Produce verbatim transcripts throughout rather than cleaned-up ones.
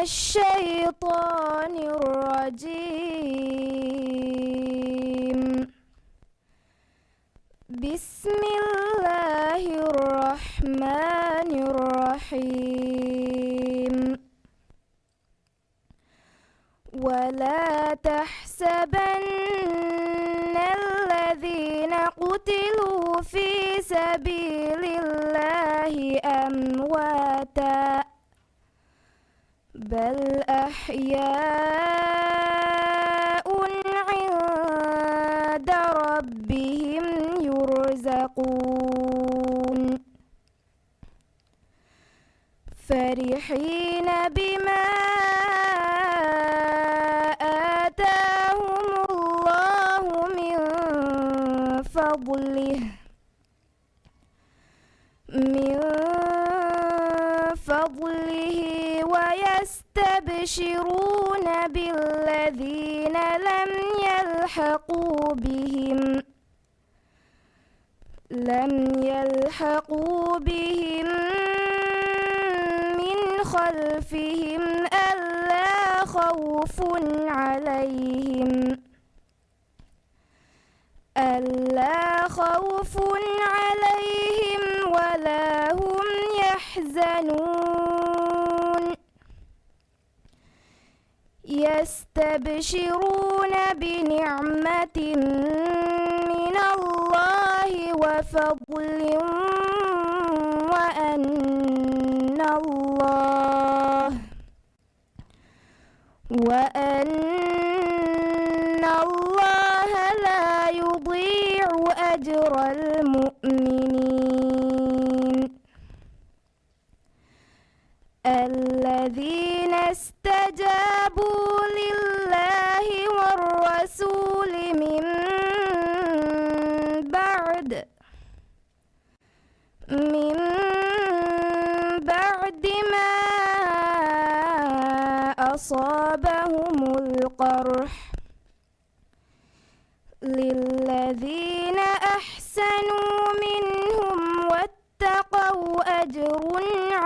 الشيطان الرجيم. بسم الله الرحمن الرحيم. ولا تحسبن الذين قتلوا في سبيل الله أمواتا، بل أحياء عند ربهم يرزقون. فرحين بما آتاهم الله من فضله، من فضله ويستبشرون بالذين لم يلحقوا بهم، لم يلحقوا بهم من خلفهم ألا خوف عليهم، ألا خوف عليهم ولا هم يحزنون. يستبشرون بنعمة من الله وفضل وأن الله، وأن الله لا يضيع أجر المؤمنين. الذين استجابوا لله والرسول من بعد، من بعد ما أصابهم القرح، للذين أحسنوا منهم واتقوا أجر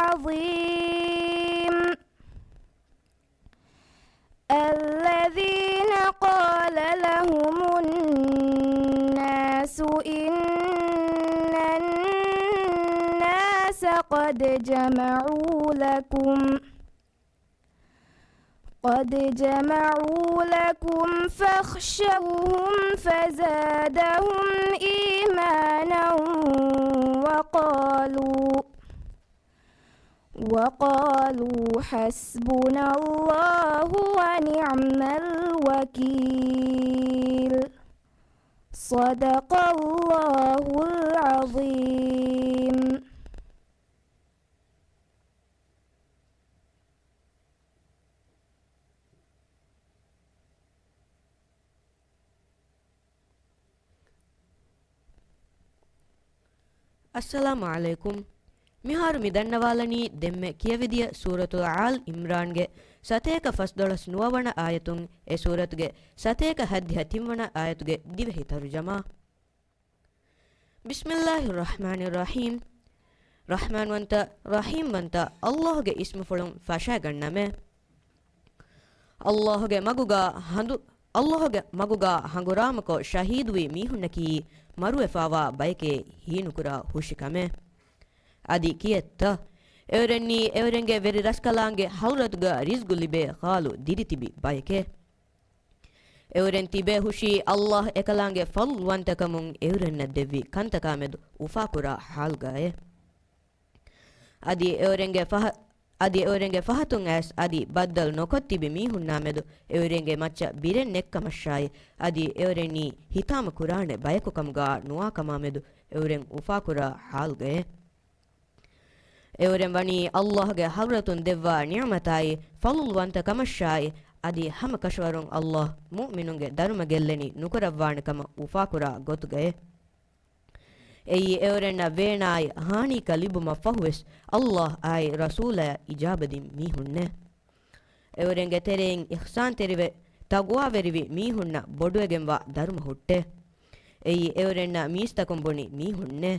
عظيم. الذين قال لهم الناس إن الناس قد جمعوا لكم، قد جمعوا لكم فاخشوهم فزادهم إيمانا وقالوا، وقالوا حسبنا الله ونعم الوكيل. صدق الله العظيم. އައްސަލާމު ޢަލައިކުމް. މިހާރު މި ދަންނަވާލަނީ ދެންމެ ކިޔެވިދިޔަ ސޫރަތުލް އާލް ޢިމްރާންގެ ސަތޭކަ ފަސްދޮޅަސް ނުވަވަނަ އާޔަތުން އެ ސޫރަތުގެ ސަތޭކަ ހައްދިހަ ތިންވަނަ އާޔަތުގެ ދިވެހި ތަރުޖަމާ. بسم الله الرحمن الرحيم. ރަޙްމާންވަންތަ، ރަޙީމްވަންތަ ﷲ ގެ އިސްމުފުޅުން ފަށައިގަންނަމޭ. ﷲ ގެ މަގުގާ ހަނދު، ﷲ ގެ މަގުގާ ހަނގުރާމަކޮށް ޝަހީދުވި މީހުންނަކީ މަރުވެފާވާ ބަޔެކޭ ހީނުކުރާ ހުށިކަމޭ. އަދި ކިއެއްތަ؟ އެއުރެންނީ އެއުރެންގެ ވެރި ރަސްކަލާނގެ ޙަޟްރަތުގަ ރިޒްގު ލިބޭ ޚާލު ދިރިތިބި ބަޔެކޭ. އެއުރެން ތިބޭ ހުށީ ﷲ އެކަލާނގެ ފަޟްލުވަންތަކަމުން އެއުރެންނަށް ދެއްވި ކަންތަކާމެދު އުފާކުރާ ޙާލުގައޭ. އަދި އެއުރެންގެ ފަހަ، އަދި އެއުރެންގެ ފަހަތުން އައިސް އަދި ބައްދަލު ނުކޮށްތިބި މީހުންނާމެދު އެއުރެންގެ މައްޗަށް ބިރެއް ނެއްކަމަށާއި، އަދި އެއުރެންނީ ހިތާމަ ކުރާނެ ބަޔަކު ކަމުގާ ނުވާކަމާމެދު އެއުރެން އުފާކުރާ ޙާލުގައޭ. އެއުރެން ވަނީ ﷲ ގެ ޙަޟްރަތުން ދެއްވާ ނިޢުމަތާއި، ފަޟްލުވަންތަ ކަމަށާއި، އަދި ހަމަ ކަށަވަރުން ﷲ މުއުމިނުންގެ ދަރުމަ ގެއްލެނީ ނުކުރައްވާނެ ކަމަށް އުފާކުރާ ގޮތުގައޭ. އެއީ އެއުރެންނަށް ވޭނާއި ހާނީއަކަށް ލިބުމަށް ފަހުވެސް ﷲ އާއި ރަސޫލާއަށް އިޖާބަދިން މީހުންނޭ. އެއުރެންގެ ތެރެއިން އިޙްސާންތެރިވެ، ތަޤްވާވެރިވި މީހުންނަށް ބޮޑުވެގެންވާ ދަރުމަ ހުއްޓޭ. އެއީ އެއުރެންނަށް މީސްތަކުން ބުނި މީހުންނޭ.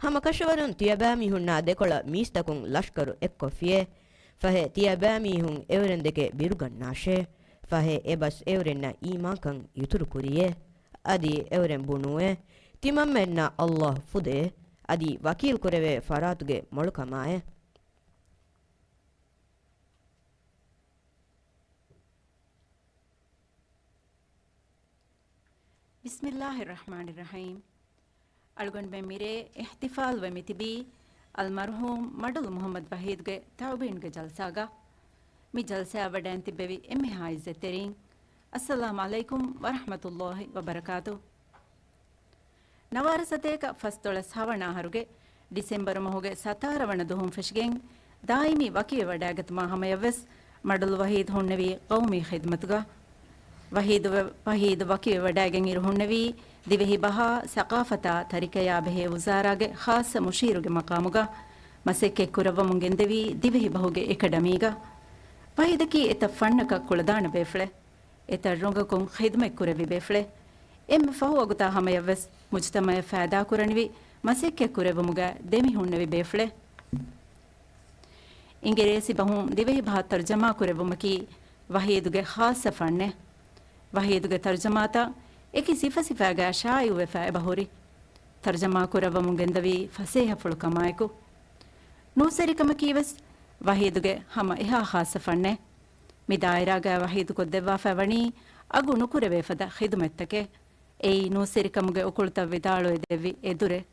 ހަމަ ކަށަވަރުން ތިޔަބައިމީހުންނާ ދެކޮޅަށް މީސްތަކުން ލަޝްކަރު އެއްކޮށްފިޔޭ. ފަހެ ތިޔަބައިމީހުން އެއުރެންދެކެ ބިރުގަންނާށޭ. ފަހެ އެބަސް އެއުރެންނަށް އީމާންކަން އިތުރުކުރިޔޭ. އަދި އެއުރެން ބުނުވޭ، ތިމަންމެންނަށް އައްލާހު ފުދޭ، އަދި ވަކީލްކުރެވޭ ފަރާތުގެ މޮޅުކަމާއެ. ބިސްމިއްލާހި ރަޙްމާނި ރަޙީމް. އަޅުގަނޑުމެން މިރޭ އިޙްތިފާލުވެ މިތިބީ އަލްމަރްޙޫމް މަޑުލު މުޙައްމަދު ވަޙީދުގެ ތަޢުބީންގެ ޖަލްސާގަ. މި ޖަލްސާއަށް ވަޑައިން ތިއްބެވި އެންމެހާ ޢިއްޒަތްތެރިން، އައްސަލާމު ޢަލައިކުމް ވަރަޙްމަތުﷲި ވަބަރަކާތު. ނަވާރަ ސަތޭކަ ފަސްދޮޅަސް ހަވަނަ އަހަރުގެ ޑިސެމްބަރު މަހުގެ ސަތާރަ ވަނަ ދުވަހުން ފެށިގެން، ދާއިމީ ވަކިވެވަޑައިގަތުމާ ހަމަޔަށްވެސް މަޑުލު ވަޙީދު ހުންނެވީ ޤައުމީ ޚިދްމަތުގަ. ވަޙީދު، ވަޙީދު ވަކިވެވަޑައިގެން އިރު ހުންނެވީ ދިވެހި ބަހާ، ސަޤާފަތާ، ތަރިކަޔާ ބެހޭ ވުޒާރާގެ ޚާއްޞަ މުޝީރުގެ މަޤާމުގަ. މަސައްކަތް ކުރައްވަމުން ގެންދެވީ ދިވެހި ބަހުގެ އެކަޑަމީގަ. ވަޙީދަކީ އެތައް ފަންނަކަށް ކުޅަދާނަ ބޭފުޅެއް. އެތައް ރޮނގަކުން ޚިދުމަތް ކުރެއްވި ބޭފުޅެއް. އެންމެ ފަހު ވަގުތާ ހަމަޔަށްވެސް މުޖުތަމަޢަށް ފައިދާކުރަނިވި މަސައްކަތް ކުރެއްވުމުގަ ދެމި ހުންނެވި ބޭފުޅެއް. އިނގިރޭސި ބަހުން ދިވެހި ބަހަށް ތަރުޖަމާ ކުރެއްވުމަކީ ވަޙީދުގެ ޚާއްޞަ ފަންނެއް. ވަޙީދުގެ ތަރުޖަމާތައް އެކި ސިފަސިފައިގަ ޝާއިޢުވެފަ އެބަހުރި. ތަރުޖަމާ ކުރައްވަމުން ގެންދަވީ ފަސޭހަފުޅު ކަމާއެކު. ނޫސްވެރިކަމަކީވެސް ވަޙީދުގެ ހަމަ އެހާ ޚާއްޞަ ފަންނެއް. މި ދާއިރާގައި ވަޙީދު ކޮށްދެއްވާފައި ވަނީ އަގު ނުކުރެވޭ ފަދަ ޚިދުމަތްތަކެއް. އެއީ ނޫސްވެރިކަމުގެ އުކުޅުތައް ވިދާޅުވެ ދެއްވި އެދުރެއް.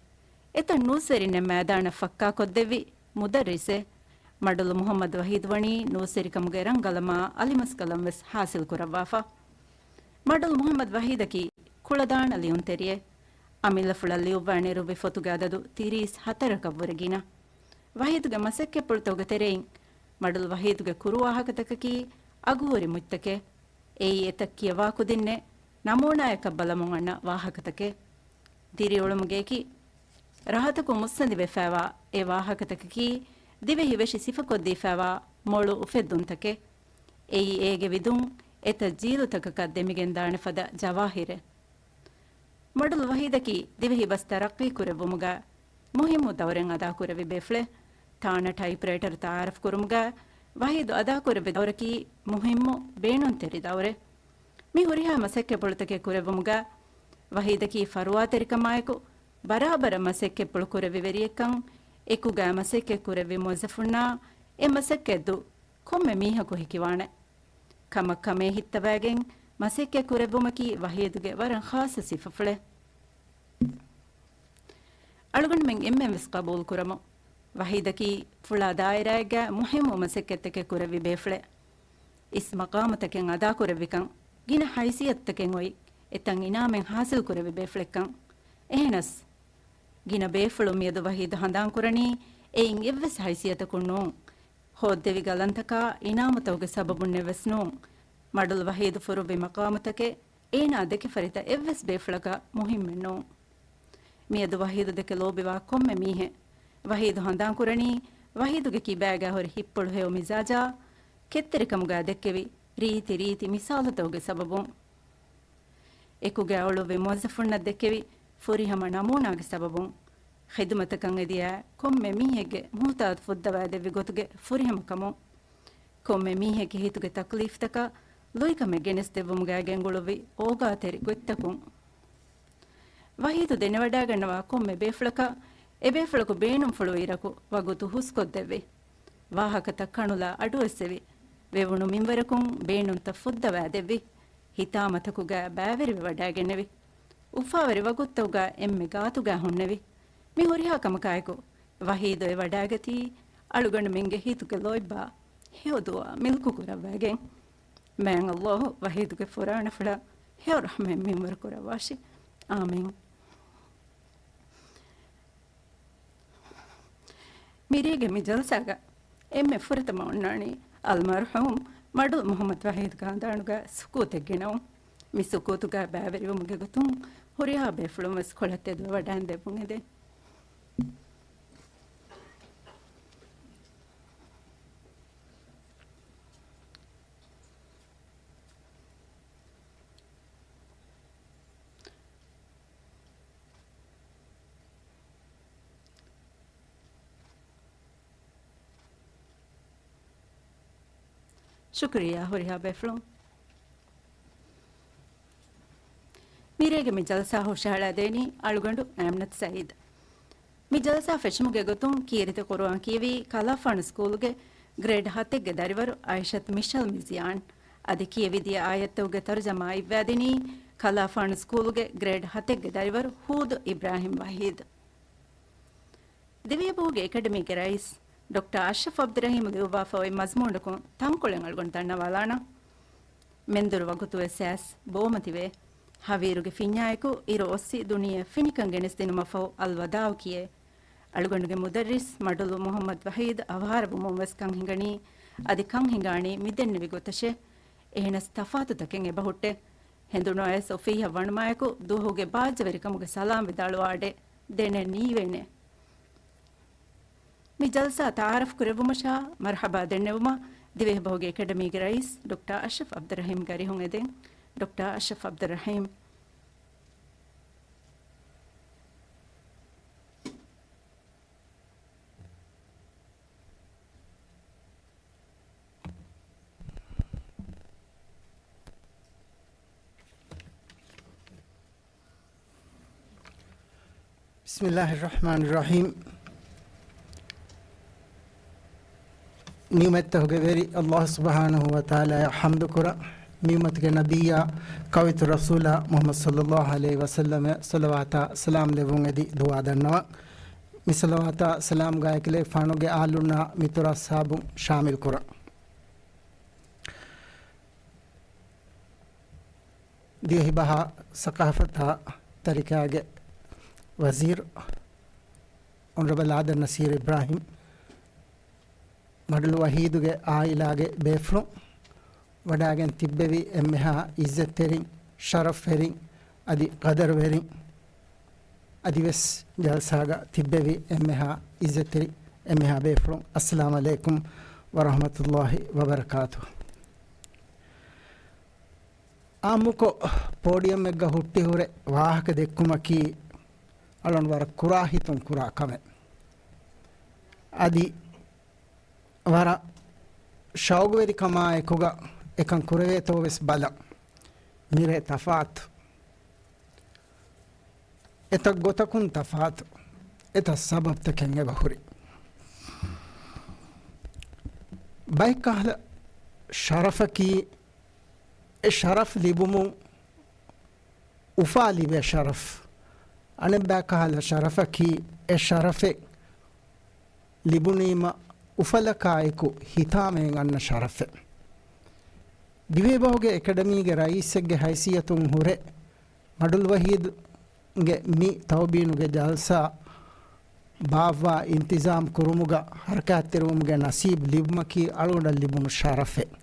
އެތައް ނޫސްވެރިންނެއް މައިދާނަށް ފައްކާކޮށްދެއްވި މުދައްރިސެއް. މަޑުލު މުޙައްމަދު ވަޙީދު ވަނީ ނޫސްވެރިކަމުގެ ރަނގަޅަމާ އަލިމަސްކަލަން ވެސް ޙާޞިލް ކުރައްވާފަ. މަޑުލު މުޙައްމަދު ވަޙީދަކީ ކުޅަދާނަ ލިޔުންތެރިއެއް. އަމިއްލަފުޅަށް ލިޔުއްވާ ނެރުއްވި ފޮތުގެ އަދަދު ތިރީސް ހަތަރަކަށްވުރެ ގިނަ. ވަޙީދުގެ މަސައްކަތްޕުޅުތަކުގެ ތެރެއިން މަޑުލު ވަޙީދުގެ ކުރު ވާހަކަތަކަކީ އަގުހުރި މުއްޗަކެއް. އެއީ އެތައް ކިޔަވާ ކުދިންނެއް ނަމޫނާޔަކަށް ބަލަމުން އަންނަ ވާހަކަތަކެއް. ދިރިއުޅުމުގެ އެކި ރަހަތަކުން މުއްސަނދިވެފައިވާ އެ ވާހަކަތަކަކީ ދިވެހި ވެށި ސިފަކޮށްދީފައިވާ މޮޅު އުފެއްދުންތަކެއް. އެއީ އޭގެ ވިދުން އެތައް ޖީލުތަކަކަށް ދެމިގެންދާނެ ފަދަ ޖަވާހިރެއް. މަޑުލު ވަޙީދަކީ ދިވެހި ބަސް ތަރައްޤީ ކުރެއްވުމުގަ މުހިއްމު ދައުރެއް އަދާކުރެއްވި ބޭފުޅެއް. ތާނަ ޓައިޕްރައިޓަރު ތައާރަފް ކުރުމުގަ ވަޙީދު އަދާކުރެއްވި ދައުރަކީ މުހިއްމު ބޭނުންތެރި ދައުރެއް. މި ހުރިހާ މަސައްކަތްޕުޅުތަކެއް ކުރެއްވުމުގަ ވަޙީދަކީ ފަރުވާތެރިކަމާއެކު ބަރާބަރަށް މަސައްކަތްޕުޅު ކުރެއްވި ވެރިއެއްކަން، އެކުގައި މަސައްކަތް ކުރެއްވި މުވައްޒަފުންނާ އެ މަސައްކަތްދު ކޮންމެ މީހަކު ހެކިވާނެ. ކަމަށް ކަމޭ ހިއްތަވައިގެން މަސައްކަތް ކުރެއްވުމަކީ ވަޙީދުގެ ވަރަށް ޚާއްޞަ ސިފަފުޅެއް. އަޅުގަނޑުމެން އެންމެން ވެސް ޤަބޫލު ކުރަމު. ވަޙީދަކީ ފުޅާ ދާއިރާއެއްގަ މުހިއްމު މަސައްކަތްތަކެއް ކުރެއްވި ބޭފުޅެއް. އިސް މަޤާމުތަކެއް އަދާކުރެއްވިކަން، ގިނަ ހައިސިއްޔަތުތަކެއް އޮތް އެތައް އިނާމެއް ޙާޞިލް ކުރެއްވި ބޭފުޅެއްކަން. އެހެނަސް، ގިނަ ބޭފުޅުން މިއަދު ވަޙީދު ހަނދާންކުރަނީ އެއިން އެއްވެސް ހައިސިއްޔަތަކުން ނޫން. ހޯއްދެވި ގަލަންތަކާ އިނާމުތަކުގެ ސަބަބުންނެއް ވެސް ނޫން. މަޑުލު ވަޙީދު ފުރުއްވި މަޤާމުތަކެއް އޭނާ ދެކެ ފަރިތަ އެއްވެސް ބޭފުޅަކަށް މުހިއްމެއް ނޫން. މިއަދު ވަޙީދު ދެކެ ލޯބިވާ ކޮންމެ މީހެއް، ވަޙީދު ހަނދާންކުރަނީ، ވަޙީދުގެ ކިބާގަ ހުރި ހިތްޕުޅު ހެޔޮ މިޒާޖާ، ކެތްތެރިކަމުގަ ދެއްކެވި ރީތި ރީތި މިސާލުތަކުގެ ސަބަބުން. އެކުގައި އުޅުއްވި މުވައްޒަފުންނަށް ދެއްކެވި ފުރިހަމަ ނަމޫނާގެ ސަބަބުން، ޚިދުމަތަކަށް އެދިޔަ ކޮންމެ މީހެއްގެ މުހުތާދު ފުއްދަވާދެއްވި ގޮތުގެ ފުރިހަމަކަމުން، ކޮންމެ މީހެއްގެ ހިތުގެ ތަކްލީފްތަކަށް ލުއިކަމެއް ގެނެސްދެއްވުމުގައި ގެންގުޅުއްވި އޯގާތެރި ގޮތްތަކުން. ވަޙީދު ދެނެވަޑައިގަންނަވާ ކޮންމެ ބޭފުޅަކަށް އެބޭފުޅަކު ބޭނުންފުޅުވި އިރަކު ވަގުތު ހުސްކޮށްދެއްވި، ވާހަކަތައް ކަނުލާ އަޑުއެއްސެވި، ވެވުނު މިންވަރަކުން ބޭނުންތައް ފުއްދަވާދެއްވި، ހިތާމަތަކުގައި ބައިވެރިވެވަޑައިގެންނެވި، އުފާވެރި ވަގުތުތަކުގަ އެންމެ ގާތުގައި ހުންނެވި. މި ހުރިހާ ކަމަކާއެކު، ވަޙީދު އެ ވަޑައިގަތީ އަޅުގަނޑުމެންގެ ހިތުގެ ލޯތްބާ ހެޔޮ ދުޢާ މިލްކު ކުރައްވައިގެން. މާތް ﷲ ވަޙީދުގެ ފުރާނަފުޅަށް ހެޔޮ ރަޙްމަތް މިންވަރު ކުރައްވާށި. އާމީން. މިރޭގެ މި ޖަލްސާގަ އެންމެ ފުރަތަމަ އޮންނާނީ އަލްމަރްޙޫމް މަޑުލް މުޙައްމަދު ވަޙީދުގެ ހަނދާނުގަ ސުކޫތެއް ގެނައުން. މި ސުކޫތުގަ ބައިވެރިވުމުގެ ގޮތުން ހުރިހާ ބޭފުޅުން ވެސް ކޮޅަށް ތެދުވެ ވަޑައިން ދެއްވުން އެދެން. ޝުކުރިއްޔާ ހުރިހާ ބޭފުޅުން. މިރޭގެ މި ޖަލްސާ ހުށަހަޅައިދޭނީ އަޅުގަނޑު އައިމްނަތު ސައީދު. މި ޖަލްސާ ފެށުމުގެ ގޮތުން ކީރިތި ޤުރުއާން ކިޔެވީ ކަލާފާނު ސްކޫލުގެ ގްރޭޑް ހަތެއްގެ ދަރިވަރު އައިޝަތު މިޝަލް މިޒިޔާން. އަދި ކިޔެވިދިޔަ އާޔަތްތަކުގެ ތަރުޖަމާ އިއްވައިދިނީ ކަލާފާނު ސްކޫލުގެ ގްރޭޑް ހަތެއްގެ ދަރިވަރު ހޫދު އިބްރާހިމް ވަހީދު. ދިވެހިބަހުގެ އެކަޑަމީގެ ރައީސް ޑޮކްޓަރ އަޝްރަފް ޢަބްދުއްރަޙީމް ލިޔުއްވާފައި މަޒްމޫނަކުން ތަންކޮޅެއް އަޅުގަނޑު ދަންނަވާލާނަން. މެންދުރު ވަގުތުވެސް އައިސް ބޯމަތިވޭ. ހަވީރުގެ ފިންޏާއެކު އިރު އޮއްސި ދުނިޔެއަށް ފިނިކަން ގެނެސްދިނުމަށްފަހު އަލްވަދާޢު ކިޔޭ. އަޅުގަނޑުގެ މުދައްރިސް މަޑުލު މުޙައްމަދު ވަޙީދު އަވަހާރަވުމުން ވެސް ކަން ހިނގަނީ. އަދި ކަން ހިނގާނީ މި ދެންނެވި ގޮތަށޭ. އެހެނަސް ތަފާތުތަކެއް އެބަހުއްޓޭ. ހެނދުނު އައިސް އޮފީހަށް ވަނުމާއެކު ދުވަހުގެ ބާއްޖަވެރިކަމުގެ ސަލާމް ވިދާޅުވާ އަޑެއް ދެނެއް ނީވޭނެ. މި ޖަލްސާ ތަޢާރަފް ކުރެއްވުމަށާ މަރްޙަބާ ދެންނެވުމަށް ދިވެހިބަހުގެ އެކަޑަމީގެ ރައީސް ޑޮކްޓަރ އަޝްރަފް ޢަބްދުއްރަޙީމް ގަރިހުން އެދެން. ޑޮކްޓަރ އަޝްރަފް ޢަބްދުއްރަޙީމް. بسم الله الرحمن الرحيم. ނިޢުމަތްތަކުގެ ވެރި ﷲ ސުބްޙާނަހޫ ވަތަޢާލާއަށް ޙަމްދު ކުރަން. ނިޢުމަތުގެ ނަބިއްޔާ، ކައުއިތު ރަސޫލާ މުޙައްމަދު ޞައްލައްލާހު ޢަލައިހި ވަސައްލަމަށް ޞަލަވާތާ ސަލާމް ލެއްވުން އެދި ދުޢާ ދަންނަވަން. މި ޞަލަވާތާ ސަލާމް ގާތްގަނޑުގެ އަހުލުންނާ މިތުރު އަޞްޙާބުން ޝާމިލް ކުރަން. ދިވެހިބަހާ ސަޤާފަތާ ތަރިކާގެ ވަޒީރު އޮނަރަބަލް އާދަމް ނަޞީރު އިބްރާހީމް، މަޑުލު ވަޙީދުގެ ޢާއިލާގެ ބޭފުޅުން، ވަޑާގެން ތިއްބެވި އެންމެހާ ޢިއްޒަތްތެރިން، ޝަރަފްވެރިން، އަދި ޤަދަރުވެރިން، އަދިވެސް ޖަލްސާގަ ތިއްބެވި އެންމެހާ ޢިއްޒަތްތެރި އެންމެހާ ބޭފުޅުން، އައްސަލާމު ޢަލައިކުމް ވަރަޙްމަތުﷲ ވަބަރަކާތުހު. އާއްމުކޮށް، ޕޯޑިއަމްއެއްގަ ހުއްޓިހުރެ ވާހަކަ ދެއްކުމަކީ އަޅުން ވަރަށް ކުރާ ހިތުން ކުރާ ކަމެއް. އަދި ވަރަށް ޝައުގުވެރިކަމާއެކުގަ އެކަން ކުރެވޭތޯ ވެސް ބަލަން. މިރޭ ތަފާތު. އެތައް ގޮތަކުން ތަފާތު. އެތައް ސަބަބްތަކެއް އެބަހުރި. ބައެއް ކަހަލަ ޝަރަފަކީ، އެ ޝަރަފް ލިބުމުން އުފާ ލިބޭ ޝަރަފް. އަނެއްބައި ކަހަލަ ޝަރަފަކީ، އެ ޝަރަފެއް ލިބުނީމަ އުފަލަކާއެކު ހިތާމައިން އަންނަ ޝަރަފެއް. ދިވެހިބަހުގެ އެކަޑަމީގެ ރައީސެއްގެ ހައިސިއްޔަތުން ހުރެ، މަޑުލު ވަޙީދުގެ މި ތައުބީނުގެ ޖަލްސާ ބާއްވާ އިންތިޒާމް ކުރުމުގަ ހަރަކާތްތެރިވުމުގެ ނަސީބް ލިބުމަކީ އަޅުގަނޑަށް ލިބުނު ޝަރަފެއް.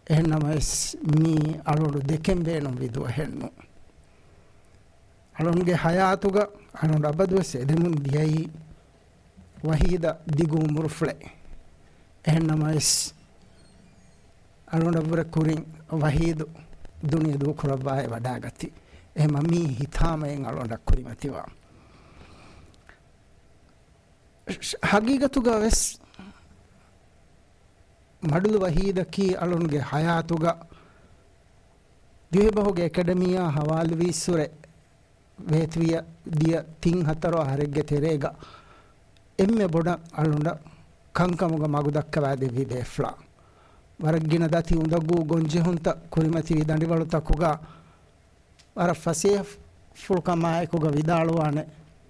އެހެންނަމަވެސް، މީ އަޅުގަނޑު ދެކެން ބޭނުންވި ދުވަހެއް ނޫން. އަޅުގަނޑުގެ ހަޔާތުގަ އަޅުގަނޑު އަބަދުވެސް އެދެމުން ދިޔައީ ވަޙީދަށް ދިގު އުމުރުފުޅެއް. އެހެންނަމަވެސް، އަޅުގަނޑަށްވުރެ ކުރިން ވަޙީދު ދުނިޔެ ދޫކުރައްވާއި ވަޑާގަތީ. އެހެންމަ މީ ހިތާމައިން އަޅުގަނޑަށް ކުރިމަތިވާ. ހަގީގަތުގަ ވެސް މަޑުލު ވަޙީދަކީ އަޅުންގެ ހަޔާތުގަ ދިވެހިބަހުގެ އެކަޑަމީއާ ހަވާލުވީއްސުރެ ވޭތުވިޔަ ދިޔަ ތިން ހަތަރު އަހަރެއްގެ ތެރޭގަ އެންމެ ބޮޑަށް އަޅުންޑަށް ކަންކަމުގަ މަގުދައްކަވާދެއްވި ބޭފުޅާ. ވަރަށް ގިނަ ދަތި އުނދަގޫ ގޮންޖެހުންތައް ކުރިމަތިވި ދަނޑިވަޅުތަކުގަ ވަރަށް ފަސޭހަފުޅުކަމާއެކުގަ ވިދާޅުވާނެ،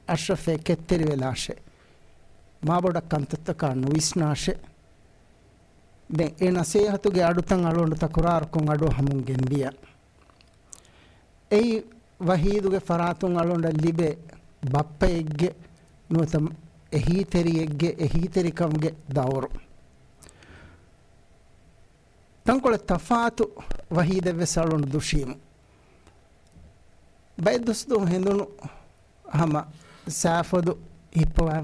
އަޝްރަފޭ ކެތްތެރިވެލާށޭ. މާބޮޑަށް ކަންތައްތަކާ ނުވިސްނާށޭ. ދެން އެ ނަސޭހަތުގެ އަޑުތައް އަޅުގަނޑު ތަކުރާރުކޮށް އަޑުއަހަމުން ގެންދިޔަ. އެއީ ވަޙީދުގެ ފަރާތުން އަޅުގަނޑަށް ލިބޭ ބައްޕައެއްގެ ނުވަތަ އެހީތެރިއެއްގެ އެހީތެރިކަމުގެ ދައުރު. ތަންކޮޅެއް ތަފާތު ވަޙީދެއްވެސް އަޅުން ދުށީމު. ބައެއް ދުސްދު ހެނދުނު ހަމަ ސާފޮދު ހިއްޕަވާ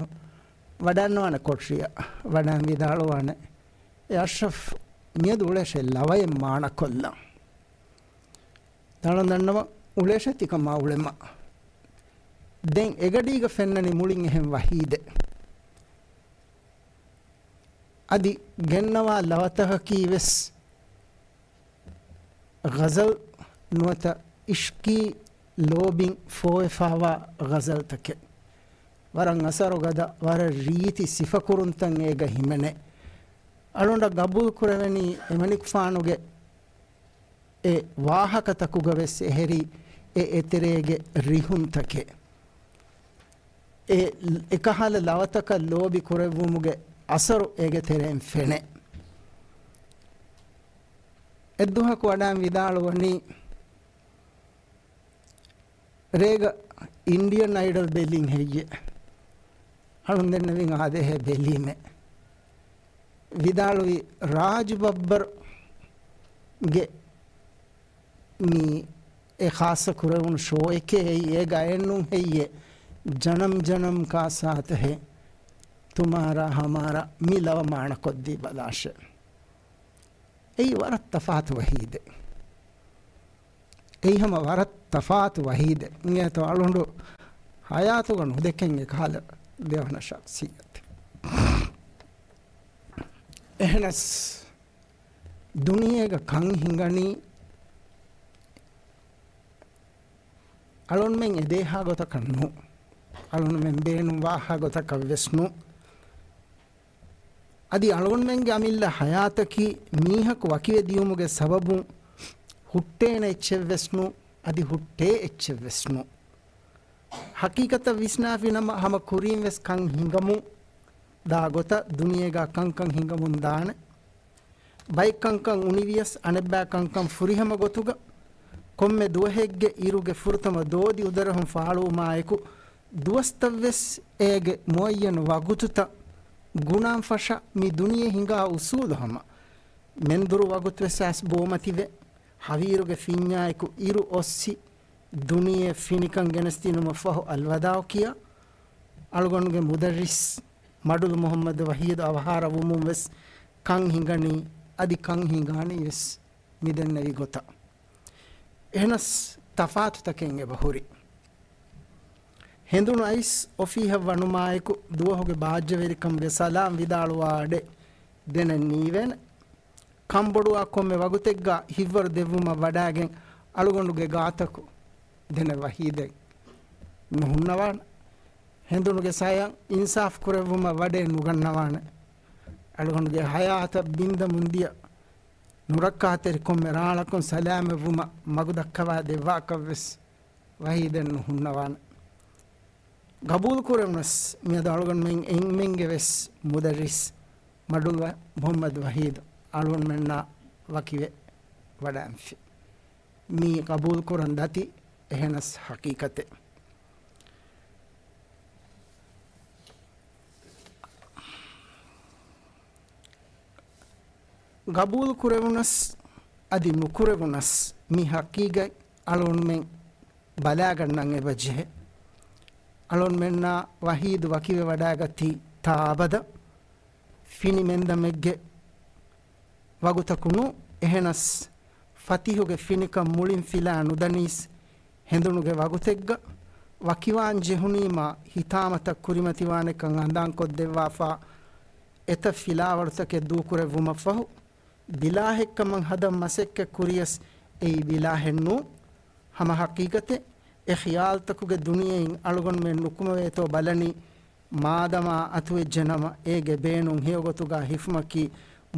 ވަޑާންނަވާނެ ކޮޓަރިއަށް. ވަޑާން ވިދާޅުވާނެ، އޭ އަޝްރަފް، މިއަދު އުޅޭށޭ ލަވައެއް މާނަކޮށްލަން. ދަނޑު ދަންނަވަން އުޅޭށޭ ތިކަމާ އުޅެމަ. ދެން އެގަޑީގަ ފެންނަނީ މުޅިން އެހެން ވަޙީދެއް. އަދި ގެންނަވާ ލަވަތަކަކީ ވެސް ޣަޒަލް ނުވަތަ އިޝްޤީ ލޯބިން ފޯވެފާވާ ޣަޒަލްތަކެއް. ވަރަށް އަސަރުގަދަ، ވަރަށް ރީތި ސިފަކުރުންތައް އޭގަ ހިމެނޭ. އަޅުގަނޑަށް ގަބޫލު ކުރެވެނީ އެމަނިކުފާނުގެ އެ ވާހަކަތަކުގަ ވެސް އެހެރީ އެ އެތެރޭގެ ރިހުންތަކެއް. އެ، އެކަހަލަ ލަވަތަކަށް ލޯބި ކުރެއްވުމުގެ އަސަރު އޭގެ ތެރެއިން ފެނޭ. އެއްދުވަހަކު ވަޑައިން ވިދާޅުވަނީ، ރޭގަ އިންޑިއަން އައިޑަލް ބެލީން ހެއްޔޭ؟ އަޅުން ދެންނެވިން އާދޭހޭ ބެލީމޭ. ވިދާޅުވި ރާޖު ބައްބަރުގެ މި އެ ޚާއްޞަ ކުރެވުނު ޝޯއެކޭ އެއީ، އޭގަ އެއްނޫން ހެއްޔޭ، ޖަނަމް ޖަނަމް ކާ ސާތް ހޭ ތުމާރާ ހަމާރާ މި ލަވަ މާނަކޮށްދީ ބަލާށޭ. އެއީ ވަރަށް ތަފާތު ވަހީދެއް. އެއީ ހަމަ ވަރަށް ތަފާތު ވަހީދެއް. އިނގޭތޯ އަޅުގަނޑު ހަޔާތުގަ ނުދެކެން އެކަހަލަ ދެވަނަ ޝަޚްޞިއްޔަތެއް. އެހެނަސް ދުނިޔޭގަ ކަން ހިނގަނީ އަޅުންމެން އެދޭހާ ގޮތަކަށް ނޫ. އަޅުންމެން ބޭނުންވާހާ ގޮތަކަށް ވެސް ނޫ. އަދި އަޅުންމެންގެ އަމިއްލަ ހަޔާތަކީ މީހަކު ވަކިވެ ދިޔުމުގެ ސަބަބުން ހުއްޓޭނެ އެއްޗެއް ވެސް ނޫ، އަދި ހުއްޓޭ އެއްޗެއް ވެސް ނޫ. ހަޤީޤަތަށް ވިސްނާފި ނަމަ، ހަމަ ކުރީން ވެސް ކަން ހިނގަމުން ދާ ގޮތަށް ދުނިޔޭގަ ކަންކަން ހިނގަމުން ދާނެ. ބައެއް ކަންކަން އުނިވިޔަސް، އަނެއްބައި ކަންކަން ފުރިހަމަ ގޮތުގަ، ކޮންމެ ދުވަހެއްގެ އިރުގެ ފުރަތަމަ ދޯދި އުދަރަހުން ފާޅުވުމާއެކު، ދުވަސްތައް ވެސް އޭގެ މުޢައްޔަނު ވަގުތުތައް ގުނާން ފަށަ މި ދުނިޔެ ހިނގާ އުސޫލު ހަމަ. މެންދުރު ވަގުތު ވެސް އައިސް ބޯމަތިވެ، ހަވީރުގެ ފިންޏާއެކު އިރު އޮއްސި، ދުނިޔެ ފިނިކަން ގެނެސްދިނުމަށްފަހު އަލްވަދާޢު ކިޔާ، އަޅުގަނޑުގެ މުދައްރިސް މަޑުލު މުޙައްމަދު ވަޙީދު އަވަހާރަވުމުން ވެސް ކަން ހިނގަނީ، އަދި ކަން ހިނގާނީ ވެސް މިދެންނެވި ގޮތަށް. އެހެނަސް ތަފާތުތަކެއް އެބަ ހުރި. ހެނދުނު އައިސް އޮފީހަށް ވަނުމާއެކު ދުވަހުގެ ބާއްޖަވެރިކަމުގެ ސަލާމް ވިދާޅުވާ އަޑެއް ދެނެއް ނީވޭނެ. ކަންބޮޑުވާ ކޮންމެ ވަގުތެއްގަ ހިތްވަރު ދެއްވުމަށް ވަޑާގެން އަޅުގަނޑުގެ ގާތަކު ދެނެއް ވަޙީދެއް ނުހުންނަވާނެ. ހެނދުނުގެ ސަޔަށް އިންސާފް ކުރެއްވުމަށް ވަޑައެއް ނުގަންނަވާނެ. އަޅުގަނޑުގެ ހަޔާތަށް ބިންދަމުން ދިޔަ ނުރައްކާތެރި ކޮންމެ ރާޅަކުން ސަލާމަތްވުމަށް މަގު ދައްކަވާ ދެއްވާކަށްވެސް ވަޙީދެއް ނުހުންނަވާނެ. ގަބޫލު ކުރެވުނަސް، މިއަދު އަޅުގަނޑުމެން އެންމެންގެ ވެސް މުދައްރިސް މަޑުލު މުޙައްމަދު ވަޙީދު އަޅުގަނޑުމެންނާ ވަކިވެ ވަޑައިންފި. މީ ގަބޫލު ކުރަން ދަތި އެހެނަސް ހަޤީޤަތެއް. ގަބޫލު ކުރެވުނަސް އަދި ނުކުރެވުނަސް މި ހަޤީޤަތް އަޅުގަނޑުމެން ބަލާގަންނަން އެބަޖެހޭ. އަޅުންމެންނާ ވަޙީދު ވަކިވެ ވަޑައިގަތީ ތާ އަބަދަށް ފިނި މެންދަމެއްގެ ވަގުތަކު ނޫން. އެހެނަސް ފަތިހުގެ ފިނިކަން މުޅިން ފިލާ ނުދަނީސް، ހެނދުނުގެ ވަގުތެއްގަ ވަކިވާން ޖެހުނީމާ ހިތާމަތައް ކުރިމަތިވާނެކަން ހަނދާންކޮށްދެއްވާފާ، އެތައް ފިލާވަޅުތަކެއް ދޫކުރެއްވުމަށްފަހު، ބިލާހެއްކަމަށް ހަދަން މަސައްކަތް ކުރިޔަސް އެއީ ބިލާހެއް ނޫން. ހަމަ ހަޤީޤަތެއް، އެ ޚިޔާލުތަކުގެ ދުނިޔެއިން އަޅުގަނޑުމެން ނުކުމެވޭތޯ ބަލަނީ، މާދަމާ އަތުވެއްޖެނަމަ، އޭގެ ބޭނުން ހެޔޮގޮތުގަ ހިފުމަކީ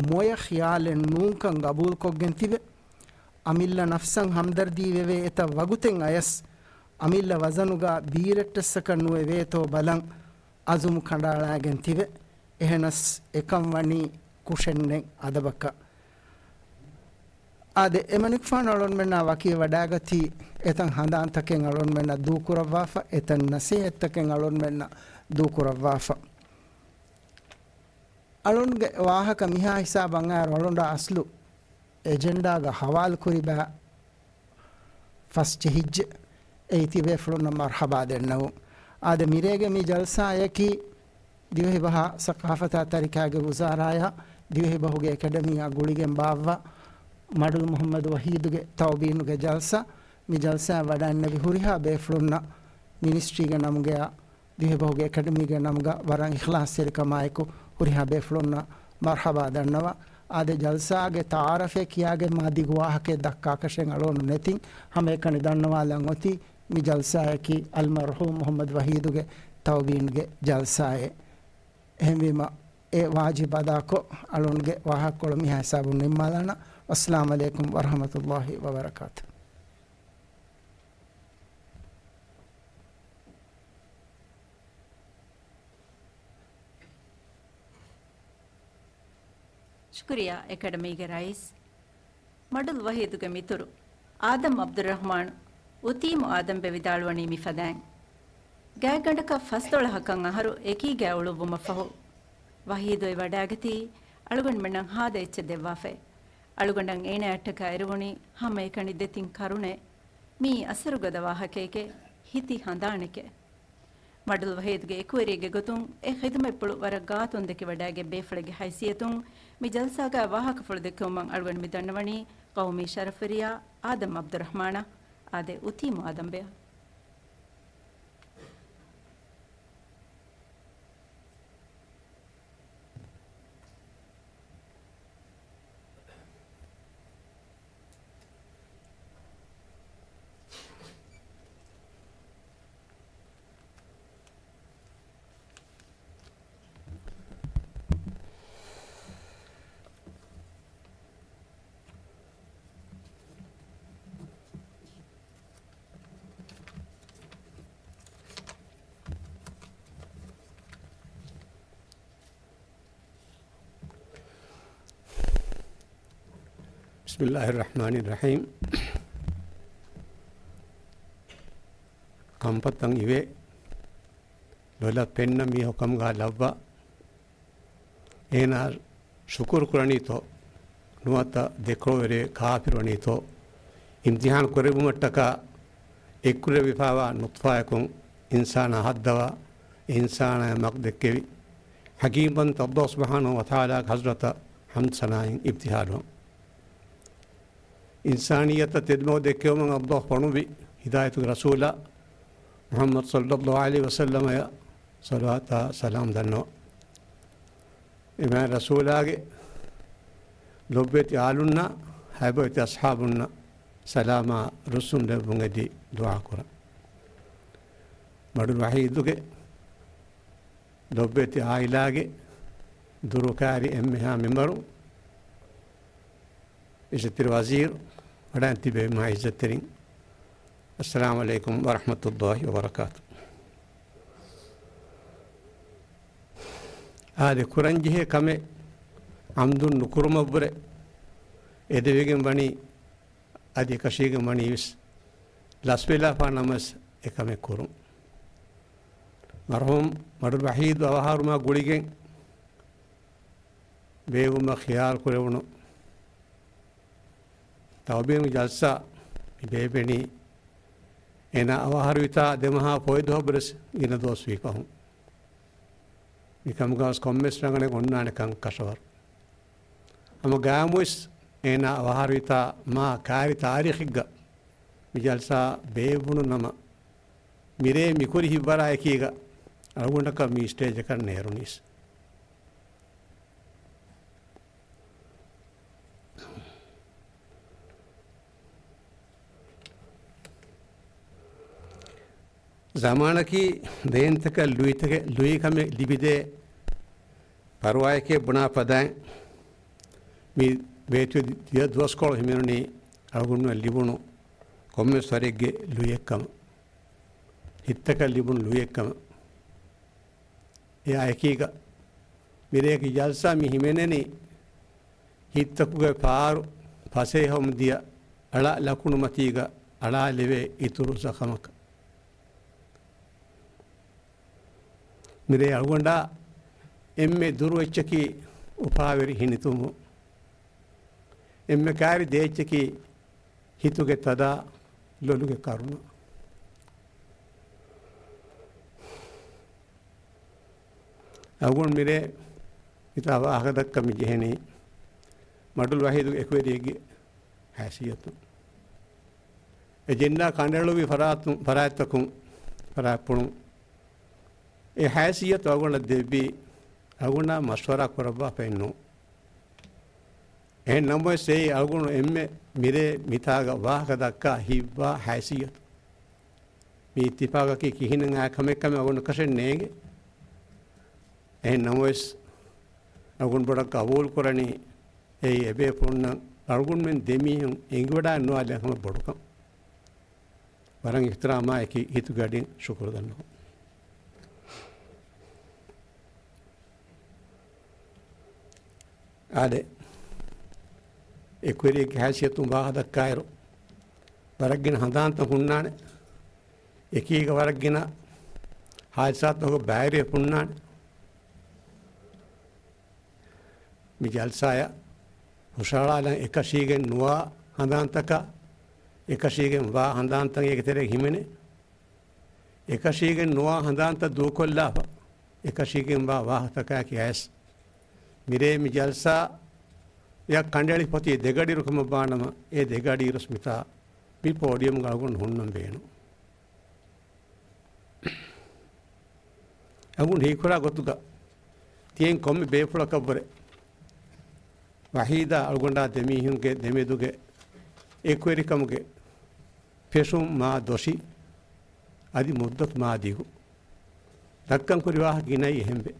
މޮޔަ ޚިޔާލެއް ނޫންކަން ގަބޫލުކޮށްގެން ތިބެ، އަމިއްލަ ނަފްސަށް ހަމްދަރްދީވެވޭ އެތައް ވަގުތެއް އަޔަސް، އަމިއްލަ ވަޒަނުގަ ބީރެއްޓެއްސަކަށް ނުވެވޭތޯ ބަލަން، އަޒުމު ކަނޑައަޅާގެން ތިބެ. އެހެނަސް އެކަން ވަނީ ކުށެއްނެތް އަދަބަކަށް. އާދެ، އެމަނިކުފާނު އަޅުންމެންނާ ވަކިވެ ވަޑާގަތީ، އެތަން ހަނދާންތަކެއް އަޅުންމެންނަށް ދޫކުރައްވާފަ، އެތަން ނަސޭހަތްތަކެއް އަޅުންމެންނަށް ދޫކުރައްވާފަ. އަޅުންގެ ވާހަކަ މިހާ ހިސާބަށް އައިރު އަޅުންޑާ އަސްލު އެޖެންޑާގަ ހަވާލު ކުރިބާ ފަސް ޖެހިއްޖެ. އެއީ ތިބޭފުޅުންނަށް މަރްޙަބާ ދެންނެވުން. އާދެ، މިރޭގެ މި ޖަލްސާއަކީ ދިވެހިބަހާ ސަޤާފަތާ ތަރިކާގެ ވުޒާރާއާ ދިވެހިބަހުގެ އެކަޑަމީއާ ގުޅިގެން ބާއްވާ މަޑުލު މުޙައްމަދު ވަޙީދުގެ ތައުބީނުގެ ޖަލްސާ. މި ޖަލްސާއަށް ވަޑައިންނެވި ހުރިހާ ބޭފުޅުންނަށް މިނިސްޓްރީގެ ނަމުގައާ ދިވެހިބަހުގެ އެކަޑަމީގެ ނަމުގަ ވަރަށް އިޚްލާޞްތެރިކަމާއެކު ހުރިހާ ބޭފުޅުންނަށް މަރްޙަބާ ދަންނަވާ. އާދެ، ޖަލްސާގެ ތަޢާރަފެއް ކިޔާގެން މާ ދިގު ވާހަކައެއް ދައްކާކަށެއް އަޅުގަނޑު ނެތިން. ހަމައެކަނި ދަންނަވާލަން އޮތީ މި ޖަލްސާއަކީ އަލްމަރްޙޫމް މުޙައްމަދު ވަޙީދުގެ ތައުބީންގެ ޖަލްސާއެއް. އެހެންވީމަ، އެ ވާޖިބް އަދާކޮށް، އަޅުންގެ ވާހަކަކޮޅު މިހާ ހިސާބުން ނިންމާލާނަ. އައްސަލާމު ޢަލައިކުމް ވަރަޙްމަތުﷲި ވަބަރަކާތު. ޝުކުރިއްޔާ އެކަޑަމީގެ ރައީސް. މަޑުލް ވަޙީދުގެ މިތުރު އާދަމް ޢަބްދުއްރަޙްމާން، އުތީމު އާދަމްބެ ވިދާޅުވަނީ މިފަދައިން. ގާތްގަނޑަކަށް ފަސްދޮޅަހަކަށް އަހަރު އެކީގައި އުޅުއްވުމަށްފަހު، ވަޙީދު އޮތް ވަޑައިގަތީ އަޅުގަނޑުމެންނަށް ހާދަ އެއްޗެއް ދެއްވާފައި. އަޅުގަނޑަށް އޭނަޔަށްޓަކާ އެރުވުނީ ހަމައެކަނި ދެތިން ކަރުނައެއް. މިއީ އަސަރުގަދަ ވާހަކައެކޭ، ހިތި ހަނދާނެކޭ. މަޑުލް ވަޙީދުގެ އެކުވެރިއެއްގެ ގޮތުން އެ ޚިދުމަތްޕުޅު ވަރަށް ގާތުން ދެކިވަޑައިގެން ބޭފުޅެއްގެ ހައިސިއްޔަތުން މި ޖަލްސާގައި ވާހަކަފުޅު ދެއްކެވުމަށް އަޅުގަނޑު މި ދަންނަވަނީ ޤައުމީ ޝަރަފުވެރިޔާ އާދަމް ޢަބްދުއްރަޙްމާނަށް، އާދެ، އުތީމު އާދަމްބެއަށް. ބިސްމިއްލާހިއްރަޙްމާނިއްރަޙީމް. ކަންފަތަށް އިވޭ، ލޮލަށް ފެންނަ މީހަކު ކަމުގަ ލައްވާ، އޭނާ ޝުކުރު ކުރަނީތޯ؟ ނުވަތަ ދެކޮޅުވެރި ކާފިރުވަނީތޯ؟ އިމްތިޙާން ކުރެއްވުމަށްޓަކާ އެއްކުރެވިފައިވާ ނުޠްފާއަކުން އިންސާނާ ހައްދަވާ، އިންސާނާޔަށް މަގު ދެއްކެވި ޙަކީމްވަންތަ ﷲ ސުބްޙާނަހޫ ވަތަޢާލާގެ ޙަޟްރަތަށް ޙަމްދު ސަނާއިން އިބްތިހާލުވަން. އިންސާނިއްޔަތަށް ތެދުމަގު ދެއްކެވުމަށް ﷲ ފޮނުއްވި ހިދާޔަތުގެ ރަސޫލާ މުޙައްމަދު ޞައްލައްލާހު ޢަލައިހި ވަސައްލަމަޔަށް ޞަލަވާތާ ސަލާމް ދަންނަވަން. އެމާ ރަސޫލާގެ ލޮބުވެތި އާލުންނާ ހައިބަވެތި އަޞްޙާބުންނަށް ސަލާމާ ރުއްސުން ލެއްވުން އެދި ދުޢާ ކުރަން. މަޑުލް ވަޙީދުގެ ލޮބުވެތި އާއިލާގެ ދުރުކާރި އެންމެހާ މެމްބަރު، އިއްޒަތްތެރި ވަޒީރު، ވަޑައިން ތިބޭ މާ އިއްޒަތްތެރިން، އައްސަލާމު ޢަލައިކުމް ވަރަޙްމަތުﷲި ވަބަރަކާތު. އާދެ، ކުރަންޖެހޭ ކަމެއް ޢަމްދުން ނުކުރުމަށްވުރެ އެދެވިގެން ވަނީ، އަދި އެކަށީގެން ވަނީވެސް ލަސްވެލާފާ ނަމަވެސް އެކަމެއް ކުރުން. މަރުޙޫމް މަޑުލް ވަޙީދު އަވަހާރުމާ ގުޅިގެން ބޭއްވުމަށް ޚިޔާލު ކުރެވުނު ތައުބީން ޖަލްސާ މި ބޭއްވެނީ އޭނާ އަވަހާރުވިތާ ދެމަހާ ފޮއިދުހަށްވުރެސް ގިނަ ދުވަސް ވީ ފަހުން. މިކަމުގަވެސް ކޮންމެސް ރަނގަޅެއް އޮންނާނެކަން ކަށަވަރު. ހަމަ ގާމުވެސް އޭނާ އަވަހާރުވިތާ މާ ކާރި ތާރީޚެއްގަ މި ޖަލްސާ ބޭއްވުނު ނަމަ، މިރޭ މިކުރި ހިތްވަރާއެކީގަ އަޅުގަނޑަކަށް މި ސްޓޭޖަކަށް ނޭރުނީސް. ޒަމާނަކީ ދޭންތަކަށް ލުއިތަކެއް، ލުއިކަމެއް ލިބިދޭ ފަރުވާއެކޭ ބުނާ ފަދައިން، މި ބޭތުވެ ދިޔަ ދުވަސްކޮޅު ހިމެނުނީ އަޅުގަނޑުމެން ލިބުނު ކޮންމެސް ވަރެއްގެ ލުއިއެއްކަމަށް، ހިތްތަކަށް ލިބުނު ލުއިއެއްކަމަށް. އެއާއެކީގަ މިރޭގެ ޖަލްސާ މި ހިމެނެނީ ހިތްތަކުގެ ފާރު ފަސޭހަވަމުން ދިޔަ އަޅާ ލަކުނުމަތީގަ އަޅާލެވޭ އިތުރު ޒަޚަމަކަށް. މިރޭ އަޅުގަނޑާ އެންމެ ދުރު އެއްޗަކީ އުފާވެރި ހިނިތުންވުން. އެންމެ ކާރި ދޭއްޗަކީ ހިތުގެ ތަދާ، ލޮލުގެ ކަރުނަ. އަޅުގަނޑު މިރޭ ހިތާ ވާހަކަ ދައްކަ މި ޖެހެނީ މަޑުލް ވަހީދު އެކުވެރިއެއްގެ ހައިސިއްޔަތުން. އެ ޖެންޑާ ކަނޑައެޅުއްވި ފަރާތުން، ފަރާތްތަކުން، ފަރާތްޕުޅުން އެ ހައިސިއްޔަތު އަޅުގަނޑަށް ދެއްވީ އަޅުގަނޑާ މަޝްވަރާ ކުރައްވާފައެއް ނޫން. އެހެން ނަމަވެސް އެއީ އަޅުގަނޑު އެންމެ މިރޭ މިތާގަ ވާހަކަ ދައްކާ ހިތްވާ ހައިސިއްޔަތު. މި އިއްތިފާގަކީ ކިހިނެއް އާ ކަމެއްކަމެއް އަޅުގަނޑަކަށެއް ނޭނގެ. އެހެން ނަމަވެސް އަޅުގަނޑު ބޮޑަށް ގަބޫލު ކުރަނީ އެއީ އެބޭފުޅުންނަށް އަޅުގަނޑުމެން ދެމީހުން އެނގިވަޑައިނުވާލާ ހަމަ ބޮޑުކަން. ވަރަށް އިޙްތިރާމާއެކީ ހިތުގެ އަޑިން ޝުކުރު ދަންނަވަން. އާދެ، އެކުވެރިއެއްގެ ހައިސިއްޔަތުން ވާހަކަ ދައްކާއިރު، ވަރަށް ގިނަ ހަނދާންތައް ހުންނާނެ. އެކީގަ ވަރަށް ގިނަ ހާދިސާތަކުގެ ބައިވެރި ހުންނާނެ. މި ޖަލްސާއަށް ހުށަހަޅާލަން އެކަށީގެން ނުވާ ހަނދާންތަކާ، އެކަށީގެން ވާ ހަނދާންތައް އޭގެ ތެރޭގަ ހިމެނޭ. އެކަށީގެން ނުވާ ހަނދާންތައް ދޫކޮށްލާފަ، އެކަށީގެން ވާ ވާހަކަތަކާއެކީ އައިސް. މިރޭ މި ޖަލްސާއަށް ކަނޑައެޅިފަ އޮތީ ދެގަޑިއިރު ކަމަށްވާނަމަ، އެ ދެގަޑިއިރުސް މިތާ މި ޕޯޑިއަމްގަ އަޅުގަނޑު ހުންނަން ބޭނުން. އަޅުގަނޑު ހީކުރާ ގޮތުގަ ތިޔަން ކޮންމެ ބޭފުޅަކަށްވުރެ ވަޙީދާ އަޅުގަނޑާ ދެމީހުންގެ ދެމެދުގެ އެކުވެރިކަމުގެ ފެށުން މާ ދޮށި، އަދި މުއްދަތު މާ ދިގު. ދައްކަން ކުރި ވާހަކަ ގިނައީ އެހެންވެ.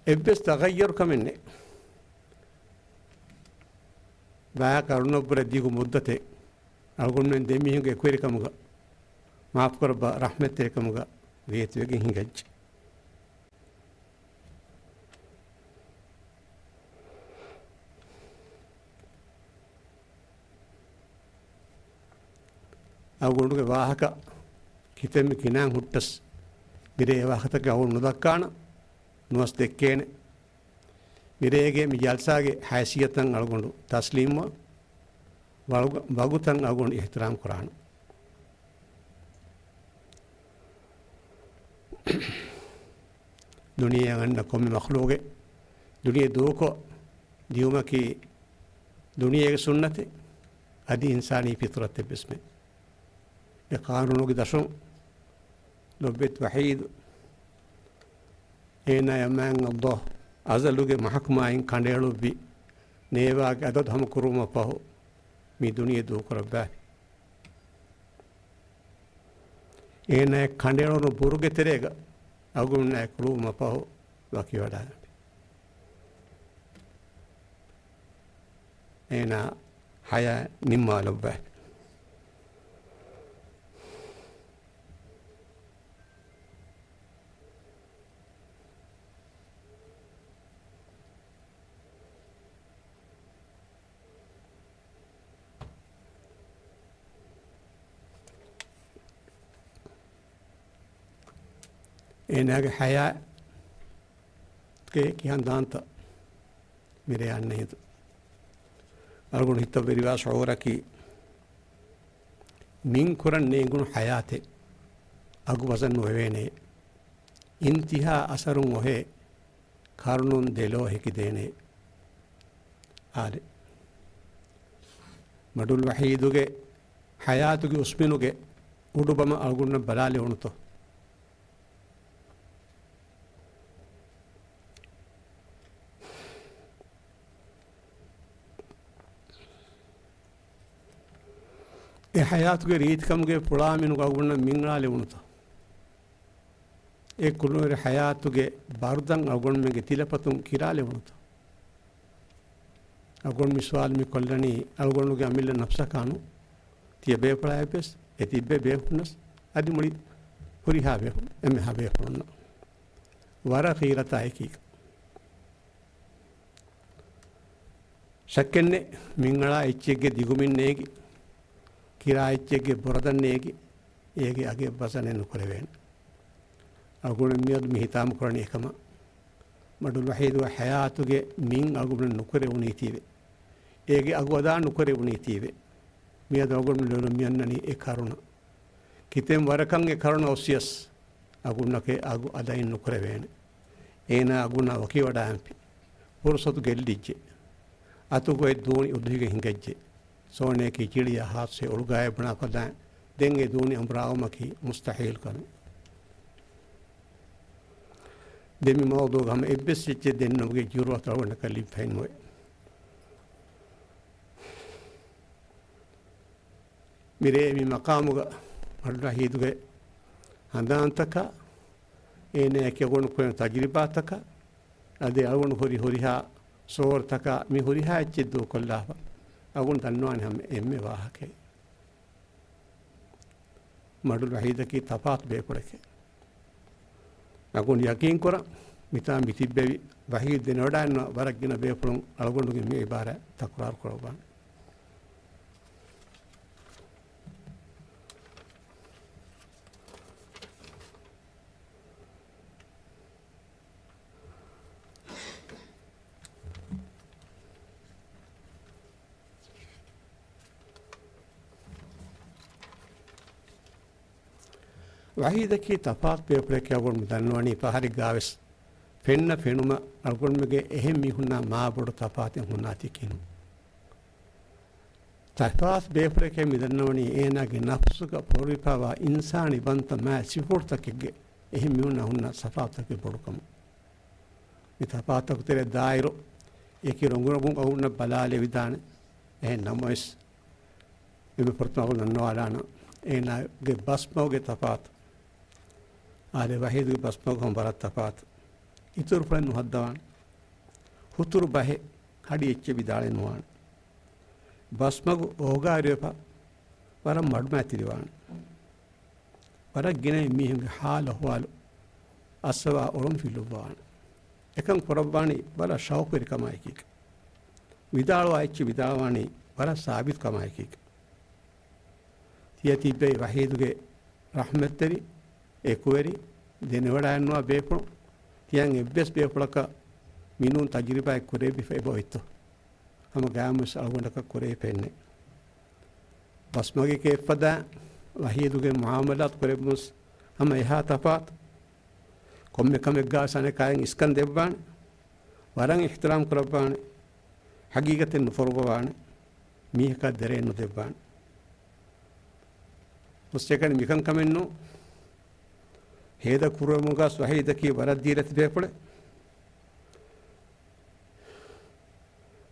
އެއްވެސް ތަޣައްޔަރު ކަމެއް ނެތް. ބައެއް ކަރުނަށްވުރެ ދިގު މުއްދަތެއް އަޅުގަނޑުމެން ދެމީހުންގެ އެކުވެރިކަމުގަ، މާފުކުރައްވާ، ރަޙްމަތްތެރިކަމުގަ ވޭތުވެގެން ހިނގައްޖެ. އަޅުގަނޑުގެ ވާހަކަ ކިތަންމެ ގިނައިން ހުއްޓަސް، މިރޭ ވާހަކަތަކެއް އަޅުގަނޑު ނުދައްކާނަން، ނުވަސް ދެއްކޭނެ. މިރޭގެ މި ޖަލްސާގެ ހައިސިއްޔަތަށް އަޅުގަނޑު ތަސްލީމްވާ، ވަގު-، ވަގުތަށް އަޅުގަނޑު އިޙްތިރާމް ކުރާނަން. ދުނިޔެއަށް އަންނަ ކޮންމެ މަޚްލޫގެއް ދުނިޔެ ދޫކޮށް ދިޔުމަކީ ދުނިޔޭގެ ސުންނަތެއް، އަދި އިންސާނީ ފިޠުރަތެއްވެސްމެ. އެ ޤާރޫނުގެ ދަށުން ލޮބުވެތި ވަޙީދު، އޭނާ އަމާން ﷲ އަޒަލުގެ މަޙަކުމާއިން ކަނޑައެޅުއްވި ނޭވާގެ އަދަދު ހަމަކުރުވުމަށް ފަހު، މި ދުނިޔެ ދޫކުރައްވާފި. އޭނާއަށް ކަނޑައެޅުނު ބުރުގެ ތެރޭގަ އަޅުގަނޑުމެންނާއެކު އުޅުވުމަށް ފަހު ވަކިވަޑާގަންނަން. އޭނާ ޙަޔާތް ނިންމާލައްވާފި. އޭނާގެ ޙަޔާތުގެ ކިހާ ހަނދާންތައް މިރޭ އަންނަ ހިނދު އަޅުގަނޑު ހިތަށް ވެރިވާ ޝުޢޫރަކީ، މިން ކުރަން ނޭނގުނު ޙަޔާތެއް އަގު ވަޒަން ނުވެވޭނެ. އިންތިހާ އަސަރުން އޮހޭ ކަރުނުން ދެލޯ ހެކިދޭނެ. އާދެ، މަޑުލް ވަޙީދުގެ ޙަޔާތުގެ އުސްމިނުގެ އުޑުބަމަށް އަޅުގަނޑުމެން ބަލާލެވުނުތޯ؟ އެ ޙަޔާތުގެ ރީތިކަމުގެ ފުޅާ މިނުގަ އަޅުގަނޑަށް މިން އަޅާލެވުނުތަ؟ އެ ކުލުންވެރި ޙަޔާތުގެ ބަރުދަން އަޅުގަނޑުމެންގެ ތިލަފަތުން ކިރާލެވުނުތަ؟ އަޅުގަނޑު މި ސުވާލު މި ކޮށްލަނީ އަޅުގަނޑުގެ އަމިއްލަ ނަފްސަކާ ނޫން. ތިޔަ ބޭފުޅާއެއްވެސް، އެ ތިއްބެވި ބޭފުޅުންނަސް، އަދި މުޅި ހުރިހާ ބޭފުޅުން، އެންމެހާ ބޭފުޅުންނަށް. ވަރަށް ޣީރަތާ އެކީގަ. ޝައްކެއްނެތް، މިންއަޅާ އެއްޗެއްގެ ދިގުމިން ނޭގި، ކިރާ އެއްޗެއްގެ ބުރަދަން ނޭގި، އޭގެ އަގެއް ވަޒަނެއް ނުކުރެވޭނެ. އަޅުގަނޑު މިއަދު މި ހިތާމަ ކުރަނީ އެކަމަށް. މަޑުލް ވަޙީދުގެ ޙަޔާތުގެ މިން އަޅުގަނޑު ނުކުރެވުނީތީވެ. އޭގެ އަގު އަދާ ނުކުރެވުނީތީވެ. މިއަދު އަޅުގަނޑު ލޮލުން މިއަންނަނީ އެ ކަރުނަ. ކިތަން ވަރަކަށް އެ ކަރުނަ އޮއްސިޔަސް، އަގުންނަކޭ އަގު އަދައިން ނުކުރެވޭނެ. އޭނާ އަގުންނާ ވަކިވަޑާންފި. ފުރުސަތު ގެއްލިއްޖެ. އަތުގޮތް ދޫނި އުދުހިގެ ހިނގައްޖެ. ސޯނަޔަކީ ޗިޅިޔާ ހާސްވެ އޮޅުގާއެއް ބުނާ ފަދައިން ދެން އެ ދޫނި އަނބުރާވުމަކީ މުސްތަޙީލް ކަމެއް. ދެން މި މައުޟޫގަ ހަމަ އެއްވެސް އެއްޗެއް ދެންނެވުމުގެ ޖުރުއަތު އަޅުގަނޑަކަށް ލިބިފައެއް ނުވޭ. މިރޭ މި މަޤާމުގަ މަޑު ވަޙީދުގެ ހަނދާންތަކާ، އޭނާއަކީ އަޅުގަނޑު ކުރެން ތަޖުރިބާތަކާ، އަދި އަޅުގަނޑު ހުރި ހުރިހާ ސޯރުތަކާ މި ހުރިހާ އެއްޗެއް ދޫކޮށްލާފަ، އަޅުގަނޑު ދަންނަވާނެ ހަމަ އެންމެ ވާހަކައެއް. މަޑު ވަޙީދަކީ ތަފާތު ބޭފުޅެކޭ. އަޅުގަނޑު ޔަޤީންކުރަން، މިތާ މި ތިއްބެވި ވަޙީދު ދެނެވަޑައިގަންނަވާ ވަރަށް ގިނަ ބޭފުޅުން އަޅުގަނޑުގެ މި އިބާރާތް ތަކުރާރު ކުރައްވާނެ. ވަޙީދަކީ ތަފާތު ބޭފުޅެކޭ. އަޅުގަނޑު ދަންނަވަނީ ފަހަރެއްގާވެސް ފެންނަ ފެނުމަށް އަޅުގަނޑުމެންގެ އެހެން މީހުންނާ މާބޮޑު ތަފާތެއް ހުންނާތީކީ ނޫން. ތަފާތު ބޭފުޅެކޭ މި ދަންނަވަނީ އޭނާގެ ނަފްސުގަ ފޮރުވިފައިވާ އިންސާނީ ވަންތަ މާތް ސިފަތަކެއްގެ އެހެން މީހުންނާ ހުންނަ ތަފާތުތަކެއް ބޮޑުކަމުން. މި ތަފާތުތަކުގެ ތެރެއަށް ދާއިރު އެކި ރޮނގުރޮނގުން އަޅުގަނޑަށް ބަލާލެވިދާނެ. އެހެން ނަމަވެސް، އެންމެ ފުރަތަމަ އަޅުގަނޑު ދަންނަވާލާނަން އޭނާގެ ބަސްމަގުގެ ތަފާތު. އާދެ، ވަޙީދުގެ ބަސްމަގު ހަމަ ވަރަށް ތަފާތު. އިތުރު ފުޅެއް ނުހައްދަވާނެ. ހުތުރު ބަހެއް ހަޑި އެއްޗެއް ވިދާޅެއް ނުވާނެ. ބަސްމަގު އޯގާވެރިވެފަ ވަރަށް މަޑުމައިތިރިވާނެ. ވަރަށް ގިނައިން މީހުންގެ ހާލު އަހުވާލު އައްސަވާ އޮޅުން ފިލުއްވާނެ. އެކަން ކުރައްވާނީ ވަރަށް ޝައުޤުވެރިކަމާއެކީގަ. ވިދާޅުވާ އެއްޗެއް ވިދާޅުވާނީ ވަރަށް ސާބިތުކަމާއެކީގަ. ތިޔަ ތިއްބެވި ވަޙީދުގެ ރަޙްމަތްތެރި، އެކުވެރި، ދެނެވަޑައިގަންނަވާ ބޭފުޅުން ތިޔަން އެއްވެސް ބޭފުޅަކަށް މިނޫން ތަޖުރިބާއެއް ކުރެވިފަ އެބައޮތްތޯ؟ ހަމަ ގާމުސް އަޅުގަނޑަކަށް ކުރެވިފައެއްނެއް. ބަސްމަގެކޭ އެއްފަދައިން ވަޙީދުގެ މުޢާމަލާތު ކުރެއްވުމުސް ހަމަ އެހާ ތަފާތު. ކޮންމެ ކަމެއްގާވެސް އަނެކާއިން އިސްކަން ދެއްވާނެ. ވަރަށް އިޙްތިރާމް ކުރައްވާނެ. ޙަޤީޤަތެއް ނުފޮރުވާނެ. މީހަކާ ދެރައެއް ނުދެއްވާނެ. ހުސްއެކަނި މިކަންކަމެއްނު. ހޭދަ ކުރުވަމުގަސް ވަޙީދަކީ ވަރަށް ދީލަތި ބޭފުޅެއް.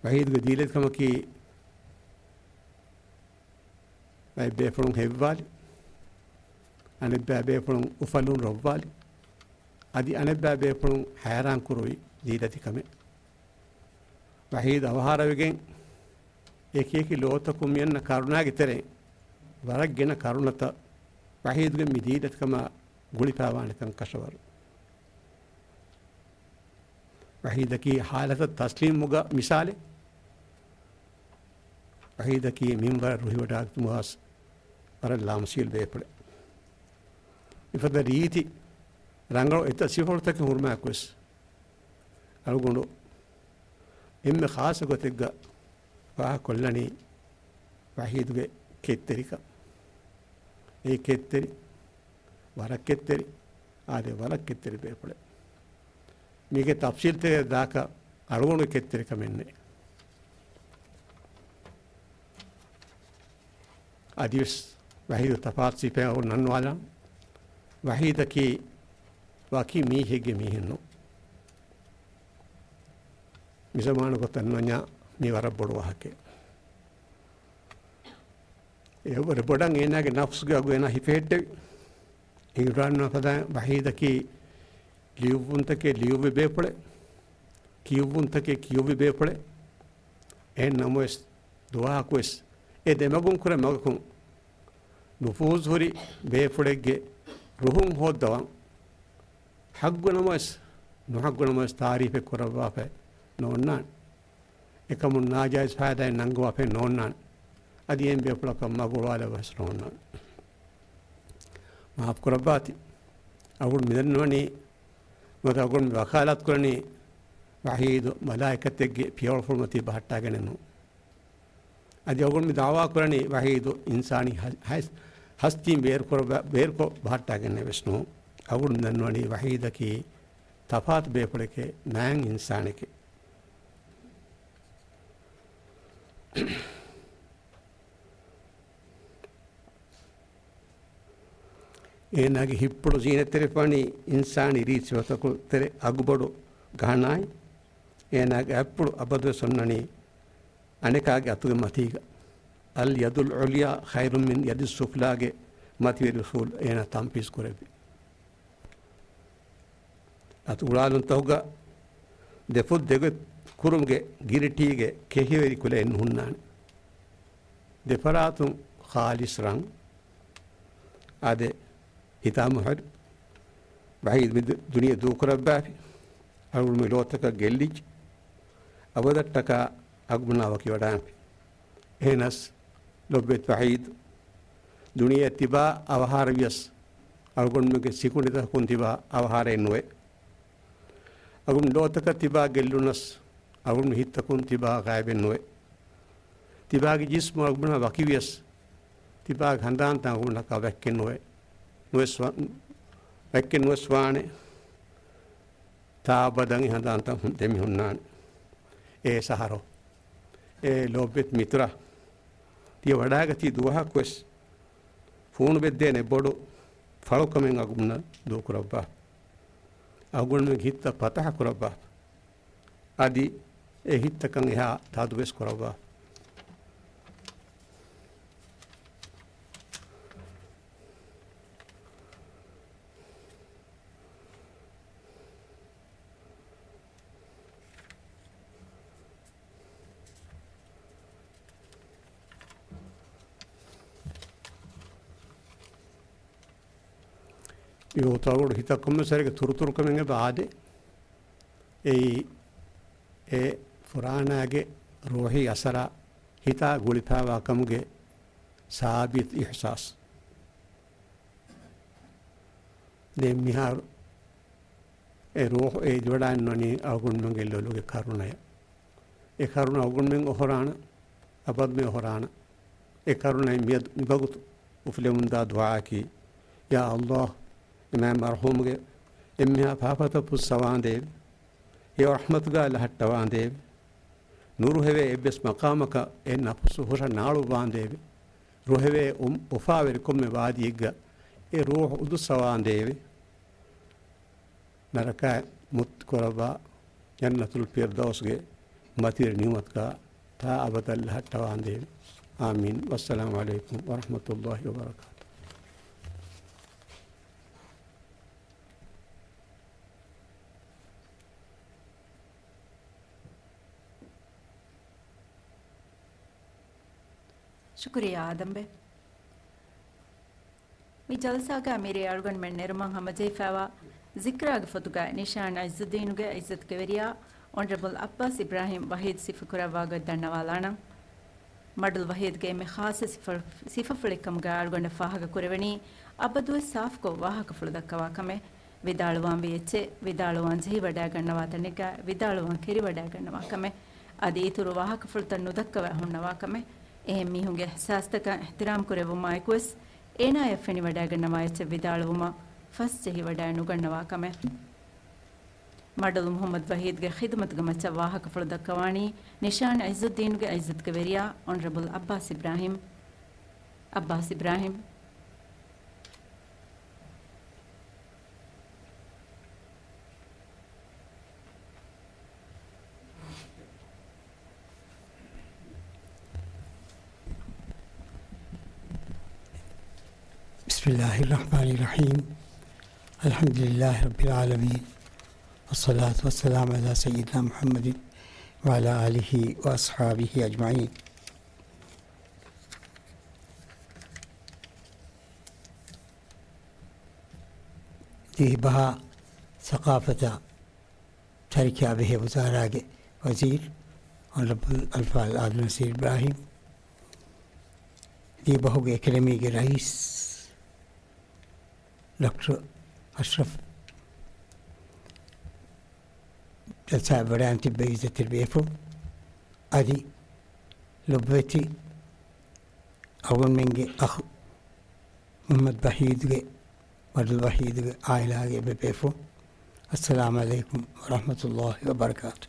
ވަޙީދުގެ ދީލަތިކަމަކީ ބައެއް ބޭފުޅުން ހެއްވާލި، އަނެއްބައި ބޭފުޅުން އުފަލުން ރޮއްވާލި، އަދި އަނެއްބައި ބޭފުޅުން ހައިރާން ކުރުވި ދީލަތިކަމެއް. ވަޙީދު އަވަހާރަވެގެން އެކިއެކި ލޯތަކުން މިއަންނަ ކަރުނާގެ ތެރެއިން ވަރަށް ގިނަ ކަރުނަތައް ވަޙީދުގެ މި ދީލަތިކަމާ ގުޅިފައިވާނެކަން ކަށަވަރު. ވަޙީދަކީ ހާލަތަށް ތަސްލީމުގަ މިސާލެއް. ވަޙީދަކީ މިންވަރަށް ރުހިވަޑާގަތުމުގަސް ވަރަށް ލާމަސީލު ބޭފުޅެއް. މިފަދަ ރީތި ރަނގަޅު އެތައް ސިފަފުޅުތަކެއް ހުރުމާއެކުވެސް އަޅުގަނޑު އެންމެ ޚާއްޞަ ގޮތެއްގަ ފާހަގަކޮށްލަނީ ވަޙީދުގެ ކެތްތެރިކަން. އެ ކެތްތެރި، ވަރަށް ކެތްތެރި، އާދެ، ވަރަށް ކެތްތެރި ބޭފުޅެއް. މީގެ ތަފްސީލްތަކެއް ދާކަށް އަޅުގަނޑުގެ ކެތްތެރިކަމެއް ނެތް. އަދިވެސް ވަޙީދު ތަފާތު ސިފައެއް އަޅުގަނޑު ނަންނަވާލާން. ވަޙީދަކީ ވަކި މީހެއްގެ މީހެއް ނޫން. މި ޒަމާނުގަ ތަންވަންޏާ މީ ވަރަށް ބޮޑު ވާހަކައެއް. އެވަރު ބޮޑަށް އޭނާގެ ނަފްސުގެ އަގު އޭނާ ހިފެހެއްޓެވި. އިނގިރާން ފަދަ ވަޙީދަކީ ލިޔުއްވުންތަކެއް ލިޔުއްވި ބޭފުޅެއް. ކިޔުއްވުންތަކެއް ކިޔުއްވި ބޭފުޅެއް. އެހެން ނަމަވެސް، ދުވަހަކުވެސް އެ ދެމަގުން ކުރެ މަގަކުން ނުފޫޒު ހުރި ބޭފުޅެއްގެ ރުހުން ހޯއްދަވަން ޙައްޤު ނަމަވެސް، ނުޙައްޤު ނަމަވެސް ތާރީފެއް ކުރައްވާފައެއް ނޯންނާނެ. އެކަމުން ނާޖާއިޒް ފައިދާއެއް ނަންގަވާފައެއް ނޯންނާނެ. އަދި އެހެން ބޭފުޅަކަށް މަގު އުޅުވާލައްވަވެސް ނޯންނާނެ. މާފު ކުރައްވާތި. އަޅުގަނޑު މިދަންނަވަނީ، ނުވަތަ އަޅުގަނޑު މި ވަކާލާތު ކުރަނީ ވަޙީދު މަލާއިކަތެއްގެ ފިޔަވަޅުފުޅުމަތީ ބަހައްޓާގެނެއް ނޫން. އަދި އަޅުގަނޑު މި ދަޢުވާ ކުރަނީ ވަޙީދު އިންސާނީ ހަ-، ހަސް-، ހަސްތީން ބޭރުކުރައްވާ-، ބޭރުކޮށް ބަހައްޓާގެންނެއް ވެސް ނޫން. އަޅުގަނޑު މި ދަންނަވަނީ ވަޙީދަކީ ތަފާތު ބޭފުޅެކޭ، މާތް އިންސާނެކޭ. އޭނާގެ ހިތްޕުޅު ޒީނަތްތެރިފާނީ އިންސާނީ ރީތި ސިފަތަކުން ތެރެ އަގުބޮޑު ގަހަނާއި، އޭނާގެ އަތްޕުޅު އަބަދުވެސް އޮންނަނީ އަނެކާގެ އަތުގެ މަތީގަ. އަލް ޔަދުލް ޢުލްޔާ ޚައިރުން މިން ޔަދިއް ސުފްލާގެ މަތިވެރި އުސޫލު އޭނާ ތަންފީޒު ކުރެއްވި. އަތު އުޅާލުންތަކުގަ ދެފުށް ދެގޮތް ކުރުމުގެ ގިރިޓީގެ ކެހިވެރި ކުލައެއް ނުހުންނާނެ. ދެފަރާތުން ޚާލިޞް ރަން. އާދެ، ހިތާމަ ހުރި ވަޙީދު މި ދު-، ދުނިޔެ ދޫކުރައްވާފި. އަޅުގަނޑުމެން ލޯތަކަށް ގެއްލިއްޖެ. އަބަދަށްޓަކާ އަގުބުނާ ވަކިވަޑާންފި. އެހެނަސް ލޮބުވެތި ވަޙީދު، ދުނިޔެ ތިބާ އަވަހާރަވިޔަސް، އަޅުގަނޑުމެންގެ ސިކުނޑިތަކުން ތިބާ އަވަހާރައެއް ނުވޭ. އަގުން ލޯތަކަށް ތިބާ ގެއްލުނަސް، އަގުން ހިތްތަކުން ތިބާ ޣާއިބެއް ނުވޭ. ތިބާގެ ޖިސްމު އަގުން ވަކިވިޔަސް، ތިބާގެ ހަނދާންތައް އަގުންނަކާ ވެއްކެއް ނުވޭ. ނުވެސް ވަ-، ވެއްކެއް ނުވެސް ވާނެ. ތާ އަބަދަށް އެ ހަނދާންތައް ހުން-، ދެމި ހުންނާނެ. އޭ ސަހަރޯ. އޭ ލޯބިވެތި މިތުރާ. ތިޔަ ވަޑާގަތީ ދުވަހަކުވެސް ފޫނު ބެއްދޭނެ ބޮޑު ފަޅުކަމެއް އަގުންނަށް ދޫކުރައްވާ. އަގުންމެން ހިތްތައް ފަތަޙަ ކުރައްވާ. އަދި އެ ހިތްތަކަށް އެހާ ތާދުވެސް ކުރައްވާ. މި އޮތާގޮޑު ހިތަށް ކޮންމެސް ވަރެއްގެ ތުރުތުރުކަމެއް އެބަ އާދޭ. އެއީ އެ ފުރާނާގެ ރޫޙީ އަސަރާ ހިތާ ގުޅިފައިވާ ކަމުގެ ސާބިތު އިޙްސާސް. ދެން މިހާރު އެ ރޫޙު އެ އިދިވަޑައިން ވަނީ އަޅުގަނޑުމެންގެ ލޮލުގެ ކަރުނަޔަށް. އެ ކަރުނަ އަޅުގަނޑުމެން އޮހޮރާނަ، އަބަދުމެ އޮހޮރާނަ. އެ ކަރުނައިން މިއަދު މިވަގުތު އުފުލެމުންދާ ދުޢާއަކީ، ޔާ ﷲ، އެމާތް މަރްޙޫމުގެ އެންމެހާ ފާފަތައް ފުއްސަވާނދޭވެ. ހެޔޮ ރަޙްމަތުގާ ލަހައްޓަވާނދޭވެ. ނުރުހެވޭ އެއްވެސް މަޤާމަކަށް އެ ނަފުސު ހުށަ ނާޅުއްވާނދޭވެ. ރުހެވޭ އު-، އުފާވެރި ކޮންމެ ވާދީއެއްގަ އެ ރޫޙު އުދުއްސަވާނދޭވެ. ނަރަކައިން މުއްތި ކުރައްވާ، ޖަންނަތުލް ފިރްދައުސްގެ މަތިވެރި ނިޢުމަތުގާ ތާ އަބަދަށް ލަހައްޓަވާނދޭވެ. އާމީން. ވައްސަލާމު ޢަލައިކުމް ވަރަޙްމަތުﷲި ވަބަރަކާތުހު. ޝުކުރިއްޔާ އާދަމްބެ. މި ޖަލްސާގަ މިރޭ އަޅުގަނޑުމެން ނެރުމަށް ހަމަޖެހިފައިވާ ޒިކްރާގެ ފޮތުގައި ނިޝާން ޢިއްޒުއްދީނުގެ ޢިއްޒަތުގެ ވެރިޔާ އޮނަރަބަލް ޢައްބާސް އިބްރާހީމް ވަޙީދު ސިފަކުރައްވާ ގޮތް ދަންނަވާލާނަން. މަޑުލް ވަޙީދުގެ އެންމެ ޚާއްޞަ ސިފަ-، ސިފަފުޅެއްކަމުގައި އަޅުގަނޑަށް ފާހަގަކުރެވެނީ، އަބަދުވެސް ސާފުކޮށް ވާހަކަފުޅު ދައްކަވާ ކަމެއް. ވިދާޅުވާންވީ އެއްޗެއް، ވިދާޅުވާން ޖެހިވަޑައިގަންނަވާ ތަނެއްގަ ވިދާޅުވާން ކެރިވަޑައިގަންނަވާ ކަމެއް، އަދި އިތުރު ވާހަކަފުޅުތައް ނުދައްކަވައި ހުންނަވާ ކަމެއް. އެހެން މީހުންގެ އިޙްސާސްތަކަށް އިޙްތިރާމް ކުރެއްވުމާ އެކުވެސް، އޭނާޔަށް ފެނިވަޑައިގަންނަވާ އެއްޗެއް ވިދާޅުވުމަށް ފަސްޖެހިވަޑައި ނުގަންނަވާ ކަމެއް. މަޑުލު މުޙައްމަދު ވަޙީދުގެ ޚިދުމަތުގެ މައްޗަށް ވާހަކަފުޅު ދައްކަވާނީ ނިޝާން ޢިއްޒުއްދީނުގެ ޢިއްޒަތުގެ ވެރިޔާ އޮނަރަބަލް ޢައްބާސް އިބްރާހީމް. ޢައްބާސް އިބްރާހީމް. بسم الله الرحمن الرحيم. الحمد لله رب العالمين. والصلاة والسلام على سيدنا محمد وعلى آله وأصحابه أجمعين. ދިވެހިބަހާ ސަޤާފަތާ ތަރިކައާ ބެހޭ ވުޒާރާގެ ވަޒީރު އޮނަރަބަލް އަލްފާޟިލް އާދަމް ނަޞީރު އިބްރާހީމް، ދިވެހިބަހުގެ އެކަޑަމީގެ ރައީސް ޑޮކްޓަރ އަޝްރަފް، ޖަލްސާއަށް ވަޑައިގެން ތިއްބެވި އިއްޒަތްތެރި ބޭފުޅުން، އަދި ލޮބުވެތި އަޅުގަނޑުމެންގެ އަޚު މުޙައްމަދު ވަޙީދުގެ، މަޑުލު ވަޙީދުގެ ޢާއިލާގެ އެންމެ ބޭފުޅުން، އައްސަލާމު ޢަލައިކުމް ވަރަޙްމަތުﷲި ވަބަރަކާތު.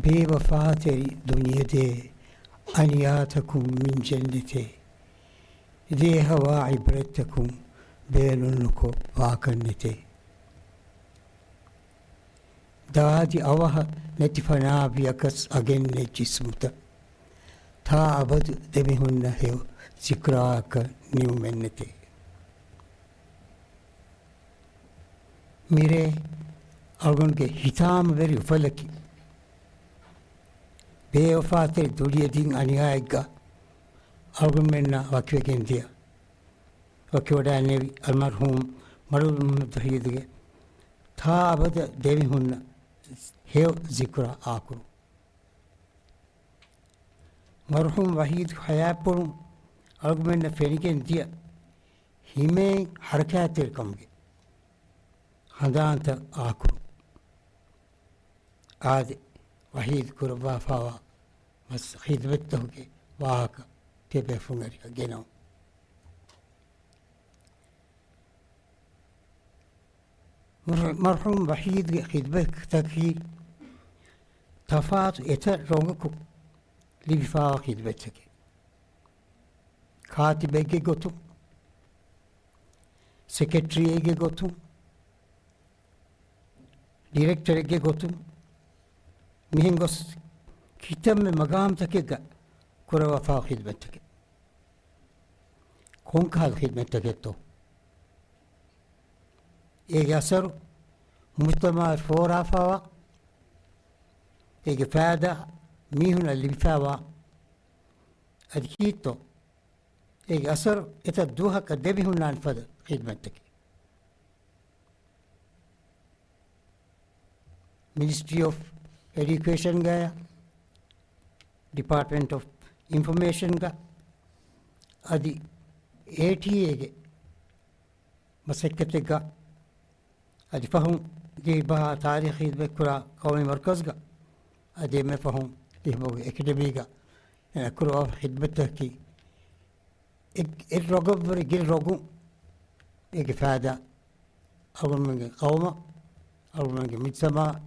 ބޭވަފާތެރި ދުނިޔެދޭ އަނިޔާތަކުން މިން ޖެންނެތޭ. ދިޔަހަވާ ޢިބްރަތްތަކުން ބޭނުންނުކޮށް ވާކަށް ނެތޭ. ދާދި އަވަހަށް ނެތި ފަނާވިޔަކަސް އަގެއް ނެތް ޖިސްމުތައް ތާ އަބަދު ދެމިހުންނަ ހެޔޮ ޒިކްރާއަކަށް ނިމުމެއް ނެތޭ. މިރޭ އަޅުގަނޑުގެ ހިތާމަވެރި އުފަލަކީ، ބޭވަފާތެރި ދުޅިޔެދިން އަނިޔާއެއްގަ އަޅުގަނޑުމެންނާ ވަކިވެގެން ދިޔަ، ވަކިވަޑައިނެވި އަލްމަރްޙޫމް މަޑުލު މުޙައްމަދު ވަޙީދުގެ ތާ އަބަދަށް ދެމިހުންނަ ހެޔޮ ޒިކްރާ އާކުރު. މަރްޙޫމް ވަޙީދު ހަޔާތްޕުޅުން އަޅުގަނޑުމެންނަށް ފެނިގެން ދިޔަ ހިމޭން ހަރަކާތްތެރިކަމުގެ ހަނދާންތައް އާކުރު. އާދެ، ވަޙީދު ކުރައްވާފާވާ މަސް ޚިދުމަތްތަކުގެ ވާހަކަ ތިޔަބޭފުޅުން އަރިހަށް ގެނައުން. މަރް-، މަރްޙޫމް ވަޙީދުގެ ޚިދުމަތްތަކަކީ ތަފާތު އެތައް ރޮނގަކު ލިބިފާވާ ޚިދުމަތްތަކެއް. ކާތިބެއްގެ ގޮތުން، ސެކްރެޓަރީއެއްގެ ގޮތުން، ޑިރެކްޓަރެއްގެ ގޮތުން، މިހެން ގޮސް ކިތަންމެ މަގާމްތަކެއްގަ ކުރައްވާފާ ޚިދުމަތްތަކެއް. ކޮންކަހަލަ ޚިދުމަތްތަކެއްތޯ؟ އޭގެ އަސަރު މުޖްތަމަޢަށް ފޯރާފާވާ، އޭގެ ފައިދާ މީހުންނަށް ލިބިފާވާ، އަދި ކީއްތޯ؟ އޭގެ އަސަރު އެތައް ދުވަހަކަށް ދެމިހުންނާނެ ފަދަ ޚިދުމަތްތަކެއް. މިނިސްޓްރީ އޮފް އެޑިއުކޭޝަންގައި، ޑިޕާޓްމަންޓް އޮފް އިންފޮމޭޝަންގަ، އަދި އޭޓީއޭގެ މަސައްކަތެއްގަ، އަދި ފަހުން ދިވެހި ބަހާ ތާރީޚީ ޚިދުމަތްކުރާ ޤައުމީ މަރުކަޒުގަ، އަދި އެންމެ ފަހުން ދިވެހިބަހުގެ އެކަޑަމީގަ އޭނާ ކުރައްވާ ޚިދުމަތްތަކަކީ އެ، އެއް ރޮގަށްވުރެ ގިނަ ރޮގުން އޭގެ ފައިދާ އަޅުގަނޑުމެންގެ ޤައުމަށް، އަޅުގަނޑުމެންގެ މުޖްތަމަޢަށް،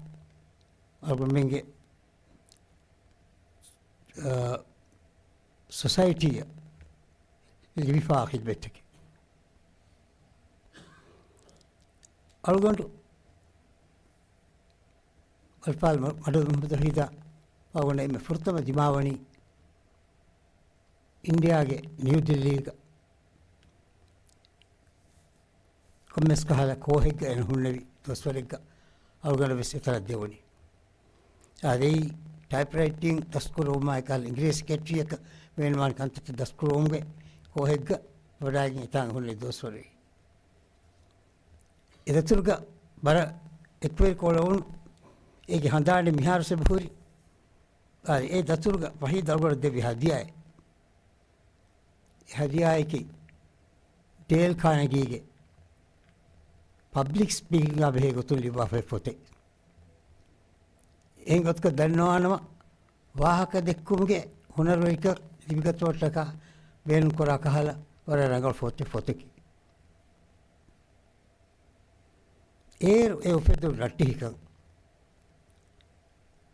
އަޅުގަނޑުމެންގެ، އާ، ސޮސައިޓީއަށް ލިބިފާ ޚިދުމަތްތަކެއް. އަޅުގަނޑު އަލްފާޟިލް މަ-، މަޑުލު މުޙައްމަދު ވަޙީދާ އަޅުގަނޑަށް އެންމެ ފުރަތަމަ ދިމާވަނީ އިންޑިޔާގެ ނިއު ދިއްލީގަ ކޮންމެސް ކަހަލަ ކޯހެއްގަ އޭނަ ހުންނެވި ދުވަސްވަރެއްގަ އަޅުގަނޑަށް ވެސް އެތަނަށް ދެވުނީ. އާދެ، އެއީ ޓައިޕްރައިޓިން ދަސްކުރުވުމާއި ކަހަލަ އިނގިރޭސި ސެކްރެޓަރީއަކަށް ބޭނުންވާނެ ކަންތައްތައް ދަސްކުރުވުމުގެ ކޯހެއްގަ ވަޑައިގެން އެތާނގަ ހުންނެވި ދުވަސްވަރެއް. އެ ދަތުރުގަ ވަރަށް އެކުވެރިކޮޅުވުނު އޭގެ ހަނދާނެއް މިހާރު ސެބަހުރި. އާ، އެ ދަތުރުގަ ވަޙީދު އަޅުގަނޑަށް ދެއްވި ހަދިޔާއެއް. އެ ހަދިޔާއަކީ ޑޭލް ކާނެގީގެ ޕަބްލިކް ސްޕީކިންގާ ބެހޭ ގޮތުން ލިބިފައި ފޮތެއް. އެހެން ގޮތަކަށް ދަންނަވާނަމަ، ވާހަކަ ދެއްކުމުގެ ހުނަރުވެރިކަން ލިބިގަތުމަށްޓަކާ ބޭނުންކުރާ ކަހަލަ ވަރަށް ރަނގަޅު ފޮތެއް، ފޮތަކީ. އޭރު އެ އުފެދުނު ރައްޓެހިކަން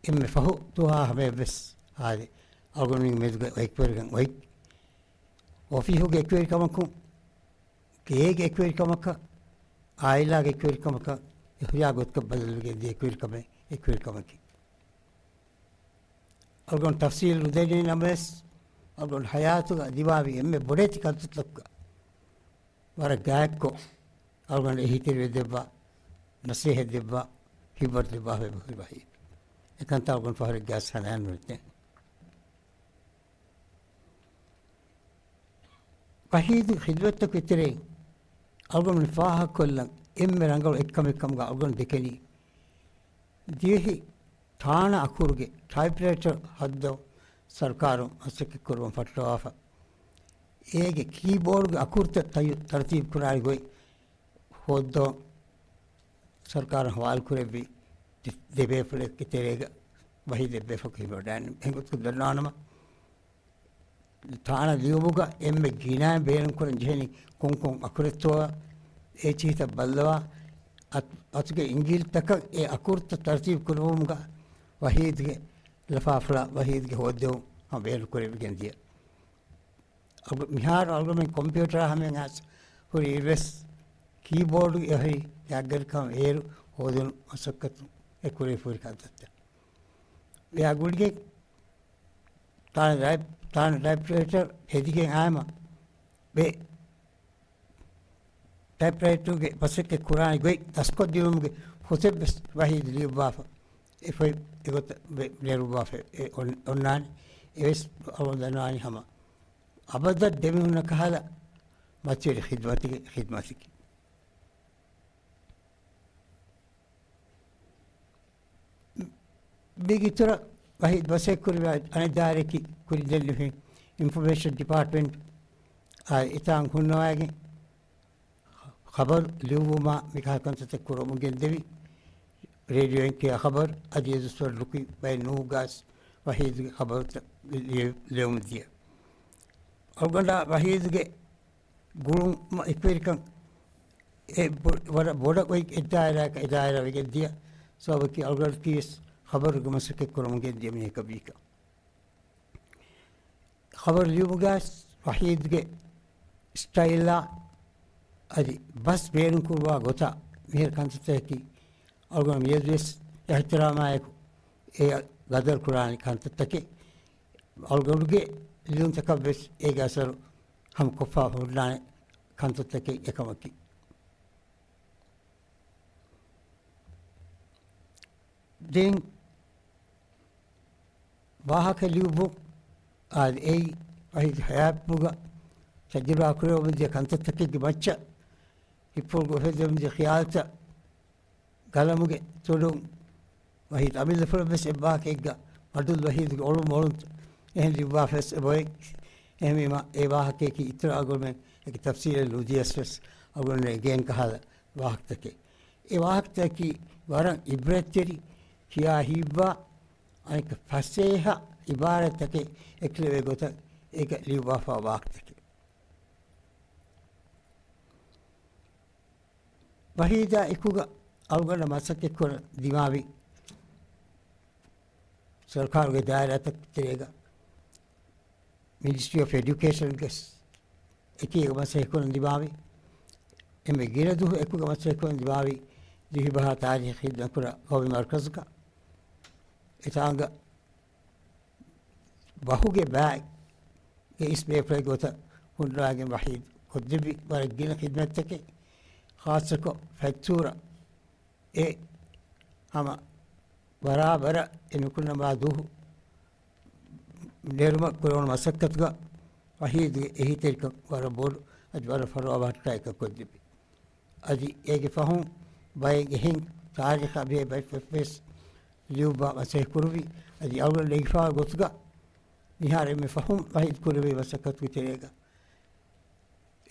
އެންމެ ފަހު ދުވަހާ ހަމަޔަށްވެސް އާދެ، އަޅުގަނޑުމެން މެދުގަ އެކުވެރިކަން އޮތް. އޮފީހުގެ އެކުވެރިކަމަކުން، ގޭގެ އެކުވެރިކަމަކަށް، އާއިލާގެ އެކުވެރިކަމަކަށް، އެ ހުރިހާ ގޮތަކަށް ބަދަލުވެގެން ދިޔަ އެކުވެރިކަމެއް، އެކުވެރިކަމަކީ. އަޅުގަނޑު ތަފްސީލު ނުދެނީ ނަމަވެސް، އަޅުގަނޑު ހަޔާތުގަ ދިމާވި އެންމެ ބޮޑެތި ކަންތައްތަކުގަ ވަރަށް ގާތްކޮށް، އަޅުގަނޑު އެހީތެރިވެ ދެއްވާ، ނަސޭހަތް ދެއްވާ، ހިތްވަރު ދެއްވާ ހުރި ވަހީ. އެކަންތައް އަޅުގަނޑު ފަހަރެއްގަސް ހަނދާން ނުވެތެ. ވަހީދު ޚިދުމަތްތަކުގެ ތެރެއިން އަޅުގަނޑު ފާހަގަކޮށްލަން އެންމެ ރަނގަޅު އެއްކަމެއްކަމުގަ އަޅުގަނޑު ދެކެނީ، ދިވެހި ތާނަ އަކުރުގެ ޓައިޕްރައިޓަރ ހޯއްދަވަން ސަރުކާރުން މަސައްކަތްކުރުވަން ފައްޓަވާފަ. އޭގެ ކީބޯޑުގެ އަކުރުތައް ތަޔު-، ތަރުތީބު ކުރާނެ ގޮތް ހޯއްދަވަން ސަރުކާރުން ހަވާލުކުރެއްވި ދެ-، ދެބޭފުޅެއްގެ ތެރޭގަ ވަހީދު އެއްބޭފުޅަކު ހިމެނިވަޑައިގެން އެނގުތު ދަންނާނަމަ، ތާނަ ލިޔުމުގަ އެންމެ ގިނައިން ބޭނުންކުރަން ޖެހެނީ ކޮންކޮން އަކުރެއްތޯ އޭ ޗީތައް ބައްލަވާ، އަތް-، އަތުގެ އިންޖީލްތަކަށް އެ އަކުރުތައް ތަރުތީބު ކުރުވުމުގަ ވަހީދުގެ ލަފާފުޅާ ވަހީދުގެ ހޯއްދެވުން ހަމަ ބޭނުންކުރެވިގެން ދިޔަ. އަގު-، މިހާރު އަޅުގަނޑުމެން ކޮމްޕިއުޓަރ ހަމައަށް ހުރި އިރުވެސް، ކީބޯޑުގެ އެހެރީ ޖާގަރިކަމަށް އޭރު ހޯދުނު މަސައްކަތު އެ ކުރެވިފަހުރި ކަންތައްތައް. އެއާ ގުޅިގެން ތާނަ ޓައިޕް-، ތާނަ ޓައިޕްރައިޓަރ ހެދިގެން އާމަ ބެ ޓައިޕްރައިޓަރުގެ މަސައްކަތް ކުރާނެ ގޮތް ދަސްކޮށްދިނުމުގެ ފޮތެއްވެސް ވަހީދު ލިޔުއްވާފަ. އެ ފޮތް އެގޮތަށް ވެ-، ނެރުއްވާފަ އެ އޮން-، އޮންނާނެ. އެވެސް އަޅުގަނޑު ދަންނަވާނީ ހަމަ އަބަދަށް ދެމިހުންނަ ކަހަލަ މަތިވެރި ޚިދްމަތުގެ ޚިދްމަތަކީ. މީގެ އިތުރަށް ވަހީދު މަސައްކަތް ކުރެވޭ އަނެއް ދާއިރަކީ ކުރިން ދެންނެވި އިންފޮމޭޝަން ޑިޕާޓްމަންޓް އާ އެތާން ހުންނަވައިގެން ޚަބަރު ލިޔުއްވުމާ މިކަހަލަ ކަންތައްތައް ކުރަމުން ގެންދެވި. ރޭޑިއޯއިން ކިޔާ ޚަބަރު އަދި އެ ދުވަސްވަރު ލުކުތް ބައެއް ނޫގާސް ވަހީދުގެ ޚަބަރުތައް ލިޔެ-، ލެވުމަށް ދިޔަ. އަޅުގަނޑާ ވަހީދުގެ ގުޅުން މަ-، އެކުވެރިކަން އެ ބޮ-، ވަރަށް ބޮޑަށް އޮތް އެއް ދާއިރާއަކަށް އެ ދާއިރާ ވެގެން ދިޔަ ސަބަބަކީ އަޅުގަނޑަކީވެސް ޚަބަރުގެ މަސައްކަތް ކުރަމުން ގެންދިޔަ މީހަކަށް ވީކަން. ޚަބަރު ލިޔުމުގައި ވަހީދުގެ ސްޓައިލާ އަދި ބަސް ބޭނުންކުރުވާ ގޮތާ މިހިރަ ކަންތައްތަކަކީ އަޅުގަނޑު މިއަދުވެސް އިޙްތިރާމާއެކު އެ ގަދަރު ކުރާނެ ކަންތައްތަކެއް. އަޅުގަނޑުގެ ލިޔުންތަކަށްވެސް އޭގެ އަސަރު ހަމަ ކޮށްފަ ހުންނާނެ ކަންތައްތަކެއް އެކަމަކީ. ދެން ވާހަކަ ލިޔުއްވުން އާދެ، އެއީ ވަހީދު ހަޔާތްޕުގަ ތަޖުރިބާ ކުރެވެމުންދިޔަ ކަންތައްތަކެއްގެ މައްޗަށް ހިތްޕުޅުގަ އުފެދެމުންދިޔަ ޚިޔާލުތައް ގަލަމުގެ ތުނޑުން ވަހީދު އަމިއްލަފުޅަށްވެސް އެއްވާހަކައެއްގަ މަޑުލު ވަހީދުގެ އޮޅުން އޮޅުން އެހެން ލިޔުއްވާފަވެސް އެބައޮތް. އެހެންވީމަ އެ ވާހަކަޔަކީ އިތުރަށް އަޅުގަނޑުމެން އެކި ތަފްސީލެއް ނުދިޔަސްވެސް އަޅުގަނޑުމެން އެނގޭނެ ކަހަލަ ވާހަކަތަކެއް. އެ ވާހަކަތަކަކީ ވަރަށް އިބްރަތްތެރި ކިޔާ ހިތްވާ އަނެއްކާ ފަސޭހަ އިބާރާތްތަކެއް އެކުލެވޭ ގޮތަށް އޭގަ ލިޔުއްވާފާ ވާހަކަތަކެއް. ވަހީދާ އެކުގަ އަޅުގަނޑަށް މަސައްކަތްކުރަން ދިމާވި ސަރުކާރުގެ ދާއިރާތަކުގެ ތެރޭގަ މިނިސްޓްރީ އޮފް އެޑިއުކޭޝަންގެ އެކީގަ މަސައްކަތްކުރަން ދިމާވި. އެންމެ ގިނަ ދުވަހު އެކުގަ މަސައްކަތްކުރަން ދިމާވި ދިވެހިބަހާ ތާރީޚީ ޚިދްމަތްކުރާ ގައުމީ މަރުކަޒަކަށް. އެތާނގަ ބަހުގެ ބައި ރައީސް ބޭފުޅެއް ގޮތަށް ހުންނަވައިގެން ވަހީދު ކޮށްދެއްވި ވަރަށް ގިނަ ޚިދްމަތްތަކެއް، ޚާއްޞަކޮށް ފެތުރަ އެ ހަމަ ބަރާބަރަށް އެ ނުކުންނަވާ ދުވަހު ނެރުމަށް ކުރެވުނު މަސައްކަތުގަ ވަހީދުގެ އެހީތެރިކަން ވަރަށް ބޮޑު އަދި ވަރަށް ފަރުވާ ބަހައްޓާއެކަށް ކޮށްދެއްވި. އަދި އޭގެ ފަހުން ބައެއް އެހެން ތާރީޚާ ބެހޭ ބައެއް ފެތް ފެތް ލިޔުއްވާ މަސައްކަތް ކުރުވި. އަދި އަޅުގަނޑު ނެގިފާ ގޮތުގަ މިހާރު އެންމެ ފަހުން ވަހީދު ކުރެވޭ މަސައްކަތުގެ ތެރޭގަ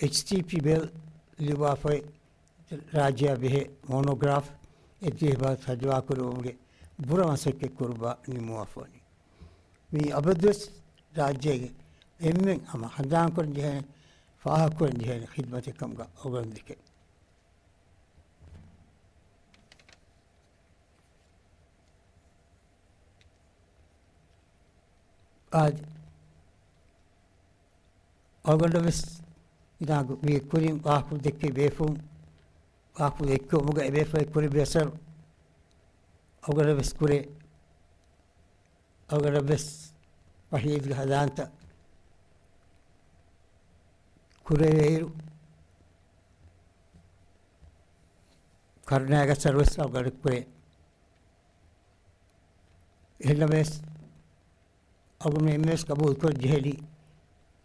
އެޗްޓީޕީ ބެލް ލިޔުއްވާފައި ރާއްޖެއާ ބެހޭ މޯނޯގްރާފް އެއްދިވެހި ބަހަށް ތަޖުވާ ކުރެވުމުގެ ބުރަ މަސައްކަތް ކުރުއްވާ ނިމުވާފަވަނީ. މީ އަބަދުވެސް ރާއްޖޭގެ އެންމެން ހަމަ ހަނދާންކުރަން ޖެހޭނެ، ފާހަގަކުރަން ޖެހޭނެ ޚިދްމަތެއް ކަމުގަ އަޅުގަނޑު ދެކެން. އާދެ، އަޅުގަނޑަށް ވެސް އިނާގު މީ ކުރިން ވާހަކަ ދެއްކި ބޭފުޅުން ވާހަކަ ދެއްކެވުމުގަ އެ ބޭފުޅެއް ކުރި ބޭސަރު އަޅުގަނޑަށް ވެސް ކުރޭ. އަޅުގަނޑަށް ވެސް ވަހީދުގެ ހަނދާންތައް ކުރެވޭއިރު، ކަރުނައިގެ ސަރުވެސް އަޅުގަނޑަށް ކުރޭ. އެހެންނަމަވެސް، އަޅުގަނޑުމެން އެންމެވެސް ގަބޫލުކުރަން ޖެހެނީ،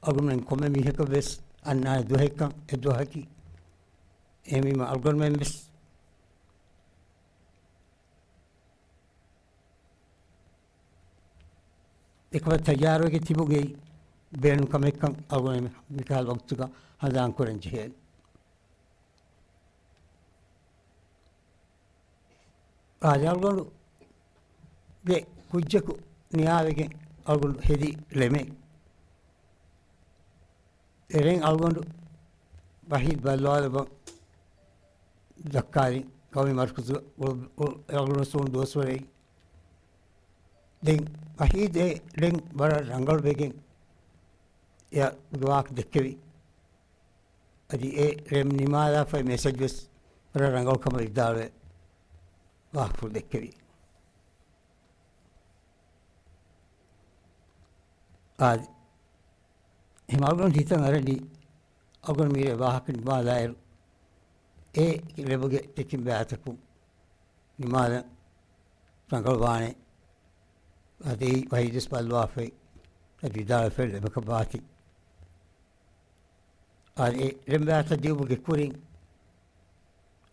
އަޅުގަނޑުމެން ކޮންމެ މީހަކަށް ވެސް އަންނާނެ ދުވަހެއްކަން އެ ދުވަހަކީ. އެހެންވީމަ، އަޅުގަނޑުމެން ވެސް އެކަމަށް ތައްޔާރުވެގެން ތިބުން އެއީ ބޭނުން ކަމެއްކަން އަޅުގަނޑު މިކަހަލަ ވަގުތުގަ ހަނދާން ކުރަން ޖެހޭނެ. އާދެ، އަޅުގަނޑުގެ ކުއްޖަކު ނިޔާވެގެން އަޅުގަނޑު ހެދި ޅެމެއް. އެ ޅެން އަޅުގަނޑު ވަހީދު ބައްލަވާލައްވަން ދައްކާލިން ގައުމީ މަރުކަޒު އުޅު-، އުޅު-، އަޅުގަނޑު ސޫން ދުވަސްވަރެއް. ދެން ވަހީދު އެ ޅެން ވަރަށް ރަނގަޅުވެގެން އެ ވާހަކަ ދެއްކެވި. އަދި އެ ރެމްޕް ނިމާލާފައި މެސެޖް ވެސް ވަރަށް ރަނގަޅު ކަމަށް ވިދާޅުވެ ވާހަކަފުޅު ދެއްކެވި. އާދެ، އެހެން އަޅުގަނޑު ހިތަށް އަރަނީ އަޅުގަނޑު މިރޭ ވާހަކަ ނިމާލާއިރު، އެ ރެމްޕްގެ ތެކިން ބައިތަކުން ނިމާލަން ރަނގަޅުވާނެ. އަދި ވަހީދު ވެސް ބައްލަވާފައި ވިދާޅުވެފައި ލެބޭކަށް ވާތީ. އަދި ރެމްޕް ބައިތައް ދިއުމުގެ ކުރިން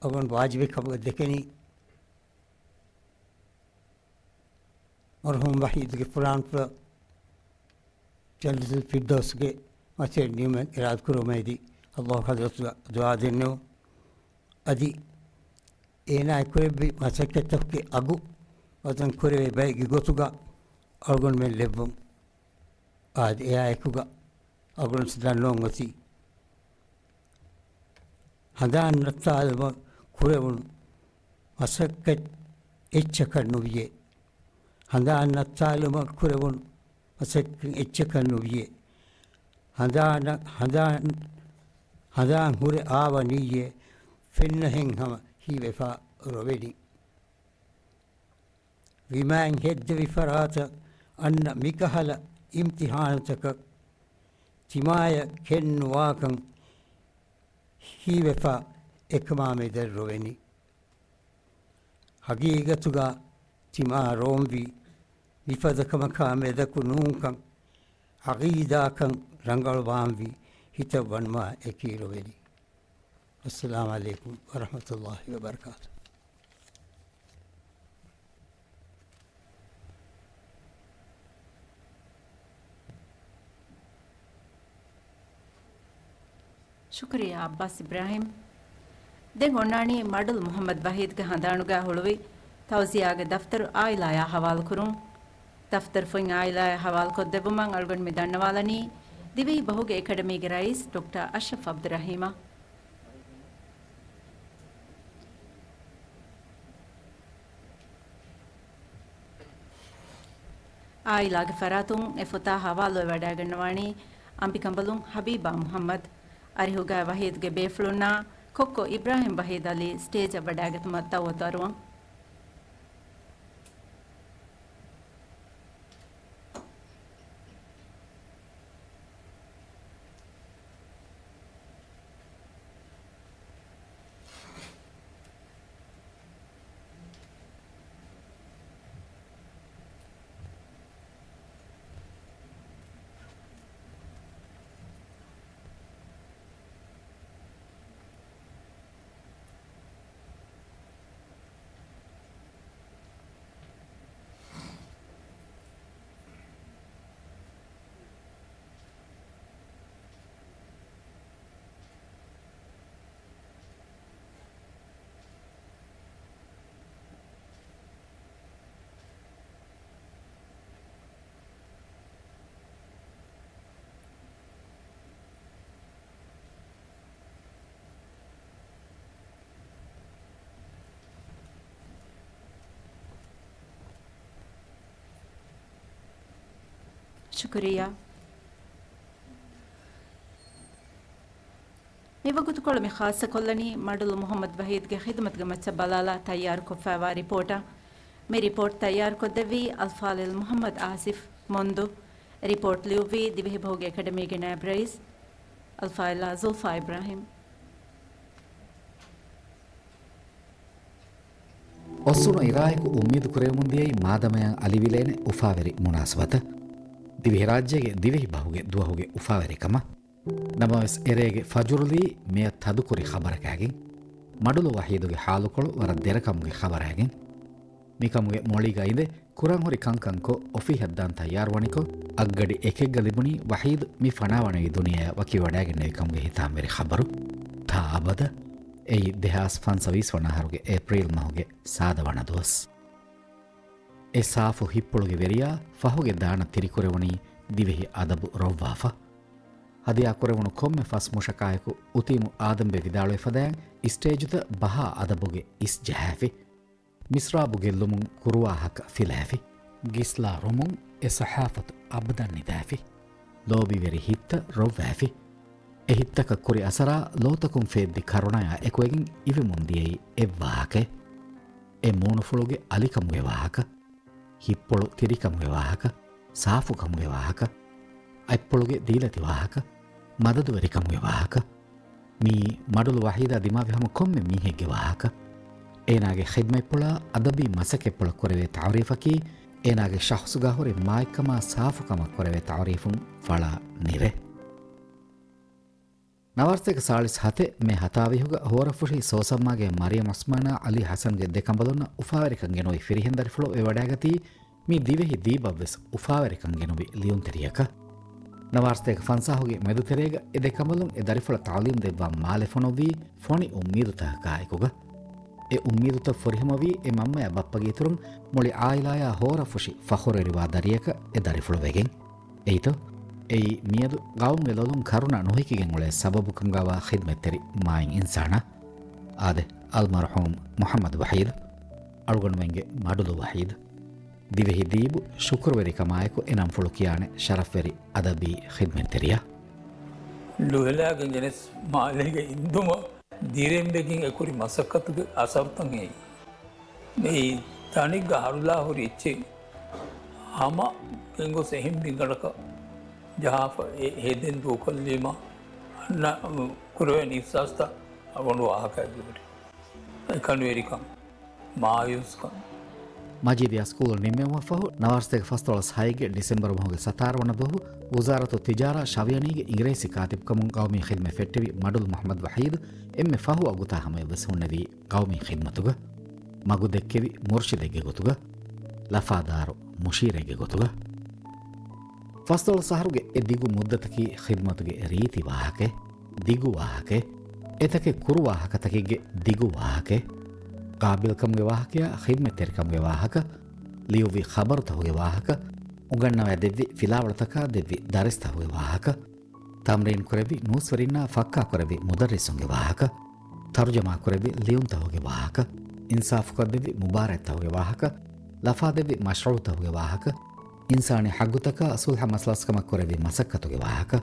އަޅުގަނޑު ވާޖިބެއް ކަމުގަ ދެކެނީ، މަރުޙޫމް ވަޙީދުގެ ފުރާންފުޅަށް ޖަންނަތުލް ފިރްދައުސްގެ މަތިވެރި ނިޢުމަތް އިރާދަކުރުމަށް އެދި، ﷲ ޙަޟްރަތުގަ ދުޢާ ދެންނެވުން. އަދި އޭނާ ކުރެއްވި މަސައްކަތްތަކުގެ އަގު ވަޒަން ކުރެވޭ ބައެއްގެ ގޮތުގަ އަޅުގަނޑުމެން ލެއްވުން. އާދެ، އެއާއެކުގަ އަޅުގަނޑު ދަންނަވަން އޮތީ، ހަނދާން ނައްތާލުމަށް ކުރެވުނު މަސައްކަތް އެއްޗަކަށް ނުވިޔޭ. ހަނދާން ނައްތާލުމަށް ކުރެވުނު މަސައްކަތް އެއްޗަކަށް ނުވިޔޭ. ހަނދާނަށް، ހަނދާން، ހަނދާން ހުރެ އާވަނީއޭ، ފެންނަހެން ހަމަ ހީވެފަ ރޮވެނީ. ވިމާއިން ހެއްދެވި ފަރާތަށް އަންނަ މިކަހަލަ އިމްތިޙާނުތަކަށް ތިމާޔަށް ކެތްނުވާކަން ހީވެފަ އެކަމާ މެދަށް ރޮވެނީ. ހަގީގަތުގަ ތިމާ ރޯންވީ މިފަދަ ކަމަކާ މެދަކު ނޫންކަން، ޢަޤީދާކަން ރަނގަޅުވާންވީ ހިތަށް ވަނުމާ އެކީ ރޮވެނީ. އައްސަލާމް ޢަލައިކުމް ވަރަޙްމަތުﷲި ވަބަރަކާތުހު. ޝުކުރިއްޔާ ޢައްބާސް އިބްރާހިމް. ދެން އޮންނާނީ މަޑުލު މުޙައްމަދު ވަޙީދުގެ ހަނދާނުގައި ހުޅުވި ތައުޒިޔާގެ ދަފްތަރު އާއިލާޔާ ޙަވާލުކުރުން. ދަފްތަރުފުޅު އާއިލާޔާ ޙަވާލުކޮށްދެއްވުމަށް އަޅުގަނޑު މި ދަންނަވާލަނީ ދިވެހި ބަހުގެ އެކަޑަމީގެ ރައީސް ޑޮކްޓަރ އަޝްރަފް ޢަބްދުއްރަޙީމަށް. އާއިލާގެ ފަރާތުން އެ ފޮތާ ހަވާލުވެވަޑައިގަންނަވާނީ އަނބިކަނބަލުން ޙަބީބާ މުޙައްމަދު. އަރިހުގައި ވަޙީދުގެ ބޭފުޅުންނާ ކޮއްކޮ އިބްރާހިމް ވަޙީދު ޢަލީ ސްޓޭޖަށް ވަޑައިގަތުމަށް ދަޢުވަތު އަރުވަން. ޝުކުރިއްޔާ. މިވަގުތުކޮޅު މި ޚާއްޞަކޮށްލަނީ މަޑުލު މުޙައްމަދު ވަޙީދުގެ ޚިދުމަތުގެ މައްޗަށް ބަލާލާ ތައްޔާރުކޮށްފައިވާ ރިޕޯޓަށް. މި ރިޕޯޓް ތައްޔާރުކޮށްދެއްވީ އަލްފާޟިލް މުޙައްމަދު އާސިފް މޮންދު. ރިޕޯޓް ލިޔުއްވީ ދިވެހިބަހުގެ އެކަޑަމީގެ ނައިބް ރައީސް އަލްފާޟިލާ ޒުލްފާ އިބްރާހިމް. އޮއްސުނު އިރާއެކު އުއްމީދު ކުރެވެމުންދިޔައީ މާދަމަޔަށް އަލިވިލޭނެ އުފާވެރި މުނާސަބަތަށް، ދިވެހިރާއްޖޭގެ ދިވެހި ބަހުގެ ދުވަހުގެ އުފާވެރިކަމަށް. ނަމަވެސް، އެރޭގެ ފަޖުރުލީ މެޔަށް ތަދުކުރި ޚަބަރަކާގެން، މަޑުލު ވަޙީދުގެ ޙާލުކޮޅު ވަރަށް ދެރަކަމުގެ ޚަބަރާގެން. މިކަމުގެ މޮޅީގަ އިނދެ ކުރަންހުރި ކަންކަންކޮށް، އޮފީހަށް ދާން ތައްޔާރުވަނިކޮށް، އަށްގަޑި އެކެއްގަ ލިބުނީ ވަޙީދު މި ފަނާވަނިވި ދުނިޔެއަށް ވަކިވެވަޑައިގެންނެވި ކަމުގެ ހިތާމަވެރި ޚަބަރު. ތާ އަބަދަށް އެއީ ދެހާސް ފަންސަވީސް ވަނަ އަހަރުގެ އޭޕްރީލް މަހުގެ ސާދަ ވަނަ ދުވަސް. އެ ސާފު ހިތްޕުޅުގެ ވެރިޔާ ފަހުގެ ދާނަށް ތިރިކުރެވުނީ ދިވެހި އަދަބު ރޮއްވާފަ. ހަދިޔާކުރެވުނު ކޮންމެ ފަސް މުށަކާއެކު އުތީމު އާދަމްބެ ވިދާޅުވެފަދައިން، އިސްޓޭޖުތައް ބަހާ އަދަބުގެ އިސް ޖަހާފި. މިސްރާބު ގެއްލުމުން ކުރުވާހަކަ ފިލާފި. ގިސްލާ ރޮމުން އެ ޞަޙާފަތު އަބަދަށް ނިދާފި. ލޯބިވެރި ހިތްތައް ރޮއްވައިފި. އެ ހިތްތަކަށް ކުރި އަސަރާ ލޯތަކުން ފޭއްދި ކަރުނަޔާ އެކުވެގެން އިވެމުން ދިޔައީ އެއްވާހަކައެއް. އެ މޫނުފުޅުގެ އަލިކަމުގެ ވާހަކަ، ހިތްޕުޅު ތިރިކަމުގެ ވާހަކަ، ސާފުކަމުގެ ވާހަކަ، އަތްޕުޅުގެ ދީލަތި ވާހަކަ، މަދަދުވެރިކަމުގެ ވާހަކަ. މިއީ މަޑުލު ވަހީދާ ދިމާވި ހަމަ ކޮންމެ މީހެއްގެ ވާހަކަ. އޭނާގެ ޚިދްމަތްޕުޅާ އަދަބީ މަސައްކަތްޕުޅަށް ކުރެވޭ ތަޢުރީފަކީ، އޭނާގެ ޝަޚްޞުގާ ހުރި މާތްކަމާ ސާފުކަމަށް ކުރެވޭ ތަޢުރީފުން ފަޅާ ނިރެ. ނަވާރަސަތޭކަ ސާޅީސް ހަތެއް މޭ ހަތާވީހުގަ ހޯރަފުށި ސޯސައްމާގޭ މަރިޔަމް އުސްމާނާ އަލީ ޙަސަންގެ ދެ ކަނބަލުންނަށް އުފާވެރިކަން ގެނުވި ފިރިހެން ދަރިފުޅު ވެވަޑައިގަތީ މި ދިވެހި ދީބަށްވެސް އުފާވެރިކަން ގެނުވި ލިޔުންތެރިޔަކަށް. ނަވާރަސަތޭކަ ފަންސާހުގެ މެދުތެރޭގަ އެ ދެ ކަނބަލުން އެ ދަރިފުޅަށް ތަޢުލީމް ދެއްވާ މާލެ ފޮނުއްވީ ފޮނި އުއްމީދުތަކަކާ އެކުގަ. އެ އުއްމީދުތައް ފުރިހަމަވީ އެ މަންމަޔާ ބައްޕަގެ އިތުރުން މުޅި ޢާއިލާޔާ ހޯރަފުށި ފަޚުރުވެރިވާ ދަރިޔަކަށް އެ ދަރިފުޅު ވެގެން. އެއީތޯ؟ އެއީ މިއަދު ގައުމުގެ ލޮލުން ކަރުނަ ނުހިކިގެން އުޅޭ ސަބަބުކަމުގަވާ ޚިދްމަތްތެރި މާތް އިންސާނާ. އާދެ، އަލްމަރްޙޫމް މުޙައްމަދު ވަޙީދު، އަޅުގަނޑުމެންގެ މަޑުލު ވަޙީދު. ދިވެހި ދީބު ޝުކުރުވެރިކަމާއެކު އެ ނަންފުޅު ކިޔާނެ ޝަރަފްވެރި އަދަބީ ޚިދްމަތްތެރިޔާ. ލުހެލާގެން ގެނެސް މާލޭގަ އިންދުމަށް ދިރެންވެގެން އެކުރި މަސައްކަތުގެ އަސަރުތައް އެއީ. މިއީ ތަނެއްގަ ހަރުލާ ހުރި އެއްޗެއް ހަމަ ގެންގޮސް އެހެން ބިންގަނޑަކަށް ޖަހާފަ އެ ހެދެން ދޫކޮށްލީމަ އަންނަ ކުރެވޭނެ އިޙްސާސްތައް އަޅުގަނޑު ވާހަކައަށް ލިބޭ. އެކަނިވެރިކަން، މާޔޫސްކަން. މަޖީދިއްޔާ ސްކޫލު ނިންމެވުމަށްފަހު، ނަވާރަސަތޭކަ ފަސްދޮޅަސް ހައެއްގެ ޑިސެމްބަރު މަހުގެ ސަތާރަ ވަނަ ދުވަހު ވުޒާރަތު ތިޖާރާ ޝަވިޔަނީގެ އިނގިރޭސި ކާތިބުކަމުން ގައުމީ ޚިދްމަތް ފެއްޓެވި މަޑުލު މުޙައްމަދު ވަޙީދު އެންމެ ފަހު ވަގުތާ ހަމަޔަށްވެސް ހުންނެވީ ގައުމީ ޚިދްމަތުގަ، މަގު ދެއްކެވި މުރުޝިދެއްގެ ގޮތުގަ، ލަފާދާރު މުޝީރެއްގެ ގޮތުގަ. ފަސްދޮޅަސް އަހަރުގެ އެ ދިގު މުއްދަތަކީ ޚިދްމަތުގެ ރީތި ވާހަކައެއް، ދިގު ވާހަކައެއް، އެތަކެއް ކުރު ވާހަކަތަކެއްގެ ދިގު ވާހަކައެއް، ޤާބިލްކަމުގެ ވާހަކަޔާ ޚިދްމަތްތެރިކަމުގެ ވާހަކަ، ލިޔުއްވި ޚަބަރުތަހުގެ ވާހަކަ، އުނގަންނަވައި ދެއްވި ފިލާވަޅުތަކާ ދެއްވި ދަރިސްތަހުގެ ވާހަކަ، ތަމްރީން ކުރެއްވި ނޫސްވެރިންނާ ފައްކާ ކުރެއްވި މުދައްރިސުންގެ ވާހަކަ، ތަރުޖަމާ ކުރެއްވި ލިޔުންތަހުގެ ވާހަކަ، އިންސާފުކޮށްދެއްވި މުބާރާތްތަހުގެ ވާހަކަ، ލަފާދެއްވި މަޝްރޫޢުތަހުގެ ވާހަކަ، އިންސާނީ ޙައްޤުތަކާ ޞުލްޙަ މަސްލަސްކަމަށް ކުރެއްވި މަސައްކަތުގެ ވާހަކަ،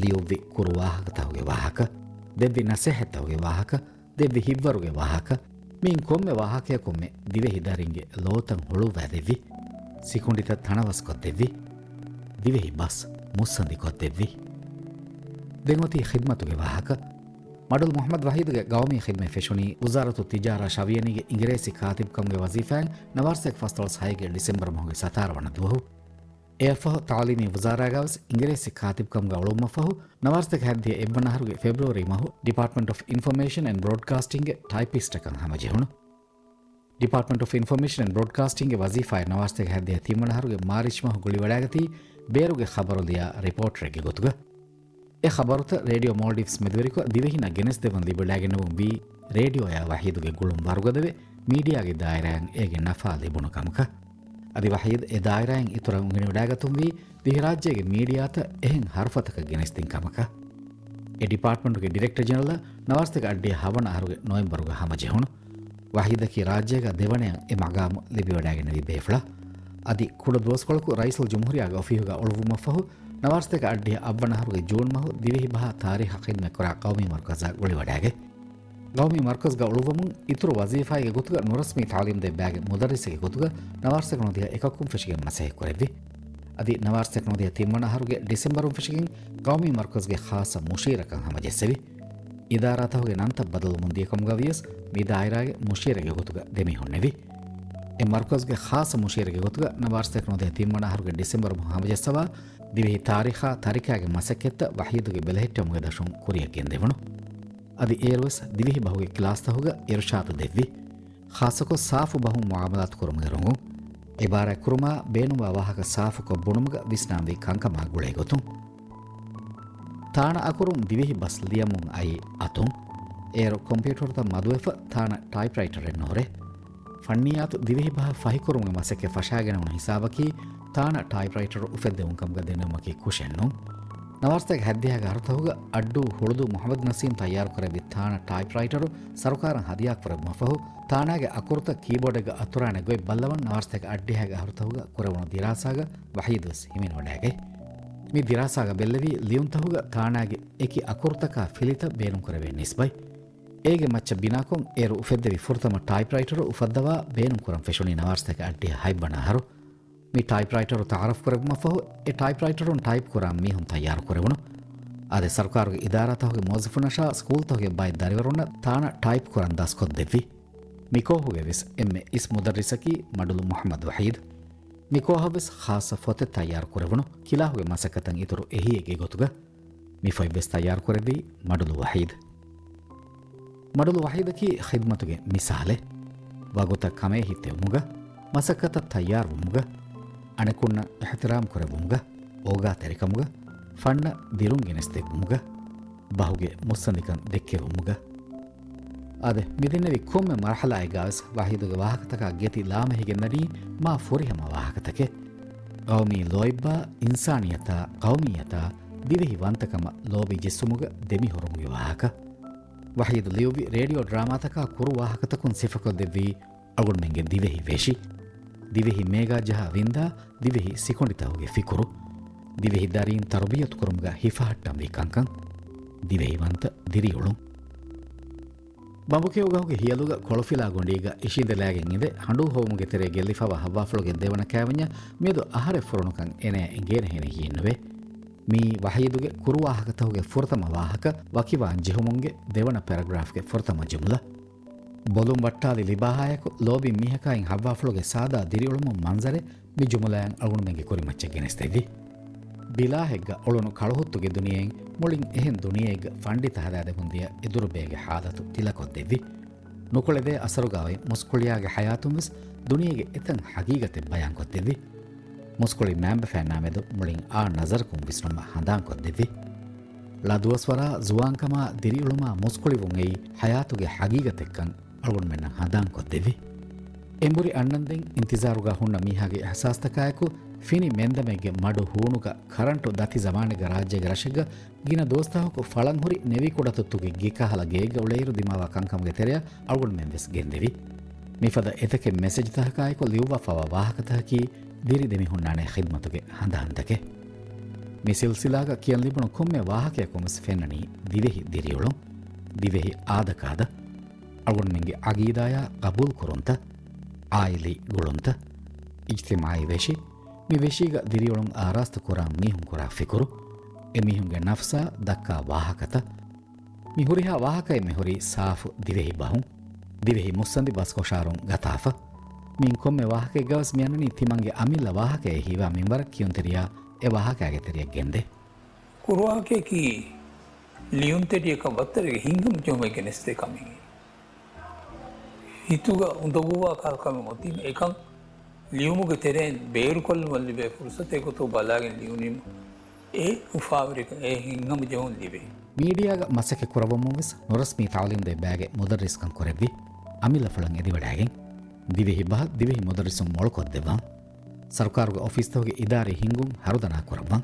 ލިޔުއްވި ކުރު ވާހަކަތަހުގެ ވާހަކަ، ދެއްވި ނަސޭހަތްތަހުގެ ވާހަކަ، ދެއްވި ހިތްވަރުގެ ވާހަކަ، މިއިން ކޮންމެ ވާހަކަޔަކުންމެ ދިވެހި ދަރިންގެ ލޯތައް ހުޅުވާދެއްވި، ސިކުނޑިތައް ތަނަވަސްކޮށްދެއްވި، ދިވެހި ބަސް މުއްސަނދިކޮށްދެއްވި. ދެން އޮތީ ޚިދްމަތުގެ ވާހަކަ. މަޑުލު މުޙައްމަދު ވަޙީދުގެ ގައުމީ ޚިދްމަތް ފެށުނީ ވުޒާރަތު ތިޖާރާ ޝަވިޔަނީގެ އިނގިރޭސި ކާތިބުކަމުގެ ވަޒީފާއިން ނަވާރަސަތޭކަ ފަސްދޮޅަސް ހައެއްގެ ޑިސެމްބަރު މަހުގެ ސަތާރަ ވަނަ ދުވަހު. އެއަށްފަހު ތަޢުލީމީ ވުޒާރާގަވެސް އިނގިރޭސި ކާތިބުކަމުގަ އުޅުއްވުމަށްފަހު، ނަވާރަސަތޭކަ ހަތްދިހަ އެއްވަނަ އަހަރުގެ ފެބްރުއަރީ މަހު ޑިޕާޓްމަންޓް އޮފް އިންފޮމޭޝަން އެންޑް ބްރޯޑްކާސްޓިންގގެ ޓައިޕިސްޓަކަށް ހަމަޖެހުނު. ޑިޕާޓްމަންޓް އޮފް އިންފޮމޭޝަން އެންޑް ބްރޯޑްކާސްޓިންގގެ ވަޒީފާއެއް ނަވާރަސަތޭކަ ހަތްދިހަ ތިންވަނަ އަހަރުގެ މާރިޗް މަހު ގުޅިވަޑައިގަތީ، ބޭރުގެ ޚަބަރު ލިޔާ ރިޕޯޓަރެއްގެ ގޮތުގަ. އެ ޚަބަރުތައް ރޭޑިއޯ މޯލްޑިވްސް މެދުވެރިކޮށް ދިވެހިންނަށް ގެނެސްދެއްވަން ލިބިވަޑައިގެންނެވުން ވީ، ރޭޑިއޯއާ ވަޙީދުގެ ގުޅުން ވަރުގަދަވެ، މީޑިއާގެ ދާއިރާއިން އޭގެ ނަފާ ލިބުނު ކަމަކަށް. އަދި ވަޙީދު އެ ދާއިރާއިން އިތުރަށް އުނގެނިވަޑައިގަތުންވީ، ދިވެހިރާއްޖޭގެ މީޑިއާތައް އެހެން ހަރުފަތަކަށް ގެނެސްދިން ކަމަކަށް. އެ ޑިޕާޓްމަންޓުގެ ޑިރެކްޓަ ޖެނެރަލަށް ނަވާރަސަތޭކަ އަށްޑިހަ ހަވަނަ އަހަރުގެ ނޮވެމްބަރުގަ ހަމަޖެހުނު. ވަޙީދަކީ ރާއްޖޭގަ ދެވަނަޔަށް އެ މަގާމު ލިބިވަޑައިގެންނެވި ބޭފުޅާ. އަދި ކުޑަ ދުވަސްކޮޅަކު ރައީސުލްޖުމްހޫރިއްޔާގެ އޮފީހުގަ އުޅުއްވުމަށްފަހު، ނަވާރަސަތޭކަ އަށްޑިހަ އަށްވަނަ އަހަރުގެ ޖޫން މަހު ދިވެހި ބަހާ ތާރީޚަށް ޚިދްމަތްކުރާ ޤައުމީ މަރުކަޒަށް ގުޅިވަޑައިގަތް. ޤައުމީ މަރުކަޒުގަ އުޅުއްވަމުން އިތުރު ވަޒީފާއެއްގެ ގޮތުގަ ނުރަސްމީ ތަޢުލީމް ދޭ ބައިގެ މުދައްރިސެއްގެ ގޮތުގަ ނަވާރަސަތޭކަ ނުވަދިހަ އެކަކުން ފެށިގެން މަސައްކަތް ކުރެއްވި. އަދި ނަވާރަސަތޭކަ ނުވަދިހަ ތިންވަނަ އަހަރުގެ ޑިސެމްބަރުން ފެށިގެން ޤައުމީ މަރުކަޒުގެ ޚާއްޞަ މުޝީރަކަށް ހަމަޖެއްސެވި. އިދާރާތަހުގެ ނަންތައް ބަދަލުވަމުން ދިޔަކަމުގަ ވިޔަސް، މި ދާއިރާގެ މުޝީރެއްގެ ގޮތުގަ ދެމިހުންނެވި. އެ މަރުކަޒުގެ ޚާއްޞަ މުޝީރެއްގެ ގޮތުގަ ނަވާރަސަތޭކަ ނުވަދިހަ ތިންވަނަ އަހަރުގެ ޑިސެމްބަރު މަހު ހަމަޖައްސަވާ، ދިވެހި ތާރީޚާ ތަރިކައިގެ މަސައްކަތްތައް ވަޙީދުގެ ބެލެހެއްޓެވުމުގެ ދަށުން ކުރިއަށް ގެންދެވުނު. އަދި އޭރުވެސް ދިވެހި ބަހުގެ ކްލާސްތަހުގަ އިރުޝާދު ދެއްވި. ޚާއްޞަކޮށް ސާފު ބަހުން މުއާމަލާތު ކުރުމުގެ ރޮނގުން، އިބާރާތް ކުރުމާ ބޭނުންވާ ވާހަކަ ސާފުކޮށް ބުނުމުގަ ވިސްނާންވީ ކަންކަމާ ގުޅޭ ގޮތުން. ތާނަ އަކުރުން ދިވެހި ބަސް ލިޔަމުން އައީ އަތުން. އޭރު ކޮމްޕިއުޓަރުތައް މަދުވެފަ ތާނަ ޓައިޕްރައިޓަރެއް ނުހުރޭ. ފަންނިއްޔާތު ދިވެހި ބަހަށް ފަހިކުރުމުގެ މަސައްކަތް ފަށާގެނެވުނު ހިސާބަކީ، ތާނަ ޓައިޕްރައިޓަރު އުފެއްދެވުން ކަމުގަ ދެނެވުމަކީ ކުށެއް ނޫން. ނަވާރަސަތޭކަ ހަތްދިހަގެ އަހަރުތަހުގަ އައްޑޫ ހުޅުދޫ މުޙައްމަދު ނަސީމް ތައްޔާރުކުރެއްވި ތާނަ ޓައިޕްރައިޓަރު ސަރުކާރަށް ހަދިޔާކުރެއްވުމަށްފަހު، ތާނާގެ އަކުރުތައް ކީބޯޑެއްގަ އަތުރާނެ ގޮތް ބައްލަވަން ނަވާރަސަތޭކަ އަށްޑިހަގެ އަހަރުތަހުގަ ކުރެވުނު ދިރާސާގަ ވަޙީދުވެސް ހިމެނިވަޑައިގަތް. މި ދިރާސާގަ ބެއްލެވީ ލިޔުންތަހުގަ ތާނާގެ އެކި އަކުރުތަކާ ފިލިތައް ބޭނުންކުރެވޭ ނިސްބަތް. އޭގެ މައްޗަށް ބިނާކޮށް، އޭރު އުފެއްދެވި ފުރަތަމަ ޓައިޕްރައިޓަރު އުފައްދަވާ ބޭނުންކުރަން ފެށުނީ ނަވާރަ ސަތޭކަ އަށްޑިހަ ހަތްވަނަ އަހަރު. މި ޓައިޕްރައިޓަރު ތައާރަފް ކުރެއްވުމަށްފަހު، އެ ޓައިޕްރައިޓަރުން ޓައިޕް ކުރާ މީހުން ތައްޔާރު ކުރެވުނު. އާދެ، ސަރުކާރުގެ އިދާރާތަކުގެ މުވައްޒަފުންނަށާ ސްކޫލްތަކުގެ ބައެއް ދަރިވަރުންނަށް ތާނަ ޓައިޕް ކުރަން ދަސްކޮށްދެއްވި. މި ކޯހުގެ ވެސް އެންމެ އިސް މުދައްރިސަކީ މަޑުލު މުޙައްމަދު ވަޙީދު. މި ކޯހަށް ވެސް ޚާއްޞަ ފޮތެއް ތައްޔާރު ކުރެވުނު. ކިލާހުގެ މަސައްކަތަށް އިތުރު އެހީއެއްގެ ގޮތުގަ މި ފޮތް ވެސް ތައްޔާރު ކުރެއްވީ މަޑުލު ވަޙީދު. މަޑުލު ވަޙީދަކީ ޚިދްމަތުގެ މިސާލެއް. ވަގުތަށް ކަމޭ ހިއްތެވުމުގަ، މަސައްކަތަށް ތައްޔާރުވުމުގަ، އަނެކުންނަށް އިޙްތިރާމް ކުރެއްވުމުގަ، އޯގާތެރިކަމުގަ، ފަންނަށް ދިރުން ގެނެސްދެއްވުމުގަ، ބަހުގެ މުއްސަނދިކަން ދެއްކެވުމުގަ. އާދެ، މިދެންނެވި ކޮންމެ މަރުޙަލާއެއްގަވެސް ވަޙީދުގެ ވާހަކަތަކާ ގެތި ލާމެހިގެންދަނީ މާ ފުރިހަމަ ވާހަކަތަކެއް. ޤައުމީ ލޯތްބާ، އިންސާނިއްޔަތާ، ޤައުމިއްޔަތާ، ދިވެހި ވަންތަކަމަށް ލޯބި ޖެއްސުމުގަ ދެމިހުރުމުގެ ވާހަކަ. ވަޙީދު ލިޔުއްވި ރޭޑިއޯ ޑްރާމާތަކާ ކުރު ވާހަކަތަކުން ސިފަކޮށްދެއްވީ އަޅުގަނޑުމެންގެ ދިވެހި ވެށި، ދިވެހި މޭގާ ޖަހާ ވިންދާ، ދިވެހި ސިކޮނޑިތަކުގެ ފިކުރު، ދިވެހި ދަރީން ތަރުބިޔަތުކުރުމުގަ ހިފަހައްޓަންވީ ކަންކަން، ދިވެހިވަންތަ ދިރިއުޅުން. ބަނބުކެޔޮގަހުގެ ހިޔަލުގަ ކޮޅުފިލާ ގޮނޑީގަ އިށީނދެލާގެން އިނދެ ހަނޑޫ ހޮވުމުގެ ތެރޭ ގެއްލިފަވާ ހައްވާފުޅުގެ ދެވަނަ ކާވެންޏަށް މިއަދު އަހަރެއް ފުރުނުކަން އޭނަޔަށް އެނގޭނެހެނެއް ހިއެއްނުވޭ. މިއީ ވަޙީދުގެ ކުރުވާހަކަތަކުގެ ފުރަތަމަ ވާހަކަ ވަކިވާން ޖެހުމުންގެ ދެވަނަ ޕެރަގްރާފްގެ ފުރަތަމަ ޖުމްލަ. ބޮލުން ވައްޓާލި ލިބާހާއެކު ލޯބިން މީހަކާއިން ހައްވާފުޅުގެ ސާދާ ދިރިއުޅުމުން މަންޒަރެއް މި ޖުމުލައިން އަޅުގަނޑުމެންގެ ކުރިމައްޗަށް ގެނެސްދެއްވި. ބިލާހެއްގަ އުޅުނު ކަޅުހުއްތުގެ ދުނިޔެއިން މުޅިން އެހެން ދުނިޔެއެއްގަ ފަންޑިތަ ހަދާދެމުންދިޔަ އެދުރުބޭގެ ހާލަތު ތިލަކޮށްދެއްވި. ނުކުޅެދޭ އަސަރުގައި މުސްކުޅިޔާގެ ހަޔާތުން ވެސް ދުނިޔޭގެ އެތަން ހަގީގަތެއް ބަޔާންކޮށްދެއްވި. މުސްކުޅި މައިންބަފައިންނާމެދު މުޅިން އާ ނަޒަރަކުން ވިސްނުމަށް ހަނދާންކޮށްދެއްވި. ޅަދުވަސްވަރާ، ޒުވާންކަމާ، ދިރިއުޅުމާ، މުސްކުޅިވުން އެއީ ހަޔާތުގެ ހަގީގަތެއްކަން އަޅުގަނޑުމެންނަށް ހަނދާންކޮށްދެއްވި. އެނބުރި އަންނަންދެން އިންތިޒާރުގަ ހުންނަ މީހާގެ އިޙްސާސްތަކާއެކު، ފިނި މެންދަމެއްގެ މަޑު ހޫނުގަ ކަރަންޓު ދަތި ޒަމާނެއްގަ ރާއްޖޭގެ ރަށެއްގަ ގިނަ ދުވަސްތަކަކު ފަޅަން ހުރި ނެވި ކުޑަތުއްތުގެ ގެކަހަލަ ގެއެއްގަ އުޅޭއިރު ދިމާވާ ކަންކަމުގެ ތެރެއަށް އަޅުގަނޑުމެން ވެސް ގެންދެވި. މިފަދަ އެތަކެއް މެސެޖްތަކާއެކު ލިޔުއްވާފަވާ ވާހަކަތަކަކީ ދިރި ދެމިހުންނާނެ ޚިދްމަތުގެ ހަނދާންތަކެއް. މި ސިލްސިލާގަ ކިޔަން ލިބުނު ކޮންމެ ވާހަކަޔަކުން ވެސް ފެންނަނީ ދިވެހި ދިރިއުޅުން، ދިވެހި އާދަކާދަ، އަޅުގަނޑުމެންގެ އަގީދާޔާ ގަބޫލުކުރުންތައް، އާއިލީ ގުޅުންތައް، އިޖްތިމާޢީ ވެށި، މި ވެށީގަ ދިރިއުޅުން އާރާސްތު ކުރާ މީހުން ކުރާ ފިކުރު، އެމީހުންގެ ނަފްސާ ދައްކާ ވާހަކަތައް، މި ހުރިހާ ވާހަކައެއް މިހުރީ ސާފު ދިވެހި ބަހުން، ދިވެހި މުއްސަނދި ބަސްކޮށާރުން ގަތާފަ. މިއިން ކޮންމެ ވާހަކައެއްގަވެސް މިއަންނަނީ ތިމަންގެ އަމިއްލަ ވާހަކައެއް ހީވާ މިންވަރަށް ކިޔުންތެރިޔާ އެ ވާހަކައިގެ ތެރެއަށް ގެންދޭ. ކުރުވާހަކައަކީ ލިޔުންތެރިޔަކަށް ވައްތަރެއްގެ ހިތްހަމަޖެހުމެއްގެ ނެސްދޭ ކަމެއް. ހިތުގަ އުނދަގޫވާ ކަހަލަ ކަމެއް އޮތީމަ އެކަން ލިޔުމުގެ ތެރެއިން ބޭރުކޮށްލުމަށް ލިބޭ ފުރުސަތެއް ގޮތަށް ބަލާގެން ލިޔުނީމަ އެ އުފާވެރިކަން، އެ ހިތްހަމަޖެހުން ލިބޭ. މީޑިއާގަ މަސައްކަތް ކުރައްވަމުން ވެސް ނުރަސްމީ ތަޢުލީމްދޭ ބައިގެ މުދައްރިސްކަން ކުރެއްވި. އަމިއްލަފުޅަށް އެދިވަޑައިގެން ދިވެހި ބަހަށް ދިވެހި މުދައްރިސުން މޮޅުކޮށްދެއްވަން. ސަރުކާރުގެ އޮފީސްތަކުގެ އިދާރީ ހިންގުން ހަރުދަނާ ކުރައްވަން.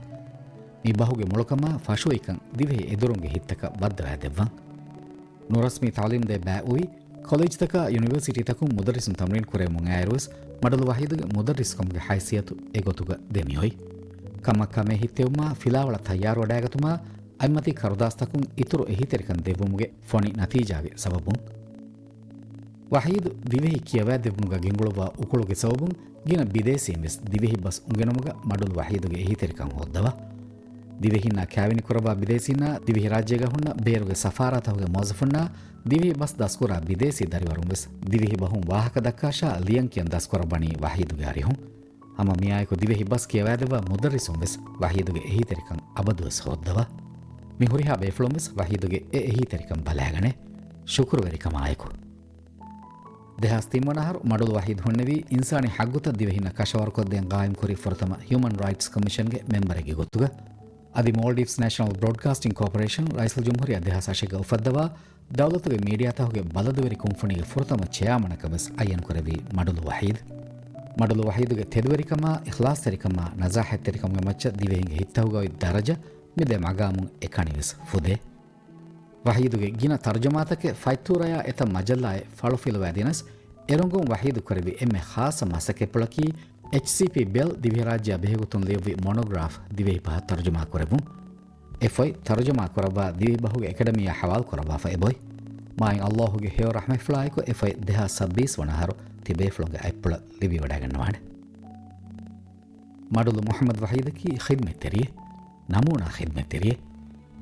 މި ބަހުގެ މޮޅުކަމާ ފަށުވައިކަން ދިވެހި އެދުރުންގެ ހިތްތަކަށް ވައްދަވާދެއްވަން. ނުރަސްމީ ތަޢުލީމްދޭ ބައި އުވި ކޮލެޖްތަކާ ޔުނިވަރސިޓީތަކުން މުދައްރިސުން ތަމްރީން ކުރެވެމުން އައިރުވެސް، މަޑުލު ވަޙީދުގެ މުދައްރިސްކަމުގެ ހައިސިއްޔަތު އެގޮތުގަ ދެމިއޮތް. ކަމަށް ކަމޭ ހިއްތެވުމާ ފިލާވަޅަށް ތައްޔާރުވަޑައިގަތުމާ އަތްމަތީ ކަރުދާސްތަކުން އިތުރު އެހީތެރިކަން ދެއްވުމުގެ ފޮނި ނަތީޖާގެ ސަބަބުން. ވަޙީދު ދިވެހި ކިޔަވައިދެއްވުމުގަ ގެންގުޅުއްވާ އުކުޅުގެ ސަބަބުން ގިނަ ބިދޭސީން ވެސް ދިވެހި ބަސް އުނގެނުމުގަ މަޑުލު ވަޙީދުގެ އެހީތެރިކަން ހޯއްދަވާ. ދިވެހީންނާ ކާވެނި ކުރައްވާ ބިދޭސީންނާ ދިވެހިރާއްޖޭގަ ހުންނަ ބޭރުގެ ސަފާރާތަކުގެ މުވައްޒަފުންނާ ދިވެހި ބަސް ދަސްކުރާ ބިދޭސީ ދަރިވަރުން ވެސް ދިވެހި ބަހުން ވާހަކަ ދައްކާށާ ލިޔަން ކިޔަން ދަސްކުރައްވަނީ ވަޙީދުގެ އަރިހުން. ހަމަ މިއާއެކު ދިވެހި ބަސް ކިޔަވާދެއްވާ މުދައްރިސުން ވެސް ވަޙީދުގެ އެހީތެރިކަން އަބަދުވެސް ހޯއްދަވާ. މި ހުރިހާ ބޭފުޅުން ވެސް ވަޙީދުގެ އެ އެހީތެރިކަން ބަލާގަނޭ، ޝުކުރުވެރިކަމާއެކު. ދެހާސް ތިން ވަނަ އަހަރު މަޑުލު ވަޙީދު ހުންނެވީ އިންސާނީ ހައްގުތައް ދިވެހިންނަށް ކަށަވަރުކޮށްދޭން ގާއިމްކުރި ފުރަތަމަ ހިއުމަން ރައިޓްސް ކޮމިޝަންގެ މެމްބަރެއްގެ ގޮތުގަ. އަދި މޯލްޑިވްސް ނޭޝަނަލް ބްރޯޑްކާސްޓިން ކޯޕަރޭޝަން ރައީސުލްޖުމްހޫރިއްޔާ ދެހާސް އަށެއްގަ އުފައްދަވާ ދައުލަތުގެ މީޑިއާތަކުގެ ބަލަދޫވެރި ކުންފުނީގެ ފުރަތަމަ ޗެއާމަނަކަށް ވެސް އައްޔަންކުރެއްވީ މަޑުލު ވަޙީދު. މަޑުލު ވަޙީދުގެ ތެދުވެރިކަމާ، އިޚްލާޞްތެރިކަމާ، ނަޒާހަތްތެރިކަމުގެ މައްޗަށް ދިވެހިންގެ ހިތްތަކުގައި ދަރަޖަ މި ދެ މަގާމުން އެކަނި ވެސް ފުދޭ. ވަޙީދުގެ ގިނަ ތަރުޖަމާތަކެއް ފަތްތޫރަޔާ އެތައް މަޖައްލާއެއް ފަޅުފިލުވައިދިނަސް، އެރޮނގުން ވަޙީދު ކުރެއްވި އެންމެ ޚާއްޞަ މަސައްކަތްޕުޅަކީ އެޗްސީޕީ ބެލް ދިވެހިރާއްޖެއާ ބެހޭގޮތުން ލިޔުއްވި މޮނޮގްރާފް ދިވެހި ބަހަށް ތަރުޖަމާ ކުރެއްވުން. އެ ފޮތް ތަރުޖަމާ ކުރައްވާ ދިވެހި ބަހުގެ އެކަޑަމީއާ ހަވާލު ކުރައްވާފަ އެބައޮތް. މާތް އައްލާހުގެ ހެޔޮ ރަޙްމަތްފުޅާއެކު އެ ފޮތް ދެހާސް ސައްބީސް ވަނަ އަހަރު ތިބޭފުޅުންގެ އަތްޕުޅަށް ލިބިވަޑައިގަންނަވާނެ. މަޑުލު މުޙައްމަދު ވަޙީދަކީ ޚިދްމަތްތެރިއެއް، ނަމޫނާ ޚިދްމަތްތެރިއެއް.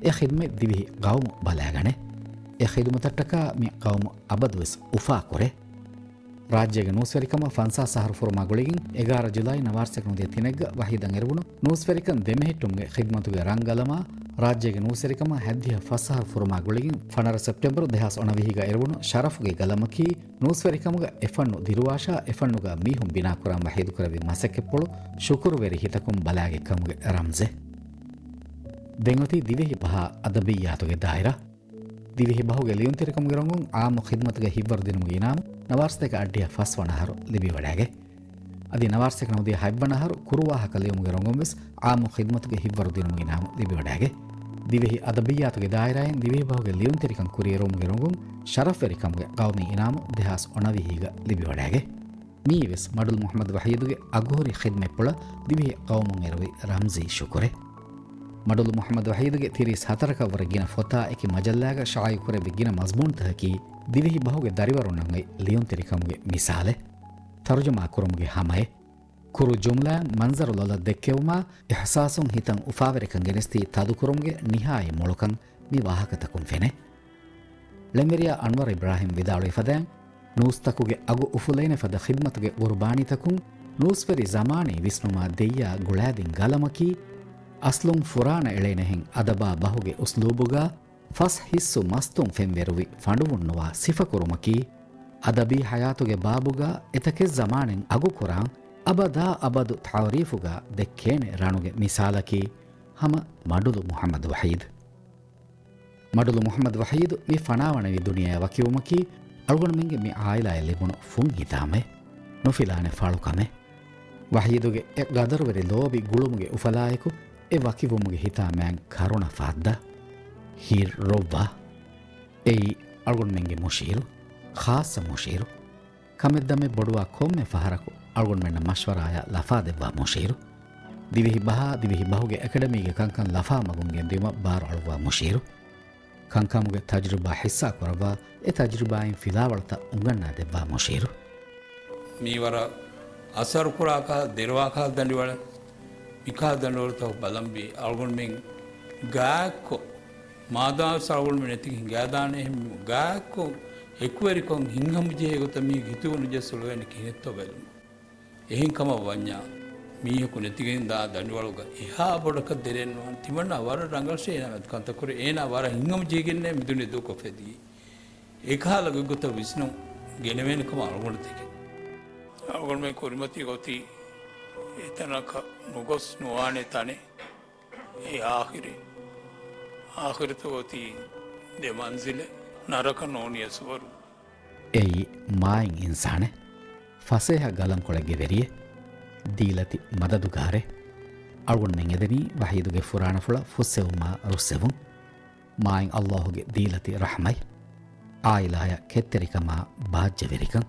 އެ ޚިދްމަތް ދިވެހި ޤައުމު ބަލާގަނެ. އެ ޚިދުމަތަށްޓަކާ މި ޤައުމު އަބަދުވެސް އުފާކުރޭ. ރާއްޖޭގެ ނޫސްވެރިކަމަށް ފަންސާސް އަހަރު ފުރުމާ ގުޅިގެން އެގާރަ ޖުލައި ނަވާރަ ސެކަންޑު ތިނެއްގަ ވަޙީދަށް އެރުވުނު ނޫސްވެރިކަން ދެމެހެއްޓުމުގެ ޚިދްމަތުގެ ރަންގަލަމާ، ރާއްޖޭގެ ނޫސްވެރިކަމަށް ހަތްދިހަ ފަސް އަހަރު ފުރުމާ ގުޅިގެން ފަނަރަ ސެޕްޓެމްބަރު ދެހާސް އަނަވިހިގަ އެރުވުނު ޝަރަފުގެ ގަލަމަކީ، ނޫސްވެރިކަމުގަ އެ ފަންނު ދިރުވާށާ، އެ ފަންނުގަ މީހުން ބިނާކުރަން ވަޙީދުކުރެއްވި މަސައްކަތްޕުޅު ޝުކުރުވެރި ހިތަކުން ބަލާގެ ކަމުގެ ރަމްޒެއް. ދެން އޮތީ ދިވެހި ބަހާ އަދަބިއްޔާތުގެ ދާއިރާ. ދިވެހި ބަހުގެ ލިޔުންތެރިކަމުގެ ރޮނގުން ޢާއްމު ޚިދްމަތުގެ ހިތްވަރު ދިނުމުގެ އިނާމު ނަވާރަ ސަތޭކަ އަށްޑިހަ ފަސް ވަނަ އަހަރު ލިބިވަޑައިގެ. އަދި ނަވާރަ ސަތޭކަ ނަވަދިހަ ހަތްވަނަ އަހަރު ކުރުވާހަކަ ލިޔުމުގެ ރޮނގުން ވެސް ޢާއްމު ޚިދްމަތުގެ ހިތްވަރު ދިނުމުގެ އިނާމު ލިބިވަޑައިގެ. ދިވެހި އަދަބިއްޔާތުގެ ދާއިރާއިން ދިވެހި ބަހުގެ ލިޔުންތެރިކަން ކުރިއެރުވުމުގެ ރޮނގުން ޝަރަފްވެރިކަމުގެ ޤައުމީ އިނާމު ދެހާސް އަނަވިހީގަ ލިބިވަޑައިގެ. މިއީވެސް މަޑުލު މުޙައްމަދު ވަޙީދުގެ އަގުހުރި ޚިދްމަތްޕުޅަށް ދިވެހި ޤައުމުން އެރުވި ރަމްޒީ ޝުކުރެއް. މަޑުލު މުޙައްމަދު ވަޙީދުގެ ތިރީސް ހަތަރަކަށް ވުރެ ގިނަ ފޮތާ އެކި މަޖައްލާގަ ޝާއިޢުކުރެއްވި ގިނަ މަޒްމޫނުތަކަކީ ދިވެހި ބަހުގެ ދަރިވަރުންނަށް އޮތް ލިޔުންތެރިކަމުގެ މިސާލެއް. ތަރުޖަމާ ކުރުމުގެ ހަމައެއް. ކުރު ޖުމްލައިން މަންޒަރު ލޮލަށް ދެއްކެވުމާ، އިޙްސާސުން ހިތަށް އުފާވެރިކަން ގެނެސްދީ ތަދުކުރުމުގެ ނިހާއީ މޮޅުކަން މި ވާހަކަތަކުން ފެނޭ. ޅެންވެރިޔާ އަންވަރު އިބްރާހިމް ވިދާޅުވި ފަދައިން، ނޫސްތަކުގެ އަގު އުފުލޭނެ ފަދަ ޚިދްމަތުގެ ޤުރުބާނީތަކުން ނޫސްވެރި ޒަމާނީ ވިސްނުމާ ދެއްޔާ ގުޅާދިން ގަލަމަކީ، އަސްލުން ފުރާނަ އެޅޭނެހެން އަދަބާ ބަހުގެ އުސްލޫބުގަ ފަސް ހިއްސު މަސްތުން ފެންވެރުވި ފަނޑުވުންނުވާ ސިފަކުރުމަކީ، އަދަބީ ޙަޔާތުގެ ބާބުގަ އެތަކެއް ޒަމާނެއް އަގުކުރާން، އަބަދާ އަބަދު ތަޢުރީފުގަ ދެއްކޭނެ ރަނުގެ މިސާލަކީ ހަމަ މަޑުލު މުޙައްމަދު ވަޙީދު. މަޑުލު މުޙައްމަދު ވަޙީދު މި ފަނާވަނިވި ދުނިޔެއާ ވަކިވުމަކީ، އަޅުގަނޑުމެންގެ މި ޢާއިލާއަށް ލިބުނު ފުން ހިތާމައެއް، ނުފިލާނެ ފަޅުކަމެއް. ވަޙީދުގެ އެ ޤަދަރުވެރި ލޯބި ގުޅުމުގެ އުފަލާއެކު، އެ ވަކިވުމުގެ ހިތާމައިން ކަރުނަ ފާއްދާ، ހިތް ރޮއްވާ. އެއީ އަޅުގަނޑުމެންގެ މުޝީރު، ޚާއްޞަ މުޝީރު. ކަމެއްދަމެއް ބޮޑުވާ ކޮންމެ ފަހަރަކު އަޅުގަނޑުމެންނަށް މަޝްވަރާޔާ ލަފާ ދެއްވާ މުޝީރު. ދިވެހި ބަހާ، ދިވެހި ބަހުގެ އެކަޑަމީގެ ކަންކަން ލަފާ މަގުން ގެންދިއުމަށް ބާރު އަޅުއްވާ މުޝީރު. ކަންކަމުގެ ތަޖުރިބާ ޙިއްޞާ ކުރައްވާ، އެ ތަޖުރިބާއިން ފިލާވަޅުތައް އުނގަންނާ ދެއްވާ މުޝީރު. މީވަރަށް އަސަރުކުރާކަހަލަ ދެރަވާކަހަލަ ދަނޑިވަޅެއް. މިކަހަލަ ދަނޑިވަޅުތަކު ބަލަންވީ އަޅުގަނޑުމެން ގާތްކޮށް، މާދާވެސް އަޅުގަނޑުމެން ނެތިގެން ހިނގާދާނެ އެހެން ގާތްކޮށް، އެކުވެރިކޮށް ހިތްހަމަޖެހޭ ގޮތަށް މީހެއްގެ ހިތުގަ ނުޖެއްސުނު އެންމެ ކިހިނެއްތޯ ބެލުމަށް. އެހެންކަމަށް ވަންޏާ، މީހަކު ނެތިގެން ދާ ދަނޑިވަޅުގަ އެހާ ބޮޑަކަށް ދެރައެއް ނުވާނެ. ތިމަންނާ ވަރަށް ރަނގަޅަށޭ އޭނާ މެދު ކަންތައް ކުރޭ. އޭނާ ވަރަށް ހިތްހަމަޖެހިގެންނޭ މިދުނިޔެ ދޫކޮށް ފެދީ. އެކަހަލަ ގޮތްގޮތަށް ވިސްނުން ގެނެވޭނެ ކަމަށް އަޅުގަނޑު ދެކެން. އަޅުގަނޑުމެން ކުރިމަތީ ގޮތީ އެތަނަކަށް ނުގޮސް ނުވާނެ ތަނެއް. އެ އާޚިރަތް، އާޚިރަތު އޮތީ ދެ މަންޒިލެއް، ނަރަކަ ނޫނިޔަސްވަރު. އެއީ މާތް އިންސާނެއް، ފަސޭހަ ގަލަންކޮޅެއްގެ ވެރިއެއް. ދީލަތި މަދަދުގާރެއް. އަޅުގަނޑުމެން އެދެނީ ވަޙީދުގެ ފުރާނަފުޅަށް ފުއްސެވުމާ ރުއްސެވުން. މާތް އައްލާހުގެ ދީލަތި ރަޙްމަތް، ޢާއިލާޔަށް ކެތްތެރިކަމާ ބާއްޖަވެރިކަން.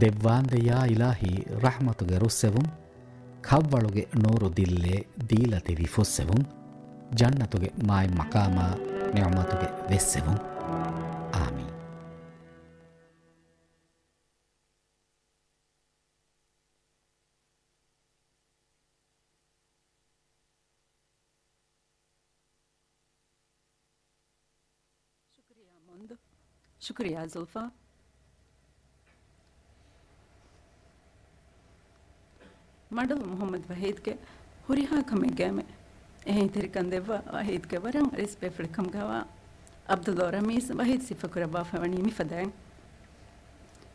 ދެއްވާނދެ ޔާ އިލާހީ ރަޙްމަތުގެ ރުއްސެވުން، ކަށްވަޅުގެ ނޫރު ދިއްލޭ ދީލަތި ވި ފުއްސެވުން، ޖަންނަތުގެ މާތް މަޤާމާ ނިޢުމަތުގެ ވެއްސެވުން. އާމީން. ޝުކުރިއްޔާ މޮންދު. ޝުކުރިއްޔާ ޒުލްފާ. މަޑުލު މުޙައްމަދު ވަޙީދުގެ ހުރިހާ ކަމެއްގައިމެ އެހީތެރިކަން ދެއްވާ ވަޙީދުގެ ވަރަށް ރިސް ބޭފުޅެއް ކަމުގައިވާ ޢަބްދުﷲ ރަމީޒް ވަޙީދު ސިފަކުރައްވާފަ ވަނީ މިފަދައިން.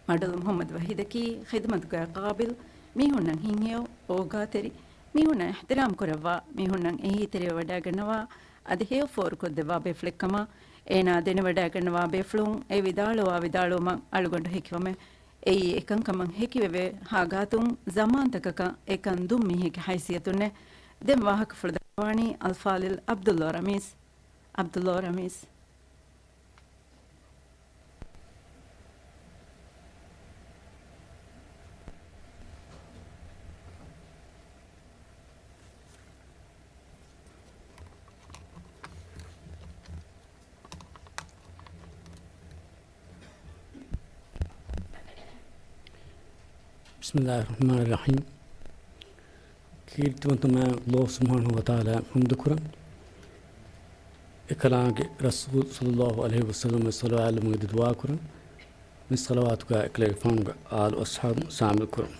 މަޑުލު މުޙައްމަދު ވަޙީދަކީ ޚިދުމަތުގައި ޤާބިލް، މީހުންނަށް ހިތްހެޔޮ، އޯގާތެރި، މީހުންނަށް އިޙްތިރާމް ކުރައްވާ، މީހުންނަށް އެހީތެރިވެވަޑައިގަންނަވާ، އަދި ހެޔޮ ފޯރުކޮށްދެއްވާ ބޭފުޅެއްކަމަށް އޭނާ ދެނެވަޑައިގަންނަވާ ބޭފުޅުން އެ ވިދާޅުވާ ވިދާޅުވުމަށް އަޅުގަނޑު ހެކިވަމެ. އެއީ އެކަންކަމަށް ހެކިވެވޭ ހާ ގާތުން ޒަމާންތަކަކަށް އެކަން ދުން މީހެއްގެ ހައިސިއްޔަތުންނެ. ދެން ވާހަކަފުޅު ދައްކަވާނީ އަލްފާޟިލް ޢަބްދުﷲ ރަމީޒް. ޢަބްދުﷲ ރަމީޒް. ބިސްމިﷲިއްރަޙްމާނިއްރަޙީމް. ކީރިތިވަންތަ މާތް ﷲ ސުބްޙާނަހޫ ވަތަޢާލާއަށް ޙަމްދުކުރަން. އެކަލާނގެ ރަސޫލު ޞައްލަﷲު ޢަލައިހި ވަސައްލަމަށް ޞަލަވާތް ލެއްވުމުގެ ދުޢާ ކުރަން. މި ޞަލަވާތުގައި އެކަލޭގެފާނުގެ އާލު އަޞްޙާބު ޝާމިލް ކުރަން.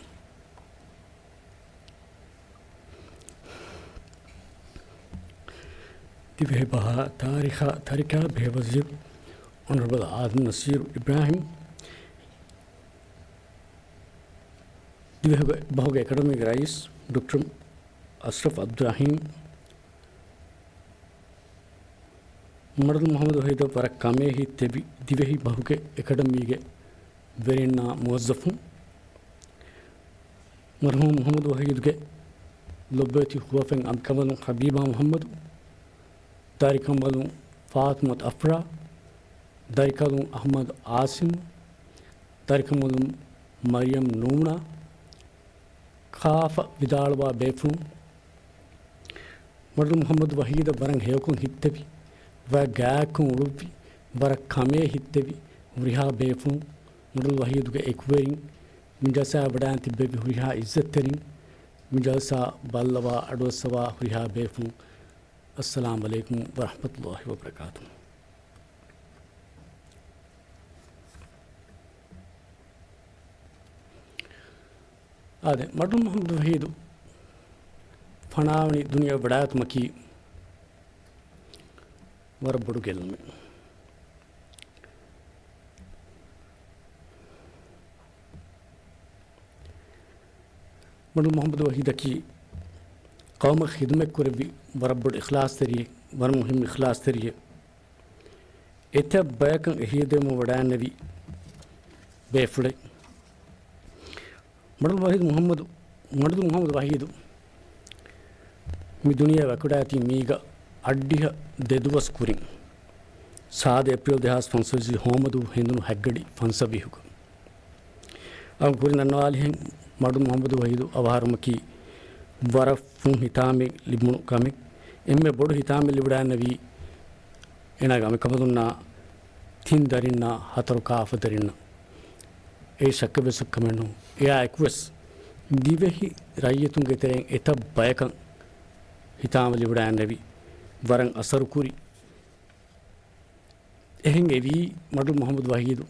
ދިވެހި ބަހާ ތާރީޚާ ތަރިކަ ބެހޭ ވަޒީރު އޮނަރަބަލް އާދަމް ނަސީރު އިބްރާހިމް، ދިވެހި ބަހުގެ އެކަޑަމީގެ ރައީސް ޑޮކްޓަރ އަޝްރަފް ޢަބްދުއްރަޙީމް، މަޑުލު މުޙައްމަދު ވަޙީދަށް ވަރަށް ކަމޭ ހިތްތެރި ދިވެހި ބަހުގެ އެކަޑަމީގެ ވެރިންނާ މުވައްޒަފުން، މަރުޙޫމް މުޙައްމަދު ވަޙީދުގެ ލޮބުވެތި ހުވަފެން އަނބިކަނބަލުން ޙަބީބާ މުޙައްމަދު، ދަރިކަނބަލުން ފާތިމަތު އަފްރާ، ދަރިކަނބަލުން އަޙްމަދު ޢާޞިމް، ދަރިކަނބަލުން މަރިޔަމް ނޫނާ، ކާފަ ވިދާޅުވާ ބޭފުޅުން، މަޑުލު މުޙައްމަދު ވަޙީދަށް ވަރަށް ހެޔޮކޮށް ހިތްތެރި، ވަރަށް ގާތްކޮށް އުޅުއްވި، ވަރަށް ކަމޭ ހިތްތެރި ހުރިހާ ބޭފުޅުން، މަޑުލު ވަޙީދުގެ އެކުވެރިން، މި ޖަލްސާއަށް ވަޑައިން ތިއްބެވި ހުރިހާ އިއްޒަތްތެރިން، މި ޖަލްސާ ބައްލަވާ އަޑުއައްސަވާ ހުރިހާ ބޭފުޅުން، އައްސަލާމު ޢަލައިކުމް ވަރަޙްމަތުﷲި ވަބަރަކާތުހު. އާދެ، މަޑުލު މުޙައްމަދު ވަޙީދު ފަނާވަނި ދުނިޔެ ވަޑައިގަތުމަކީ ވަރަށް ބޮޑު ގެއްލުމެއް. މަޑުލު މުޙައްމަދު ވަޙީދަކީ ޤައުމަށް ޚިދުމަތް ކުރެއްވި ވަރަށް ބޮޑު އިޚްލާޞްތެރިއެއް، ވަރަށް މުހިއްމު އިޚްލާޞްތެރިއެއް. އެތައް ބަޔަކަށް އެހީތެރިވުމަށް ވަޑައިންނެވި ބޭފުޅެއް. މަޑުލު ވަޙީދު މުޙައްމަދު، މަޑުލު މުޙައްމަދު ވަޙީދު މި ދުނިޔެ ވަކިވެވަޑައިގަތީ މީގަ އަށްޑިހަ ދެ ދުވަސް ކުރިން، ސާދަ އޭޕްރީލް ދެހާސް ފަންސަވީސް ހޯމަދޫ ހެނދުނު ހަތްގަޑި ފަންސަވީހުގަ. އަޅުގަނޑު ކުރިން ދަންނަވާލިހެން، މަޑުލު މުޙައްމަދު ވަޙީދު އަވަހާރަވުމަކީ ވަރަށް ފުން ހިތާމައެއް ލިބުނު ކަމެއް. އެންމެ ބޮޑު ހިތާމައެއް ލިބިވަޑައިގަންނެވީ އޭނާގެ އަނބިކަނބަލުންނާ ތިން ދަރިންނާ ހަތަރު ކާފަ ދަރިންނަށް. އެއީ ޝައްކެއްވެސް ކަމެއް ނޫން. އެއާއެކުވެސް ދިވެހި ރައްޔިތުންގެ ތެރެއިން އެތައް ބަޔަކަށް ހިތާމަ ލިބިވަޑައިގަންނެވި، ވަރަށް އަސަރުކުރި. އެހެން އެވީ މަޑުލު މުޙައްމަދު ވަޙީދު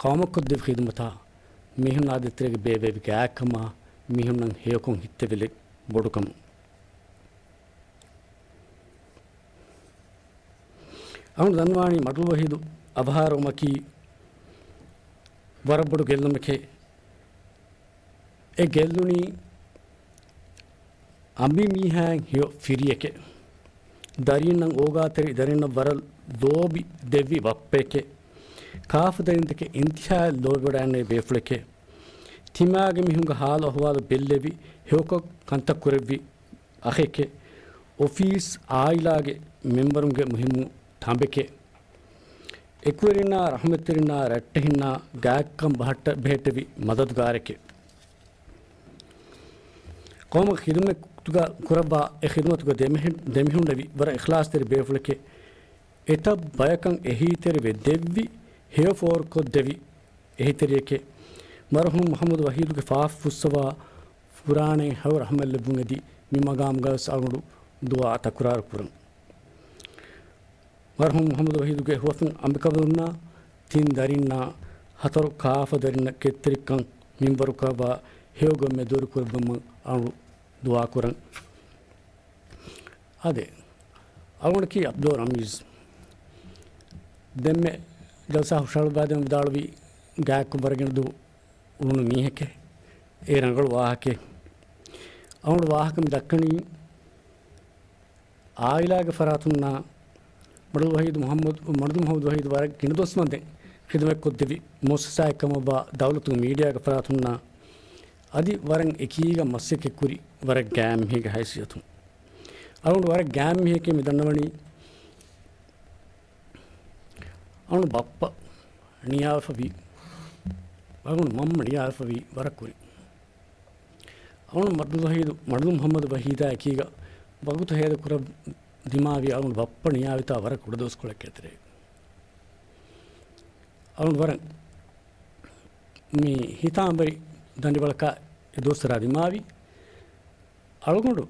ޤައުމަށް ކޮށްދެއްވި ޚިދުމަތާ، މީހުންނާ ދޭތެރޭގަ ބޭއްވެވި ގާތްކަމާ، މީހުންނަށް ހެޔޮކޮށް ހިތްތެރިވުން ބޮޑުކަމުން. އަޅުގަނޑު ދަންނަވާނީ މަޑުލު ވަޙީދު އަވަހާރަވުމަކީ ވަރަށް ބޮޑު ގެއްލުމެކޭ. އެ ގެއްލުނީ އަނބިމީހާއަށް ހެޔޮ ފިރިއެކޭ. ދަރީންނަށް އޯގާތެރި ދަރިންނަށް ވަރަށް ލޯބި ދެއްވި ބައްޕައެކޭ. ކާފަ ދަރިންތަކެއް އިންތިހާއަށް ލޯބިވަޑައިގަންނެވި ބޭފުޅެކޭ. ތިމާގެ މީހުންގެ ހާލު އަހުވާލު ބެއްލެވި ހެޔޮކޮށް ކަންތައް ކުރެއްވި އަޚެކޭ. އޮފީސް އާއިލާގެ މެމްބަރުންގެ މުހިއްމު ތަނބެކޭ. އެކުވެރިންނާ ރަޙުމަތްތެރިންނާ ރައްޓެހިންނާ ގާތްކަން ބަހައްޓަ ބެހެއްޓެވި މަދަދުގާރެކޭ. ޤައުމަށް ޚިދުމަތުގަ ކުރައްވާ އެ ޚިދުމަތުގަ ދެމިހެ-، ދެމިހުންނެވި ވަރަށް އިޚްލާޞްތެރި ބޭފުޅެކޭ. އެތައް ބަޔަކަށް އެހީތެރިވެ ދެއްވި، ހެޔޮ ފޯރުކޮށްދެވި އެހީތެރިއެކޭ. މަރުޙޫމް މުޙައްމަދު ވަޙީދުގެ ފާފަ ފުއްސަވާ، ފުރާނައިން ހެޔޮ ރަޙްމަތް ލެއްވުން އެދި، މި މަގާމުގަވެސް އަޅުގަނޑު ދުޢާ ތަކުރާރު ކުރަން. މަރުޙޫމް މުޙައްމަދު ވަޙީދުގެ ހުވަފެން އަނބިކަނބަލުންނާ ތިން ދަރިންނާ ހަތަރު ކާފަ ދަރިންނަށް ކެތްތެރިކަން މިންވަރުކުރައްވާ ހެޔޮގޮތް މެދުވެރިކުރެއްވުމަށް އަޅު ދުޢާކުރަން. އާދެ، އަޅުގަނޑަކީ ޢަބްދުއްރަޙީމް ރަމީޒް. ދެންމެ ޖަލްސާ ހުށަހަޅުއްވާދޭން ވިދާޅުވި ގާތްކަން ވަރަށް ގިނަ ދުވަހު އުޅުނު މީހެކޭ. އެ ރަނގަޅު ވާހަކައެއް. އަޅުގަނޑު ވާހަކަ މި ދައްކަނީ އާއިލާގެ ފަރާތުންނާ މަޑުލު ވަޙީދު މުޙައްމަދު، މަޑުލު މުޙައްމަދު ވަޙީދު ވަރަށް ގިނަ ދުވަސް ވަންދެން ޚިދުމަތްކޮށްދެއްވި މުއައްސަސާއެއް ކަމަށްވާ ދައުލަތުގެ މީޑިއާގެ ފަރާތުންނާ އަދި ވަރަށް އެކީގަ މަސައްކަތްކުރި ވަރަށް ގާތް މީހެއްގެ ހައިސިއްޔަތުން. އަޅުގަނޑު ވަރަށް ގާތް މީހެކޭ މި ދަންނަވަނީ. އަޅުގަނޑު ބައްޕަ ނިޔާވެފަވީ، އަޅުގަނޑު މަންމަ ނިޔާވެފަވީ ވަރަށް ކުރިން. އަޅުގަނޑު މަޑުލު ވަޙީދު، މަޑުލު މުޙައްމަދު ވަޙީދާ އެކީގަ ވަގުތު ހޭދަކުރަން ދިމާވި އަޅުގަނޑު ބައްޕަ ނިޔާވެތާ ވަރަށް ކުޑަދުވަސްކޮޅެއްގެ ތެރޭ. އަޅުގަނޑު ވަރަށް މި ހިތާމަވެރި ދަނޑިވަޅަކާ އެ ދުވަސްވަރާ ދިމާވި އަޅުގަނޑު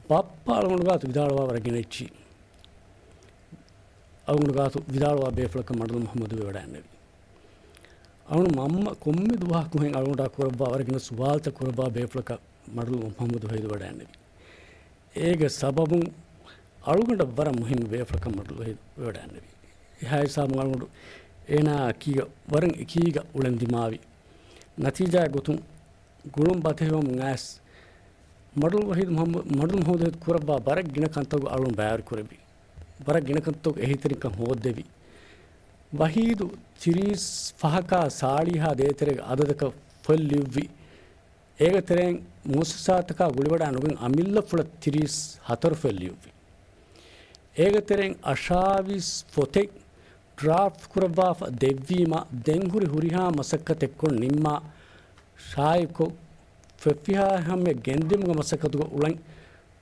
ބައްޕަ އަޅުގަނޑު ގާތު ވިދާޅުވާ ވަރަށް ގިނަ އެއްޗި. އަޅުގަނޑު ގާތު ވިދާޅުވާ ބޭފުޅަކަށް މަޑުލު މުޙައްމަދު ވެވަޑައިންނެވި. އަޅުގަނޑު މަންމަ ކޮންމެ ދުވަހަކު ހެން އަޅުގަނޑާ ކުރައްވާ ވަރަށް ގިނަ ސުވާލުތައް ކުރައްވާ ބޭފުޅަކަށް މަޑުލު މުޙައްމަދު ވަހީދު ވެވަޑައިންނެވި. އޭގެ ސަބަބުން އަޅުގަނޑަށް ވަރަށް މުހިންމު ބޭފުޅަކަށް މަޑުލު ވަހީދު ވެވަޑައިންނެވި. އެހާ ހިސާބުން އަޅުގަނޑު އޭނާ އެކީގަ ވަރަށް އެކީގަ އުޅެން ދިމާވި. ނަތީޖާއެއް ގޮތުން ގުޅުން ބަދަހިވަމުން އައިސް، މަޑުލު ވަހީދު މުޙައްމަ-، މަޑުލު މުޙައްމަދު ވަހީދު ކުރައްވާ ބަރަށް ގިނަ ކަންތަކުގަ އަޅުން ބައިވެރި ކުރެއްވި. ބަރަށް ގިނަ ކަންތަކުގަ އެހީތެރިކަން ހޯއްދެވި. ވަހީދު ތިރީސް ފަހަކާ ސާޅީހާ ދޭތެރޭގެ އަދަދަކަށް ފޮތް ލިޔުއްވި. އޭގެ ތެރެއިން މުއައްސަސާތަކާ ގުޅިވަޑައި ނުގެން އަމިއްލަފުޅަށް ތިރީސް ހަތަރު ފޮތް ލިޔުއްވި. އޭގެ ތެރެއިން އަށާވީސް ފޮތެއް ޑްރާފްޓް ކުރައްވާފަ ދެއްވީމަ، ދެން ހުރި ހުރިހާ މަސައްކަތެއްކޮށް ނިންމާ، ޝާއިޢުކޮށް، ފޮތްފިހާ ހަމަޔަށް ގެންދިއުމުގެ މަސައްކަތުގަ އުޅެން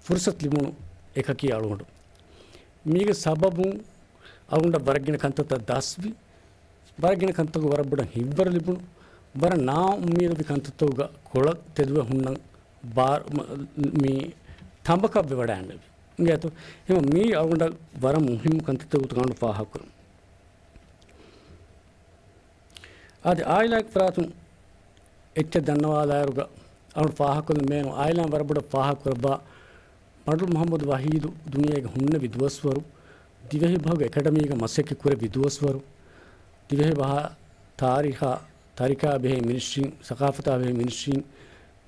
ފުރުޞަތު ލިބުނު އެކަކީ އަޅުގަނޑު. މީގެ ސަބަބުން އަޅުގަނޑަށް ވަރަށް ގިނަ ކަންތައްތައް ދަސްވި. ވަރަށް ގިނަ ކަންތަކުގަ ވަރަށް ބޮޑަށް ހިތްވަރު ލިބުނު، ވަރަށް ނާއުއްމީދުވި ކަންތައްތަކުގަ ކޮޅަށް ތެދުވެ ހުންނަން ބާރު-، މަ-، މި ތަނބަކަށް ވެވަޑައިގެންނެވި. އިނގޭތޯ؟ އެހެންވީމަ މީ އަޅުގަނޑަށް ވަރަށް މުހިއްމު ކަންތައްތަކުގެ ގޮތުގަ އަޅުގަނޑު ފާހަގަކުރަން. އަދި އާއިލާގެ ފަރާތުން އެއްޗެއް ދަންނަވާލާއިރުގަ އަޅުގަނޑު ފާހަގަކޮށްލަން ބޭނުން އާއިލާއިން ވަރަށް ބޮޑަށް ފާހަގަކުރައްވާ މަޑުލު މުޙައްމަދު ވަހީދު ދުނިޔޭގަ ހުންނެވި ދުވަސްވަރު، ދިވެހިބަހުގެ އެކަޑަމީގަ މަސައްކަތް ކުރެއްވި ދުވަސްވަރު، ދިވެހިބަހާ ތާރީޚާ، ތާރީޚާ ބެހޭ މިނިސްޓްރީން، ސަޤާފަތާ ބެހޭ މިނިސްޓްރީން،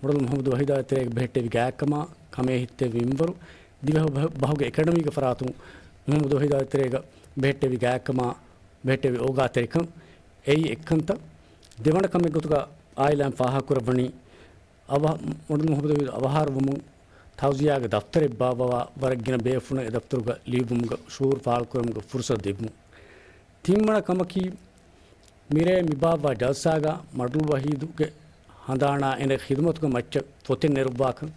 މަޑުލު މުޙައްމަދު ވަހީދާ ތެރޭގަ ބެހެއްޓެވި ގާތްކަމާ، ކަމޭ ހިއްތެވި މިންވަރު، ދިވެހި ބަހު-، ބަހުގެ އެކަޑަމީގެ ފަރާތުން މުޙައްމަދު ވަހީދާ ތެރޭގަ ބެހެއްޓެވި ގާތްކަމާ، ބެހެއްޓެވި އޯގާތެރިކަން، އެއީ އެއްކަންތައް. ދެވަނަ ކަމެއް ގޮތުގަ އާއިލާއިން ފާހަގަކުރައްވަނީ، އަވަ-، މަޑުލު މުޙައްމަދު ވަހީދު އަވަހާރަވުމުން ތައުޒިޔާގެ ދަފްތަރެއް ބާއްވަވާ ވަރަށް ގިނަ ބޭފުޅުން އެ ދަފްތަރުގަ ލިޔުއްވުމުގަ ޝުޢޫރު ފާޅުކުރުމުގެ ފުރުޞަތު ދެއްވުން. ތިންވަނަ ކަމަކީ، މިރޭ މި ބާއްވާ ޖަލްސާގަ މަޑުލު ވަހީދުގެ ހަނދާނާ އޭނަގެ ޚިދުމަތުގެ މައްޗަށް ފޮތެއް ނެރުއްވާކަން.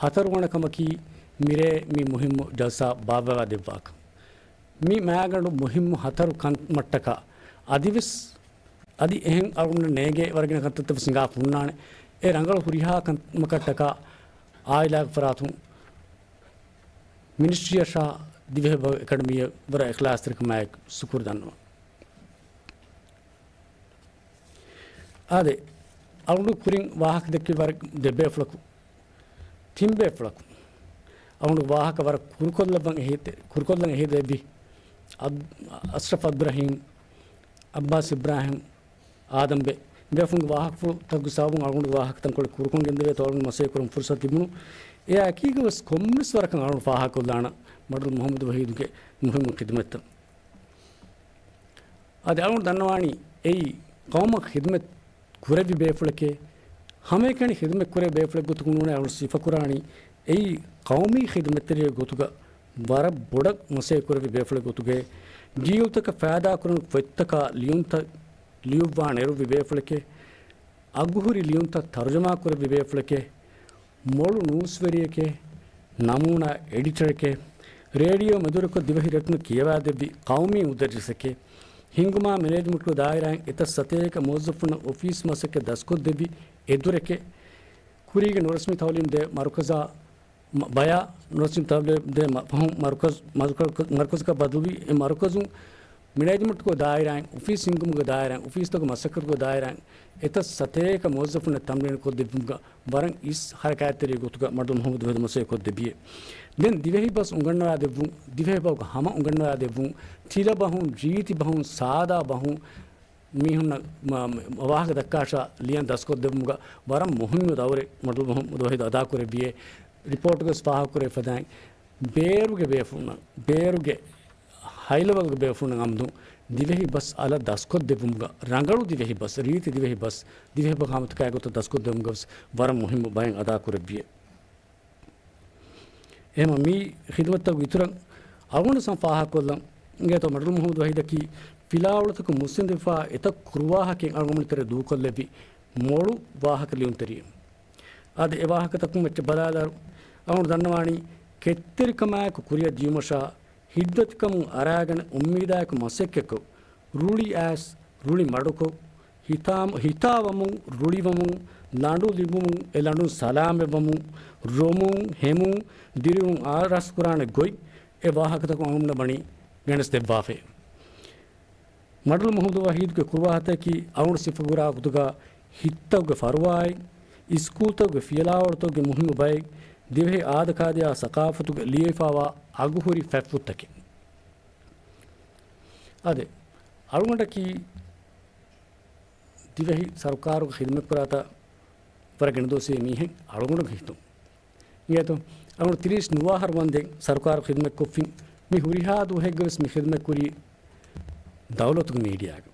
ހަތަރުވަނަ ކަމަކީ، މިރޭ މި މުހިއްމު ޖަލްސާ ބާއްވަވާ ދެއްވާކަން. މި މާގަނޑު މުހިއްމު ހަތަރު ކަންމަށްޓަކާ އަދިވެސް އަދި އެހެން އަޅުގަނޑަށް ނޭނގޭ ވަރަށް ގިނަ ކަންތައްތައް ވެސް ހިނގާފަ ހުންނާނެ. އެ ރަނގަޅު ހުރިހާ ކަންކަމަކަށްޓަކާ އާއިލާގެ ފަރާތުން މިނިސްޓްރީއަށާ ދިވެހިބަހު އެކަޑަމީއަށް ވަރަށް އިޚްލާޞްތެރިކަމާއެކު ޝުކުރު ދަންނަވަން. އާދެ، އަޅުގަނޑު ކުރިން ވާހަކަ ދެއްކި ވަރަށް ދެބޭފުޅަކު، ތިންބޭފުޅަކު އަޅުގަނޑު ވާހަކަ ވަރަށް ކުރުކޮށްލައްވަން އެހީތެ-، ކުރުކޮށްލަން އެހީތެރިވި. އަ-، އަޝްރަފް އަބްދުއްރަހީމް، އައްބާސް އިބްރާހިމް، އާދަމްބެ، ބޭފުޅުންގެ ވާހަކަފުޅުތަކުގެ ސަބަބުން އަޅުގަނޑު ވާހަކަ ތަންކޮޅެއް ކުރުކޮށް ގެންދެވޭތޯ އަޅުގަނޑު މަސައްކަތް ކުރަން ފުރުޞަތު ލިބުނު. އެއާ އެކީގަވެސް ކޮންމެސް ވަރަކަށް އަޅުގަނޑު ފާހަގަކޮށްލާނަން މަޑުލު މުޙައްމަދު ވަހީދުގެ މުހިއްމު ޚިދުމަތްތައް. އަދި އަޅުގަނޑު ދަންނަވާނީ އެއީ ޤައުމަށް ޚިދުމަތް ކުރެއްވި ބޭފުޅެކޭ، ހަމައެކަނި ޚިދުމަތް ކުރެއްވި ބޭފުޅެއް ގޮތުގަ ނޫނޭ އަޅުގަނޑު ސިފަކުރާނީ. އެއީ ޤައުމީ ޚިދުމަތްތެރިއެއް ގޮތުގަ ވަރަށް ބޮޑަށް މަސައްކަތް ކުރެއްވި ބޭފުޅެއް ގޮތުގައި، ޖީލުތަކަށް ފައިދާކުރަން ފޮތްތަކާ ލިޔުންތައް ލިޔުއްވާ ނެރުއްވި ބޭފުޅެކޭ، އަގުހުރި ލިޔުންތައް ތަރުޖަމާ ކުރެއްވި ބޭފުޅެކޭ، މޮޅު ނޫސްވެރިއެކޭ، ނަމޫނާ އެޑިޓަރެކޭ، ރޭޑިއޯ މެދުވެރިކޮށް ދިވެހި ރެއްޓުން ކިޔަވާދެއްވި ޤައުމީ މުދައްރިސެކޭ، ހިންގުމާ މެނޭޖްމަންޓުގެ ދާއިރާއިން އެތައް ސަތޭކަ މުވައްޒަފުންނަށް އޮފީސް މަސައްކަތް ދަސްކޮށްދެއްވި އެދުރެކޭ، ކުރީގެ ނުރަސްމީ ތައުލީމް ދޭ މަރުކަޒާ މަ-، ބަޔާ ނުރަސްމީ ތައުލީމް ދޭ މަ-، ފަހުން މަރުކަޒް-، މަރުކަޒް-، މަރުކަޒަކަށް ބަދަލުވި އެ މަރުކަޒުން މެނޭޖްމަންޓުގެ ދާއިރާއިން، އޮފީސް ހިންގުމުގެ ދާއިރާއިން، އޮފީސްތަކުގެ މަސައްކަތުގެ ދާއިރާއިން އެތައް ސަތޭކަ މުވައްޒަފުންނަށް ތަމްރީނު ކޮށްދެއްވުމުގަ ވަރަށް އިސް ހަރަކާތްތެރި ގޮތުގަ މަޑުލު މުޙައްމަދު ވަހީދު މަސައްކަތް ކޮށްދެއްވިއޭ. ދެން ދިވެހި ބަސް އުނގަންނަވާ ދެއްވުން، ދިވެހި ބަހުގެ ހަމަ އުނގަންނަވާ ދެއްވުން، ތިލަ ބަހުން، ރީތި ބަހުން، ސާދާ ބަހުން، މީހުންނަށް މަ-، މަ-، ވާހަކަ ދައްކާށާ ލިޔަން ދަސްކޮށްދެއްވުމުގަ ވަރަށް މުހިންމު ދައުރެއް މަޑުލު މުޙައްމަދު ވަހީދު އަދާކުރެއްވިއޭ. ރިޕޯޓުގަސް ފާހަގަކުރެވި ފަދައިން، ބޭރުގެ ބޭފުޅުންނަށް، ބޭރުގެ ހައިލެވަލްގެ ބޭފުޅުންނަށް އަމްދު ދިވެހި ބަސް އަލަށް ދަސްކޮށްދެއްވުމުގަ، ރަނގަޅު ދިވެހި ބަސް، ރީތި ދިވެހި ބަސް، ދިވެހި ބަހުގެ ހަމަތަކާއި ގޮތަށް ދަސްކޮށްދެއްވުމުގަވެސް ވަރަށް މުހިންމު ބައެއް އަދާކުރެއްވިއޭ. އެހެންވީމަ މި ޚިދުމަތްތަކުގެ އިތުރަށް އަޅުގަނޑު ސަމް ފާހަގަކޮށްލަން އިނގޭތޯ، މަޑުލު މުޙައްމަދު ވަހީދަކީ ފިލާވަޅުތަކުން މުއްސަނދިފާ އެތައް ކުރުވާހަކައިން އަޅުގަނޑު ތެރެ ދޫކޮށްލެއްވި މޮޅު ވާހަކަ ލިޔުންތެރިއެއް. އަދި އެ ވާހަކަތަކުން އެއްޗެއް ބަލާލާއިރު، އަޅުގަނޑު ދަންނަވާނީ ކެތްތެރިކަމާއެކު ކުރިއަށް ދިޔުމަށާ ހިތްދަތިކަމުން އަރާގަނެ އުއްމީދާއެކު މަސައްކަތްކޮށް، ރުޅި އައިސް، ރުޅި މަޑުކޮށް، ހިތާ، ހިތާވަމުން، ރުޅިވަމުން، ލަނޑު ލިބުމުން، އެ ލަނޑުން ސަލާމަތްވަމުން، ރޮމުން، ހެމުން، ދިރިއުޅުން އާރަސްކުރާނެ ގޮތް، އެ ވާހަކަތަކުން އަޅުގަނޑަށް ވަނީ ގެނެސްދެއްވާފައި. މަޑުލު މުހައްމަދު ވަހީދުގެ ކުރުވާހަތަކީ އަޅުގަނޑު ސިފަކުރާ ގޮތުގަ ހިތްތަކުގެ ފަރުވާއެއް، ސްކޫލްތަކުގެ ފިޔަލާވަޅުތަކުގެ މުހިއްމު ބައެއް، ދިވެހި އާދަކާދަޔާ ސަޤާފަތުގަ ލިޔެފާވާ އަގުހުރި ފަތްފުށްތަކެއް. އާދެ، އަޅުގަނޑަކީ ދިވެހި ސަރުކާރުގެ ޚިދުމަތްކުރާތާ ވަރަށް ގިނަ ދުވަސްވީ މީހެއް އަޅުގަނޑުގެ ހިތުން. އިނގޭތޯ؟ އަޅުގަނޑު ތިރީސް ނުވަ އަހަރު ވަންދެން ސަރުކާރު ޚިދުމަތްކޮށްފިން. މި ހުރިހާ ދުވަހެއްގަވެސް މި ޚިދުމަތްކުރީ ދައުލަތުގެ މީޑިއާގަ.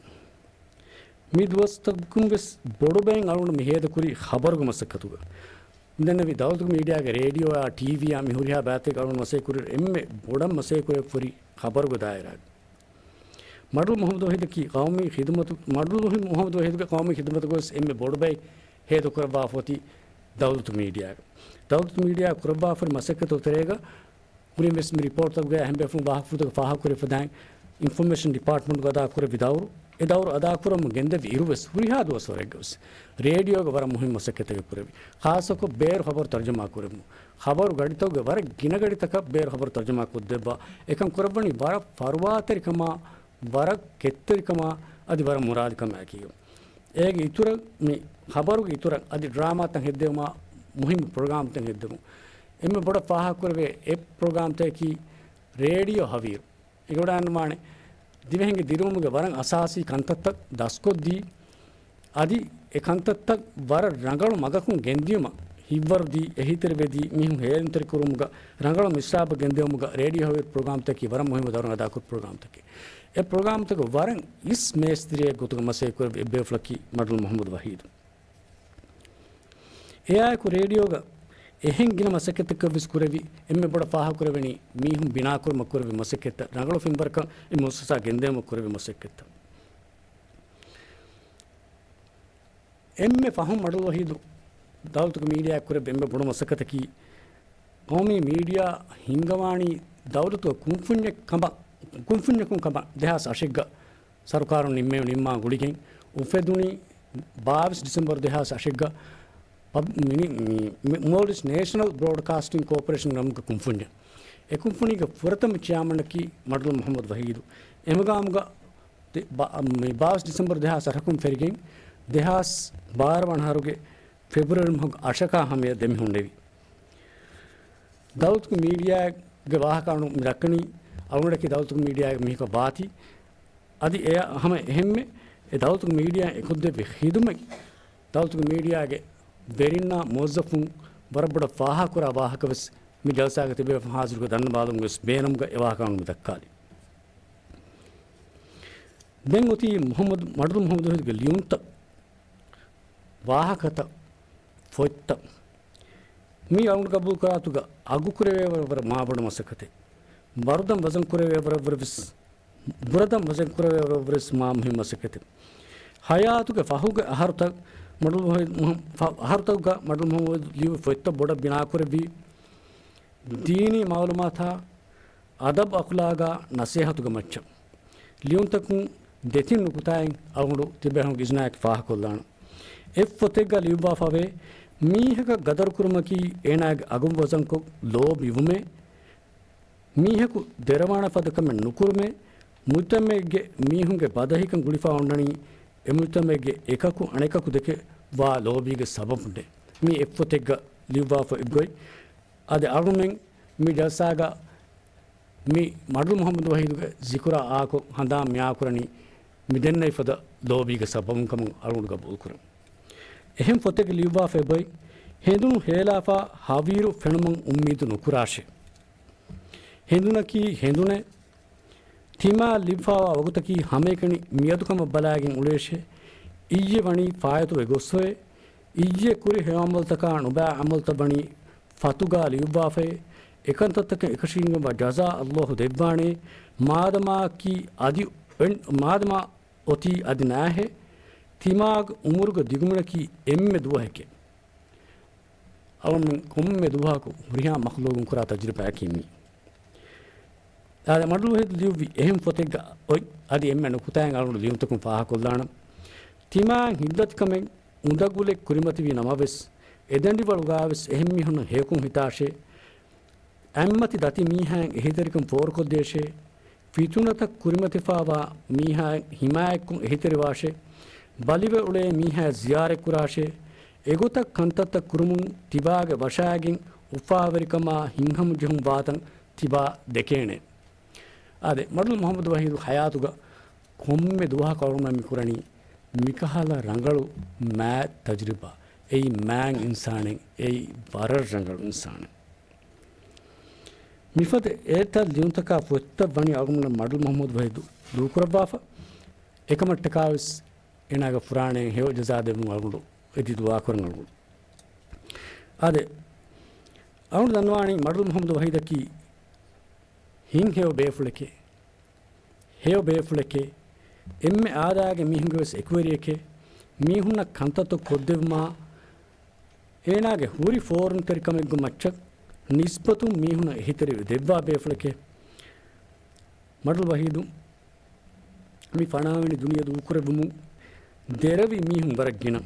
މި ދުވަސްތަކުން ވެސް ބޮޑު ބައިން އަޅުގަނޑު މި ހޭދަކުރީ ޚަބަރުގެ މަސައްކަތުގަ. ދެންނެވި ދައުލަތުގެ މީޑިއާގެ ރޭޑިއޯއާ، ޓީވީއާ މި ހުރިހާ ބައިތަކެއް އަޅުގަނޑު މަސައްކަތް ކުރި އެންމެ ބޮޑަށް މަސައްކަތް ކުރެވިފަ ހުރީ ޚަބަރުގެ ދާއިރާގަ. މަޑުލު މުހައްމަދު ވަހީދަކީ ޤައުމީ ޚިދުމަތު، މަޑުލު މުހައްމަދު ވަހީދުގެ ޤައުމީ ޚިދުމަތުގަވެސް އެންމެ ބޮޑު ބައި ހޭދަ ކުރައްވާފަ އޮތީ ދައުލަތު މީޑިއާގަ. ދައުލަތު މީޑިއާ ކުރައްވާފަ ހުރި މަސައްކަތުގެ ތެރޭގަ ކުރިން ވެސް މި ރިޕޯޓްތަކުގައި އެހެން ބޭފުޅުން ވާހަކަފުޅުތަކަށް ފާހަގަކުރެވިފަދައިން އިންފޮމޭޝަން ޑިޕާޓްމަންޓުގަ އަދާކުރެއްވި ދައުރު، އެ ދައުރު އަދާކުރަމުން ގެންދެވި އިރު ވެސް ހުރިހާ ދުވަސްވަރެއްގަ ވެސް ރޭޑިއޯގަ ވަރަށް މުހިންމު މަސައްކަތެއް ކުރެވި. ޚާއްޞަކޮށް ބޭރު ޚަބަރު ތަރުޖަމާ ކުރެވުން. ޚަބަރު ގަޑިތަކުގެ ވަރަށް ގިނަ ގަޑިތަކަށް ބޭރު ޚަބަރު ތަރުޖަމާ ކޮށްދެއްވާ. އެކަން ކުރައްވަނީ ވަރަށް ފަރުވާތެރިކަމާ، ވަރަށް ކެތްތެރިކަމާ، އަދި ވަރަށް މުރާދިކަމާއެކީ. އޭގެ އިތުރަށް މި ޚަބަރުގެ އިތުރަށް އަދި ޑްރާމާތައް ހެއްދެވުމާ، މުހިންމު ޕްރޮގްރާމްތައް ހެއްދެވުން. އެންމެ ބޮޑަށް ފާހަގަކުރެވޭ އެއް ޕްރޮގްރާމްތަކަކީ ރޭޑިއޯ ހަވީރު. އެގޮޑާންވާނެ ދިވެހިންގެ ދިރިއުޅުމުގެ ވަރަށް އަސާސީ ކަންތައްތައް ދަސްކޮށްދީ، އަދި އެ ކަންތައްތައް ވަރަށް ރަނގަޅު މަގަކުން ގެންދިޔުމަށް ހިތްވަރުދީ، އެހީތެރިވެދީ، މީހުން ހޭލުންތެރިކުރުމުގަ ރަނގަޅު މިސްރާބެއް ގެންދިޔުމުގަ ރޭޑިއޯ ހަވީރު ޕްރޮގްރާމްތަކަކީ ވަރަށް މުހިންމު ދައުރެއް އަދާކުރި ޕްރޮގްރާމްތަކެއް. އެ ޕްރޮގްރާމްތަކަށް ވަރަށް އިސް މޭސްތިރިއެއް ގޮތުގަ މަސައްކަތް ކުރެއްވި އެއްބޭފުޅަކީ މަޑުލު މުހައްމަދު ވަހީދު. އެއާއެކު ރޭޑިއޯގަ އެހެން ގިނަ މަސައްކަތްތަކެއް ވެސް ކުރެވި، އެންމެ ބޮޑަށް ފާހަގަކުރެވެނީ މީހުން ބިނާކުރުމަށް ކުރެވި މަސައްކަތްތައް، ރަނގަޅު ފެންވަރަކަށް އެ މުއައްސަސާ ގެންދެވުމަށް ކުރެވި މަސައްކަތްތައް. އެންމެ ފަހުން މަޑުލު ވަހީދު ދައުލަތުގެ މީޑިއާއަށް ކުރެއްވި އެންމެ ބޮޑު މަސައްކަތަކީ، ޤައުމީ މީޑިއާ ހިންގަވާނީ ދައުލަތުގެ ކުންފުންޏެއް ކަމަށް، ކުންފުންޏަކުން ކަމަށް ދެހާސް އަށެއްގަ ސަރުކާރުން ނިންމެ، ނިންމާ ގުޅިގެން އުފެދުނީ ބާވީސް ޑިސެމްބަރު ދެހާސް އަށެއްގަ ޕަބް-، މި-، މި-، މި-، މޯލްޑިވްސް ނޭޝަނަލް ބްރޯޑްކާސްޓިން ކޯޕަރޭޝަން ނަމުގެ ކުންފުންޏަށް. އެ ކުންފުނީގެ ފުރަތަމަ ޗެއާމަނަކީ މަޑުލު މުހައްމަދު ވަހީދު. އެމަގާމުގަ ދެ-، ބާ-، މި ބާވީސް ޑިސެމްބަރު ދެހާސް އަށަކުން ފެށިގެން ދެހާސް ބާރަ ވަނަ އަހަރުގެ ފެބްރުއަރީ މަހުގެ އަށަކާ ހަމަޔަށް ދެމިހުންނެވި. ދައުލަތުގެ މީޑިއާގެ ވާހަކަ އަޅު މި ދައްކަނީ، އަޅުގަނޑަކީ ދައުލަތުގެ މީޑިއާގެ މީހަކަށް ވާތީ، އަދި އެ ހަމަ އެހެންމެ އެ ދައުލަތުގެ މީޑިއާއަށް އެކޮށްދެއްވި ޚިދުމަތް ދައުލަތުގެ މީޑިއާގެ ވެރިންނާ މުވައްޒަފުން ވަރަށް ބޮޑަށް ފާހަގަކުރާ ވާހަކަވެސް މި ޖަލްސާގަ ތިބޭފުން ހާޒިރުކޮށް ދަންނަވާލުމުގެ ވެސް ބޭނުމުގަ އެ ވާހަކަ އަޅު މި ދައްކާލީ. ދެން އޮތީ މުހައްމަދު، މަޑުލު މުހައްމަދު ވަހީދުގެ ލިޔުންތައް، ވާހަކަތައް، ފޮތްތައް. މީ އަޅުގަނޑު ގަބޫލު ކުރާތުގަ އަގު ކުރެވޭ ވަރަށް، ވަރަށް މާ ބޮޑު މަސައްކަތެއް. ބަރުދަން ވަޒަން ކުރެވޭ ވަރަށް، ވަރަށް ވެސް، ބުރަދަން ވަޒަން ކުރެވޭ ވަރަށް، ވަރަށް ވެސް މާ މުހިންމު މަސައްކަތެއް. ހަޔާތުގެ ފަހުގެ އަހަރުތައް މަޑުލު މުހައް-، މުހަ-، ފަ-، އަހަރުތަކުގަ މަޑުލު މުހައްމަދު ލިޔުއްވި ފޮތްތައް ބޮޑަށް ބިނާކުރެއްވީ، ދީނީ މައުލޫމާތާ، އަދަބު އަޚުލާގާ ނަސޭހަތުގެ މައްޗަށް. ލިޔުންތަކުން ދެތިން ނުކުތާއިން އަޅުގަނޑު ތިބޭފުޅުންގެ އިޒްނާއަކީ ފާހަގަކޮށްލާނަން. އެއް ފޮތެއްގަ ލިޔުއްވާފަވޭ، މީހަކަށް ގަދަރުކުރުމަކީ އޭނާގެ އަގުން ވަޒަންކޮށް ލޯބިވުމޭ. މީހަކު ދެރަވާނެ ފަދަ ކަމެއް ނުކުރުމޭ. މުޖްތަމަޢެއްގެ މީހުންގެ ބަދަހިކަން ގުޅިފަ އޮންނަނީ އެ މުޖްތަމަޢެއްގެ އެކަކު އަނެކަކު ދެކެ ވާ ލޯބީގެ ސަބަބުންނޭ. މީ އެއް ފޮތެއްގަ ލިޔުއްވާފަ އޮތް ގޮތް. އަދި އަޅުމެން މި ޖަލްސާގަ މި މަޑުލު މުހައްމަދު ވަހީދުގެ ޒިކުރާ އާކޮށް ހަނދާން މިއާކުރަނީ މި ދެންނެވިފަދަ ލޯބީގެ ސަބަބުން ކަމުން އަޅުގަނޑު ގަބޫލުކުރަން. އެހެން ފޮތެއްގެ ލިޔުއްވާފައި ބޮތް، ހެނދުނު ހޭލާފާ ހަވީރު ފެނުމަށް އުއްމީދު ނުކުރާށޭ. ހެނދުނަކީ ހެނދުނޭ. ތިމާ ލިބިފާވާ ވަގުތަކީ ހަމައެކަނި މިއަދު ކަމަށް ބަލާގެން އުޅޭށޭ. އިއްޔެ ވަނީ ފާއިތުވެ ގޮއްސޮއެ. އިއްޔެ ކުރި ހެޔޮ އަމަލުތަކާ ނުބައި އަމަލުތައް ވަނީ ފަތުގާ ލިޔުއްވާފައެ. އެކަންތައްތަކަށް އެކަށީގެންވާ ޖަޒާ އައްލާހު ދެއްވާނެ. މާދަމާއަކީ އަދި އޮތް، މާދަމާ އޮތީ އަދި ނާހެ. ތިމާގެ އުމުރުގެ ދިގުމިނަކީ އެންމެ ދުވަހެކޭ. އަޅުގަނޑު ކޮންމެ ދުވަހަކު ހުރިހާ މަޚްލޫގުން ކުރާ ތަޖުރިބާއަކީ މީ. އާދެ، މަޑުލު ވަހީދު ލިޔުއްވި އެހެން ފޮތެއްގަ އޮތް އަދި އެންމެ ނުކުތާއިން އަޅުގަނޑު ލިޔުންތަކުން ފާހަގަކޮށްލާނަން. ތިމާއަށް ހިތްދަތިކަމެއް އުނދަގުލެއް ކުރިމަތިވި ނަމަވެސް، އެދަނޑިވަޅުގަވެސް އެހެން މީހުންނަށް ހެޔޮކޮށް ހިތާށޭ. އަތްމަތި ދަތި މީހާއަށް އެހީތެރިކަން ފޯރުކޮށްދޭށޭ. ފިތުނަތައް ކުރިމަތިފައިވާ މީހާއަށް ހިމާޔަތްކޮށް އެހީތެރިވާށޭ. ބަލިވެ އުޅޭ މީހާއަށް ޒިޔާރަތްކުރާށޭ. އެގޮތަށް ކަންތައްތައް ކުރުމުން ތިބާގެ ވަށާގެން އުފާވެރިކަމާ ހިތްހަމަޖެހުން ވާތަން ތިބާ ދެކޭނެ. އާދެ، މަޑުލު މުޙައްމަދު ވަޙީދު ޙަޔާތުގަ ކޮންމެ ދުވަހަކު އަޅުގަނޑުމެން މި ކުރަނީ މިކަހަލަ ރަނގަޅު މާތް ތަޖުރިބާ. އެއީ މާތް އިންސާނެއް، އެއީ ވަރަށް ރަނގަޅު އިންސާނެއް. މިފަދަ އެތައް ލިޔުންތަކާ ފޮތްތައް ވަނީ އަޅުގަނޑު މަޑުލު މުޙައްމަދު ވަޙީދު ދޫކުރައްވާފަ. އެކަމަށްޓަކާވެސް އޭނާގެ ފުރާނައިން ހެޔޮ ޖަޒާ ދެއްވުން އަޅުގަނޑު އެދި ދުޢާކުރަން އަޅުގަނޑު. އާދެ، އަޅުގަނޑު ދަންނަވާނީ މަޑުލު މުޙައްމަދު ވަޙީދަކީ ހިތްހެޔޮ ބޭފުޅެކޭ. ހެޔޮ ބޭފުޅެކޭ، އެންމެ އާދައިގެ މީހުންގެ ވެސް އެކުވެރިއެކޭ، މީހުންނަށް ކަންތައްތައް ކޮށްދެއްވުމާ، އޭނާގެ ހުރި ފޯރުންތެރިކަމެއްގެ މައްޗަށް ނިސްބަތުން މީހުންނަށް އެހީތެރިވެ ދެއްވާ ބޭފުޅެކޭ. މަޑުލު ވަޙީދު މި ފަނާވެނި ދުނިޔެ ދޫކުރެއްވުމުން ދެރަވި މީހުން ވަރަށް ގިނަ.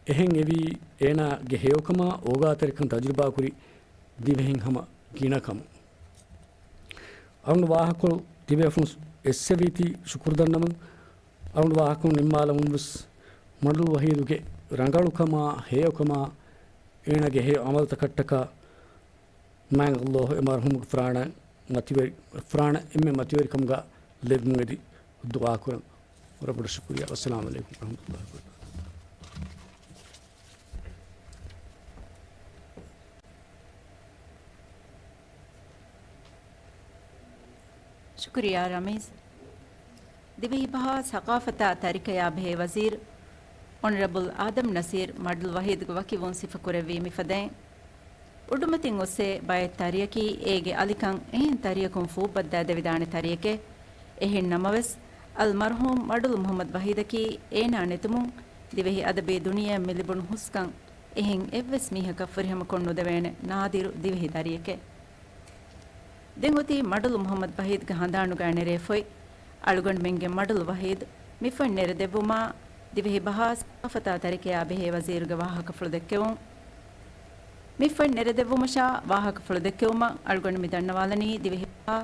އެހެން އެވީ އޭނާގެ ހެޔޮކަމާ އޯގާތެރިކަން ތަޖުރިބާކުރި ދިވެހިން ހަމަ ގިނަ ކަމުން. އަޅުގަނޑު ވާހަކަކޮޅު ތިބޭފުޅުން އެއްސެވީތީ ޝުކުރު ދަންނަމުން، އަޅުގަނޑު ވާހަކަކޮޅު ނިންމާލަމުން ވެސް މަޑުލު ވަޙީދުގެ ރަނގަޅުކަމާ ހެޔޮކަމާ އޭނާގެ ހެޔޮ ޢަމަލުތަކަށްޓަކާ މާތް ﷲ އެ މަރުޙޫމުގެ ފުރާނަ މަތިވެރި، ފުރާނަ އެންމެ މަތިވެރިކަމުގަ ލެއްވުން އެދި ދުޢާކުރަން. ވަރަށް ބޮޑަށް ޝުކުރިއްޔާ. އައްސަލާމު ޢަލައިކުމް ވަރަޙްމަތުﷲ ވަބަރަކާތުހު. ޝުކުރިއްޔާ ރަމީޒް. ދިވެހިބަހާ ސަޤާފަތާ ތަރިކަޔާ ބެހޭ ވަޒީރު އޮނަރަބަލް އާދަމް ނަސީރު މަޑުލު ވަޙީދުގެ ވަކިވުން ސިފަކުރެއްވީ މިފަދައިން. އުޑުމަތިން އޮއްސޭ ބައެއް ތަރިއަކީ އޭގެ އަލިކަން އެހެން ތަރިއަކުން ފޫއްބައްދާދެވިދާނެ ތަރިއެކޭ. އެހެން ނަމަވެސް، އަލްމަރްޙޫމް މަޑުލު މުޙައްމަދު ވަޙީދަކީ އޭނާ ނެތުމުން ދިވެހި އަދަބީ ދުނިޔެއަށް މި ލިބުނު ހުސްކަން އެހެން އެއްވެސް މީހަކަށް ފުރިހަމަކޮށް ނުދެވޭނެ ނާދިރު ދިވެހި ތަރިއެކޭ. ދެން އޮތީ މަޑުލު މުޙައްމަދު ވަޙީދުގެ ހަނދާނުގައި ނެރޭ ފޮތް. އަޅުގަނޑުމެންގެ މަޑުލު ވަޙީދު މި ފޮތް ނެރެދެއްވުމާ، ދިވެހި ބަހާ ސަޤާފަތާ ތަރިކަޔާ ބެހޭ ވަޒީރުގެ ވާހަކަފުޅު ދެއްކެވުން. މި ފޮތް ނެރެދެއްވުމަށާ ވާހަކަފުޅު ދެއްކެވުމަށް އަޅުގަނޑު މި ދަންނަވާލަނީ ދިވެހި ބަހާ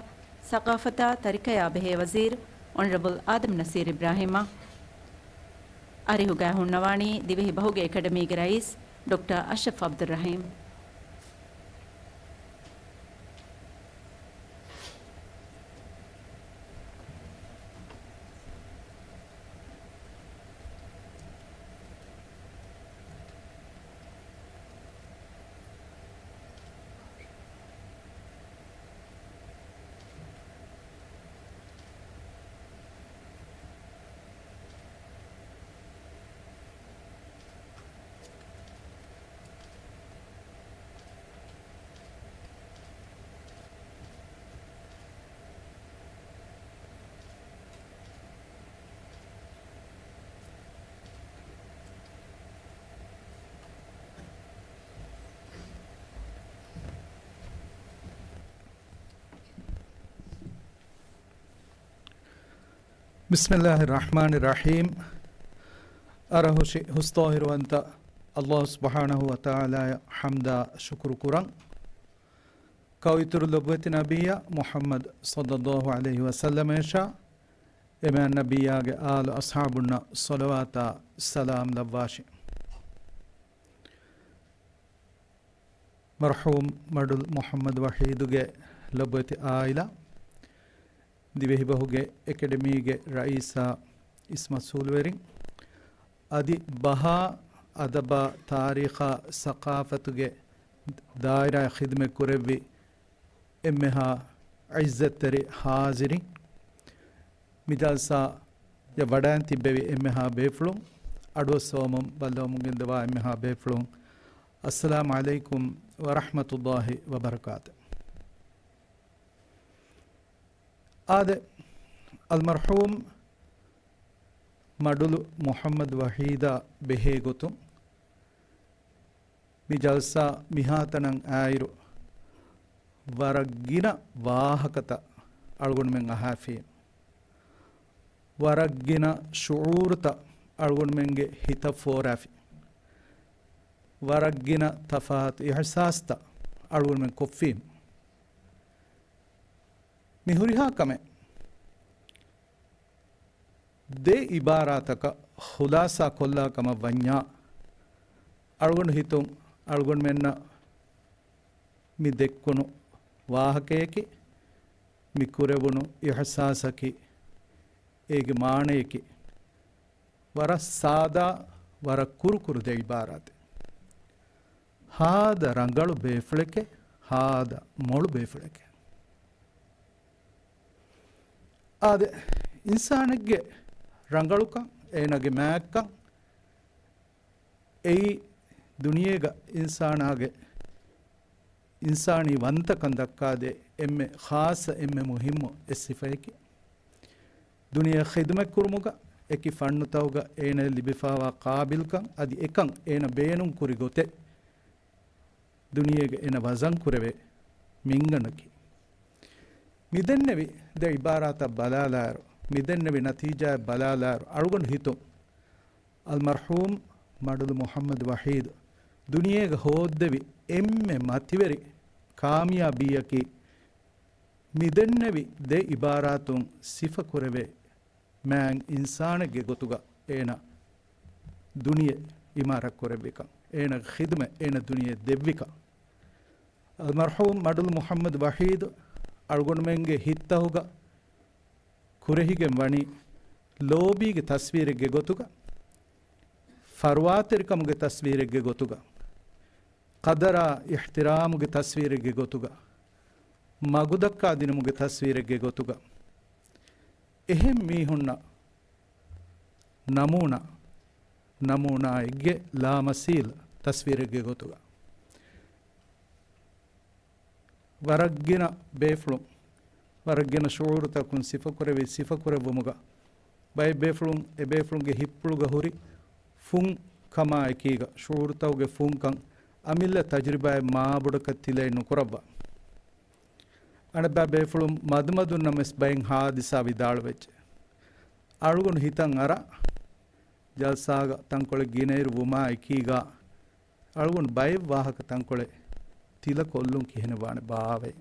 ސަޤާފަތާ ތަރިކަޔާ ބެހޭ ވަޒީރު އޮނަރަބަލް އާދަމް ނަސީރު އިބްރާހީމަށް. އަރިހުގައި ހުންނަވާނީ ދިވެހި ބަހުގެ އެކަޑަމީގެ ރައީސް ޑޮކްޓަރ އަޝްރަފް އަބްދުއްރަޙީމް. ބިސްމިއްލާހި ރަޙްމާނި ރަޙީމް. އަރަހުށި ހުސްޠާހިރުވަންތަ ﷲ ސުބްޙާނަހޫ ވަތަޢާލާއަށް ޙަމްދާ ޝުކުރު ކުރަން. ކައުއިތުރު ލޮބުވެތި ނަބިއްޔާ މުޙައްމަދު ޞައްލައްލާހު ޢަލައިހި ވަސައްލަމައަށާ އެމާ ނަބިއްޔާގެ އާލު އަޞްޙާބުންނަށް ޞަލަވާތާ ސަލާމް ލައްވާށި. މަރްޙޫމް މަޑުލު މުޙައްމަދު ވަޙީދުގެ ލޮބުވެތި އާއިލާ، ދިވެހިބަހުގެ އެކަޑަމީގެ ރައީސާ އިސް މަސްއޫލުވެރިން، އަދި ބަހާ، އަދަބާ، ތާރީޚާ، ސަޤާފަތުގެ ދާއިރާއަށް ޚިދުމަތް ކުރެއްވި އެންމެހާ ޢިއްޒަތްތެރި ޙާޟިރީން، މި ޖަލްސާއަށް ވަޑައިން ތިއްބެވި އެންމެހާ ބޭފުޅުން، އަޑުއައްސަވަމުން ބައްލަވަމުން ގެންދަވާ އެންމެހާ ބޭފުޅުން، އައްސަލާމު ޢަލައިކުމް ވަރަޙްމަތުﷲ ވަބަރަކާތު. އާދެ، އަލްމަރްޙޫމް މަޑުލު މުޙައްމަދު ވަޙީދާ ބެހޭ ގޮތުން، މި ޖަލްސާ މިހާތަނަށް އާއިރު، ވަރަށް ގިނަ ވާހަކަތައް އަޅުގަނޑުމެން އަހާފި. ވަރަށް ގިނަ ޝުޢޫރުތައް އަޅުގަނޑުމެންގެ ހިތަށް ފޯރާފި. ވަރަށް ގިނަ ތަފާތު އިޙްސާސްތައް އަޅުގަނޑުމެން ކޮށްފީމު. މި ހުރިހާ ކަމެއް ދެ އިބާރާތަކަށް ޚުލާސާ ކޮށްލާ ކަމަށް ވަންޏާ، އަޅުގަނޑު ހިތުން އަޅުގަނޑުމެންނަށް މި ދެއްކުނު ވާހަކަޔަކީ، މި ކުރެވުނު އިޙްސާސަކީ، އޭގެ މާނަޔަކީ، ވަރަށް ސާދާ، ވަރަށް ކުރުކުރު ދެ އިބާރާތެއް. ހާދަ ރަނގަޅު ބޭފުޅެކޭ، ހާދަ މޮޅު ބޭފުޅެކޭ. އާދެ، އިންސާނެއްގެ ރަނގަޅުކަން، އޭނާގެ މާތްކަން، އެއީ ދުނިޔޭގަ އިންސާނާގެ އިންސާނީ ވަންތަކަން ދައްކާދޭ އެންމެ ޚާއްޞަ، އެންމެ މުހިއްމު އެއް ސިފަޔަކީ. ދުނިޔެއަށް ޚިދުމަތްކުރުމުގަ އެކި ފަންނުތަކުގަ އޭނައަށް ލިބިފާވާ ޤާބިލްކަން އަދި އެކަން އޭނަ ބޭނުން ކުރި ގޮތެއް ދުނިޔޭގަ އޭނަ ވަޒަން ކުރެވޭ މިންގަނޑަކީ. މިދެންނެވި ދެ އިބާރާތަށް ބަލާލާއިރު، މިދެންނެވި ނަތީޖާއަށް ބަލާލާއިރު، އަޅުގަނޑު ހިތުން އަލްމަރްޙޫމް މަޑުލު މުޙައްމަދު ވަޙީދު ދުނިޔޭގަ ހޯއްދެވި އެންމެ މަތިވެރި ކާމިޔާބީއަކީ، މިދެންނެވި ދެ އިބާރާތުން ސިފަކުރެވޭ މާތް އިންސާނެއްގެ ގޮތުގަ އޭނަ ދުނިޔެ އިމާރަތްކުރެއްވިކަން، އޭނަގެ ޚިދުމަތް އޭނަ ދުނިޔެ ދެއްވިކަން. އަލްމަރްޙޫމް މަޑުލު މުޙައްމަދު ވަޙީދު އަޅުގަނޑުމެންގެ ހިތްތަހުގަ ކުރެހިގެން ވަނީ ލޯބީގެ ތަސްވީރެއްގެ ގޮތުގަ، ފަރުވާތެރިކަމުގެ ތަސްވީރެއްގެ ގޮތުގަ، ޤަދަރާ އިޙްތިރާމުގެ ތަސްވީރެއްގެ ގޮތުގަ، މަގުދައްކާދިނުމުގެ ތަސްވީރެއްގެ ގޮތުގަ، އެހެން މީހުންނަށް ނަމޫނާ، ނަމޫނާއެއްގެ ލާމަސީލް ތަސްވީރެއްގެ ގޮތުގަ، ވަރަށްގިނަ ބޭފުޅުން، ވަރަށްގިނަ ޝުޢޫރުތަކުން ސިފަކުރެވި، ސިފަކުރެއްވުމުގަ، ބައެއް ބޭފުޅުން އެ ބޭފުޅުންގެ ހިތްޕުޅުގަ ހުރި ފުން ކަމާ އެކީގަ، ޝުޢޫރުތަކުގެ ފުންކަން އަމިއްލަ ތަޖުރިބާއެއް މާބޮޑަކަށް ތިލައެއް ނުކުރައްވާ. އަނެއްބައި ބޭފުޅުން މަދުމަދުންނަށް ވެސް ބައެއް ހާދިސާ ވިދާޅުވެއްޖެ. އަޅުގަނޑު ހިތަށް އަރާ، ޖަލްސާގަ ތަންކޮޅެއް ގިނައިރު ވުމާ އެކީގަ، އަޅުގަނޑު ބައެއް ވާހަކަ ތަންކޮޅެއް ތިލަ ކޮށްލުން ކިހިނެއް ވާނެ ބާވައޭ.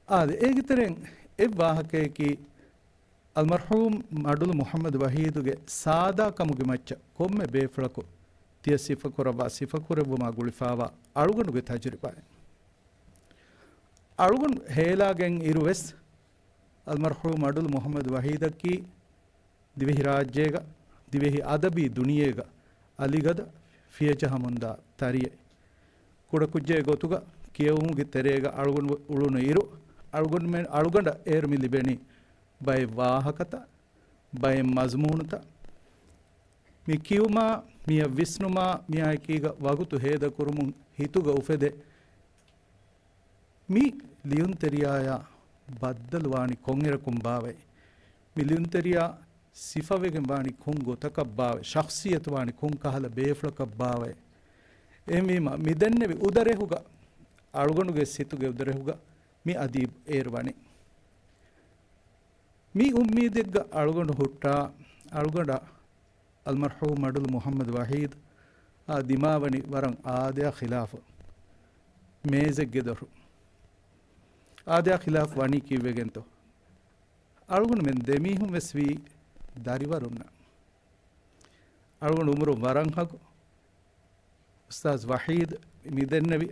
އާދެ، އޭގެ ތެރެއިން އެއް ވާހަކަޔަކީ، އަލްމަރްޙޫމް މަޑުލު މުޙައްމަދު ވަޙީދުގެ ސާދާ ކަމުގެ މައްޗަށް ކޮންމެ ބޭފުޅަކު ތިޔަ ސިފަކުރައްވާ، ސިފަކުރެއްވުމާ ގުޅިފާވާ އަޅުގަނޑުގެ ތަޖުރިބާއެއް. އަޅުގަނޑު ހޭލާގެން އިރުވެސް، އަލްމަރްޙޫމް މަޑުލު މުޙައްމަދު ވަޙީދަކީ ދިވެހިރާއްޖޭގަ، ދިވެހި އަދަބީ ދުނިޔޭގަ އަލިގަދަ ފިޔަޖަހަމުންދާ ތަރިއެއް. ކުޑަކުއްޖެއްގެ ގޮތުގަ ކިޔެވުމުގެ ތެރޭގަ އަޅުގަނޑު އުޅުނު އިރު، އަޅުގަނޑުމެން، އަޅުގަނޑަށް އޭރު މި ލިބެނީ ބައެއް ވާހަކަތައް، ބައެއް މަޒުމޫނުތައް. މި ކިޔުމާ، މިއަށް ވިސްނުމާ، މިއާއެކީގަ ވަގުތު ހޭދަކުރުމުން ހިތުގަ އުފެދޭ، މި ލިޔުންތެރިޔާޔާ ބައްދަލުވާނީ ކޮންއިރަކުން ބާވައޭ؟ މި ލިޔުންތެރިޔާ ސިފަވެގެން ވާނީ ކޮން ގޮތަކަށް ބާވައޭ؟ ޝަޚްޞިއްޔަތު ވާނީ ކޮން ކަހަލަ ބޭފުޅަކަށް ބާވައޭ؟ އެހެންވީމަ، މި ދެންނެވި އުދަރެހުގަ، އަޅުގަނޑުގެ ސިތުގެ އުދަރެހުގަ މި އަދީބު އޭރު ވަނީ. މި އުއްމީދެއްގަ އަޅުގަނޑު ހުއްޓާ، އަޅުގަނޑަށް އަލްމަރްޙޫމް މަޑުލު މުޙައްމަދު ވަޙީދު އާ ދިމާވަނީ ވަރަށް އާދަޔާ ޚިލާފު މޭޒެއްގެ ދޮރު. އާދަޔާ ޚިލާފު ވަނީ ކީއްވެގެންތޯ؟ އަޅުގަނޑުމެން ދެމީހުން ވެސް ވީ ދަރިވަރުންނަށް. އަޅުގަނޑު އުމުރުން ވަރަށް ހަގު. އުސްތާޒް ވަޙީދު މިދެންނެވި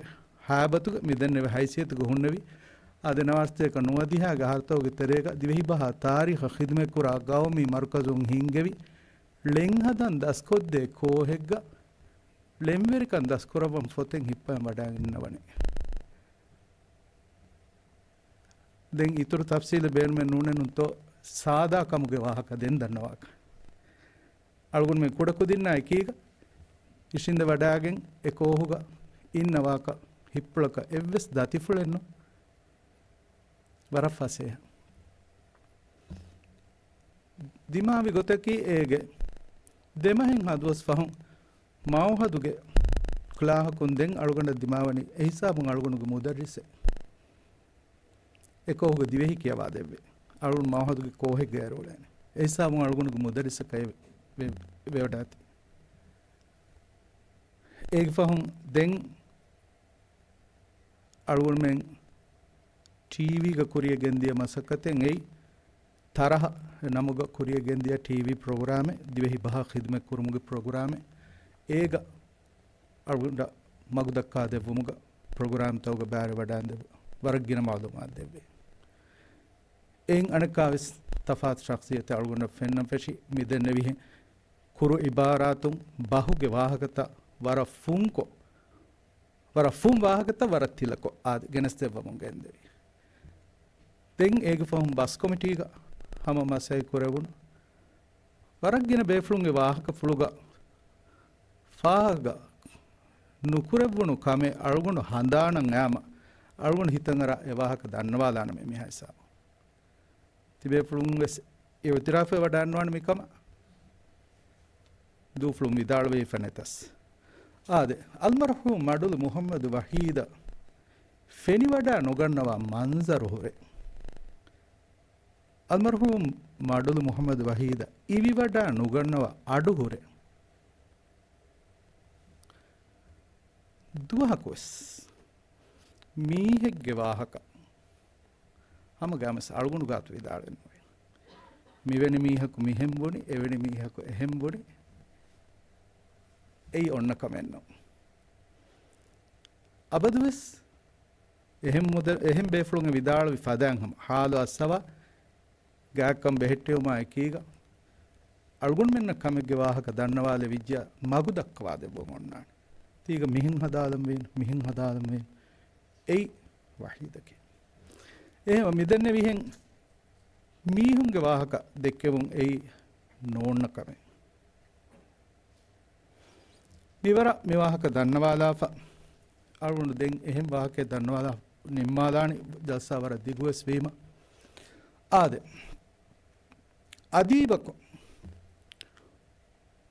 ހައިބަތުގަ، މިދެންނެވި ހައިސިއްޔަތުގަ ހުންނެވި، އާދެ، ނަވާރަސަތޭކަ ނުވަދިހައިގެ އަހަރުތަކުގެ ތެރޭގަ ދިވެހިބަހާ ތާރީޚަށް ޚިދުމަތްކުރާ ގައުމީ މަރުކަޒުން ހިންގެވި، ޅެން ހަދަން ދަސްކޮށްދޭ ކޯހެއްގަ ޅެންވެރިކަން ދަސްކުރައްވަން ފޮތެއް ހިއްޕައި ވަޑައިގަންނަވަނީ. ދެން އިތުރު ތަފްސީލެއް ބޭނުމެއް ނޫނެއްނުތޯ، ސާދާ ކަމުގެ ވާހަކަ ދެން ދަންނަވާކަށް. އަޅުގަނޑުމެން ކުޑަކުދިންނާ އެކީގަ އިށީނދެ ވަޑައިގެން އެ ކޯހުގަ އިންނަވާކަށް ހިއްޕުޅަކަށް އެއްވެސް ދަތިފުޅެއްނު ވަރަށް ފަސޭހަ. ދިމާވި ގޮތަކީ އޭގެ ދެމަހެއްހާ ދުވަސް ފަހުން މައުހަދުގެ ކްލާހަކުން ދެން އަޅުގަނޑަށް ދިމާވަނީ އެހިސާބުން އަޅުގަނޑުގެ މުދައްރިސެއް. އެކޯހުގެ ދިވެހި ކިޔަވާދެއްވި. އަޅުން މައުހަދުގެ ކޯހެއްގައި އުޅޭނެ. އެހިސާބުން އަޅުގަނޑުގެ މުދައްރިސަކަށް ވެ-، ވެ-، ވެވަޑާތީ. އޭގެ ފަހުން ދެން އަޅުގަނޑުމެން ޓީވީގަ ކުރިޔަށް ގެންދިޔަ މަސައްކަތެއް އެއީ، ތަރަހަ ނަމުގަ ކުރިޔަށް ގެންދިޔަ ޓީވީ ޕްރޮގްރާމެއް، ދިވެހި ބަހަށް ޚިދުމަތް ކުރުމުގެ ޕްރޮގްރާމެއް. އޭގަ އަޅުގަނޑަށް މަގުދައްކާ ދެއްވުމުގަ ޕްރޮގްރާމްތަކުގަ ބައިވެރިވަޑައިން ދެއްވި ވަރަށް ގިނަ މައުލޫމާތު ދެއްވި. އެއިން އަނެއްކާވެސް ތަފާތު ޝަޚްޞިއްޔަތެއް އަޅުގަނޑަށް ފެންނަން ފެށި މި ދެންނެވިހެން ކުރު އިބާރާތުން ބަހުގެ ވާހަކަތައް ވަރަށް ފުންކޮށް، ވަރަށް ފުން ވާހަކަތައް ވަރަށް ތިލަކޮށް އާދެ، ގެނެސްދެއްވަމުން ގެންދެވި. ދެން އޭގެ ފަހުން ބަސް ކޮމިޓީގަ ހަމަ މަސައްކަތް ކުރެވުނު ވަރަށް ގިނަ ބޭފުޅުންގެ ވާހަކަފުޅުގަ ފާހަގަ ނުކުރެއްވުނު ކަމެއް އަޅުގަނޑު ހަނދާނަށް އައިމަ، އަޅުގަނޑު ހިތަށް އަރާ އެ ވާހަކަ ދަންނަވާލާނަމޭ މިހާ ހިސާބު. ތިބޭފުޅުން ވެސް އިއުތިރާފެއް ވަޑައިންވާނެ މިކަމަށް. ދޫފުޅުން ވިދާޅުވެފަ ނެތަސް. އާދެ، އަލްމަރްޙޫމް މަޑުލު މުޙައްމަދު ވަޙީދަށް ފެނިވަޑައި ނުގަންނަވާ މަންޒަރު ހުރޭ. އަލްމަރްޙޫމް މަޑުލު މުޙައްމަދު ވަޙީދަށް އިވިވަޑައި ނުގަންނަވާ އަޑު ހުރޭ. ދުވަހަކުވެސް މީހެއްގެ ވާހަކަ ހަމަ ގައިމުވެސް އަޅުގަނޑު ގާތު ވިދާޅެއް ނުވޭ. މިވެނި މީހަކު މިހެން ބުނި، އެވެނި މީހަކު އެހެން ބުނި. އެއީ އޮންނަ ކަމެއް ނޫން. އަބަދުވެސް އެހެން މުދަ-، އެހެން ބޭފުޅުން އެ ވިދާޅުވި ފަދައިން ހަމަ ހާލު އައްސަވާ ގާތްކަން ބެހެއްޓެވުމާ އެކީގަ، އަޅުގަނޑުމެންނަށް ކަމެއްގެ ވާހަކަ ދަންނަވާލެވިއްޖެޔާ މަގު ދައްކަވާދެއްވަމުން އޮންނާނެ. ތީގަ މިހެން ހަދާލަންވީނު، މިހެން ހަދާލަންވީނު. އެއީ ވަޙީދަކީ. އެހެންވެ މިދެންނެވިހެން މީހުންގެ ވާހަކަ ދެއްކެވުން އެއީ ނޯންނަ ކަމެއް. މިވަރަށް މި ވާހަކަ ދަންނަވާލާފަ، އަޅުގަނޑު ދެން އެހެން ވާހަކައެއް ދަންނަވާލާ ނިންމާލާނީ، ޖަލްސާ ވަރަށް ދިގުވެސް ވީމަ. އާދެ، އަދީބަކު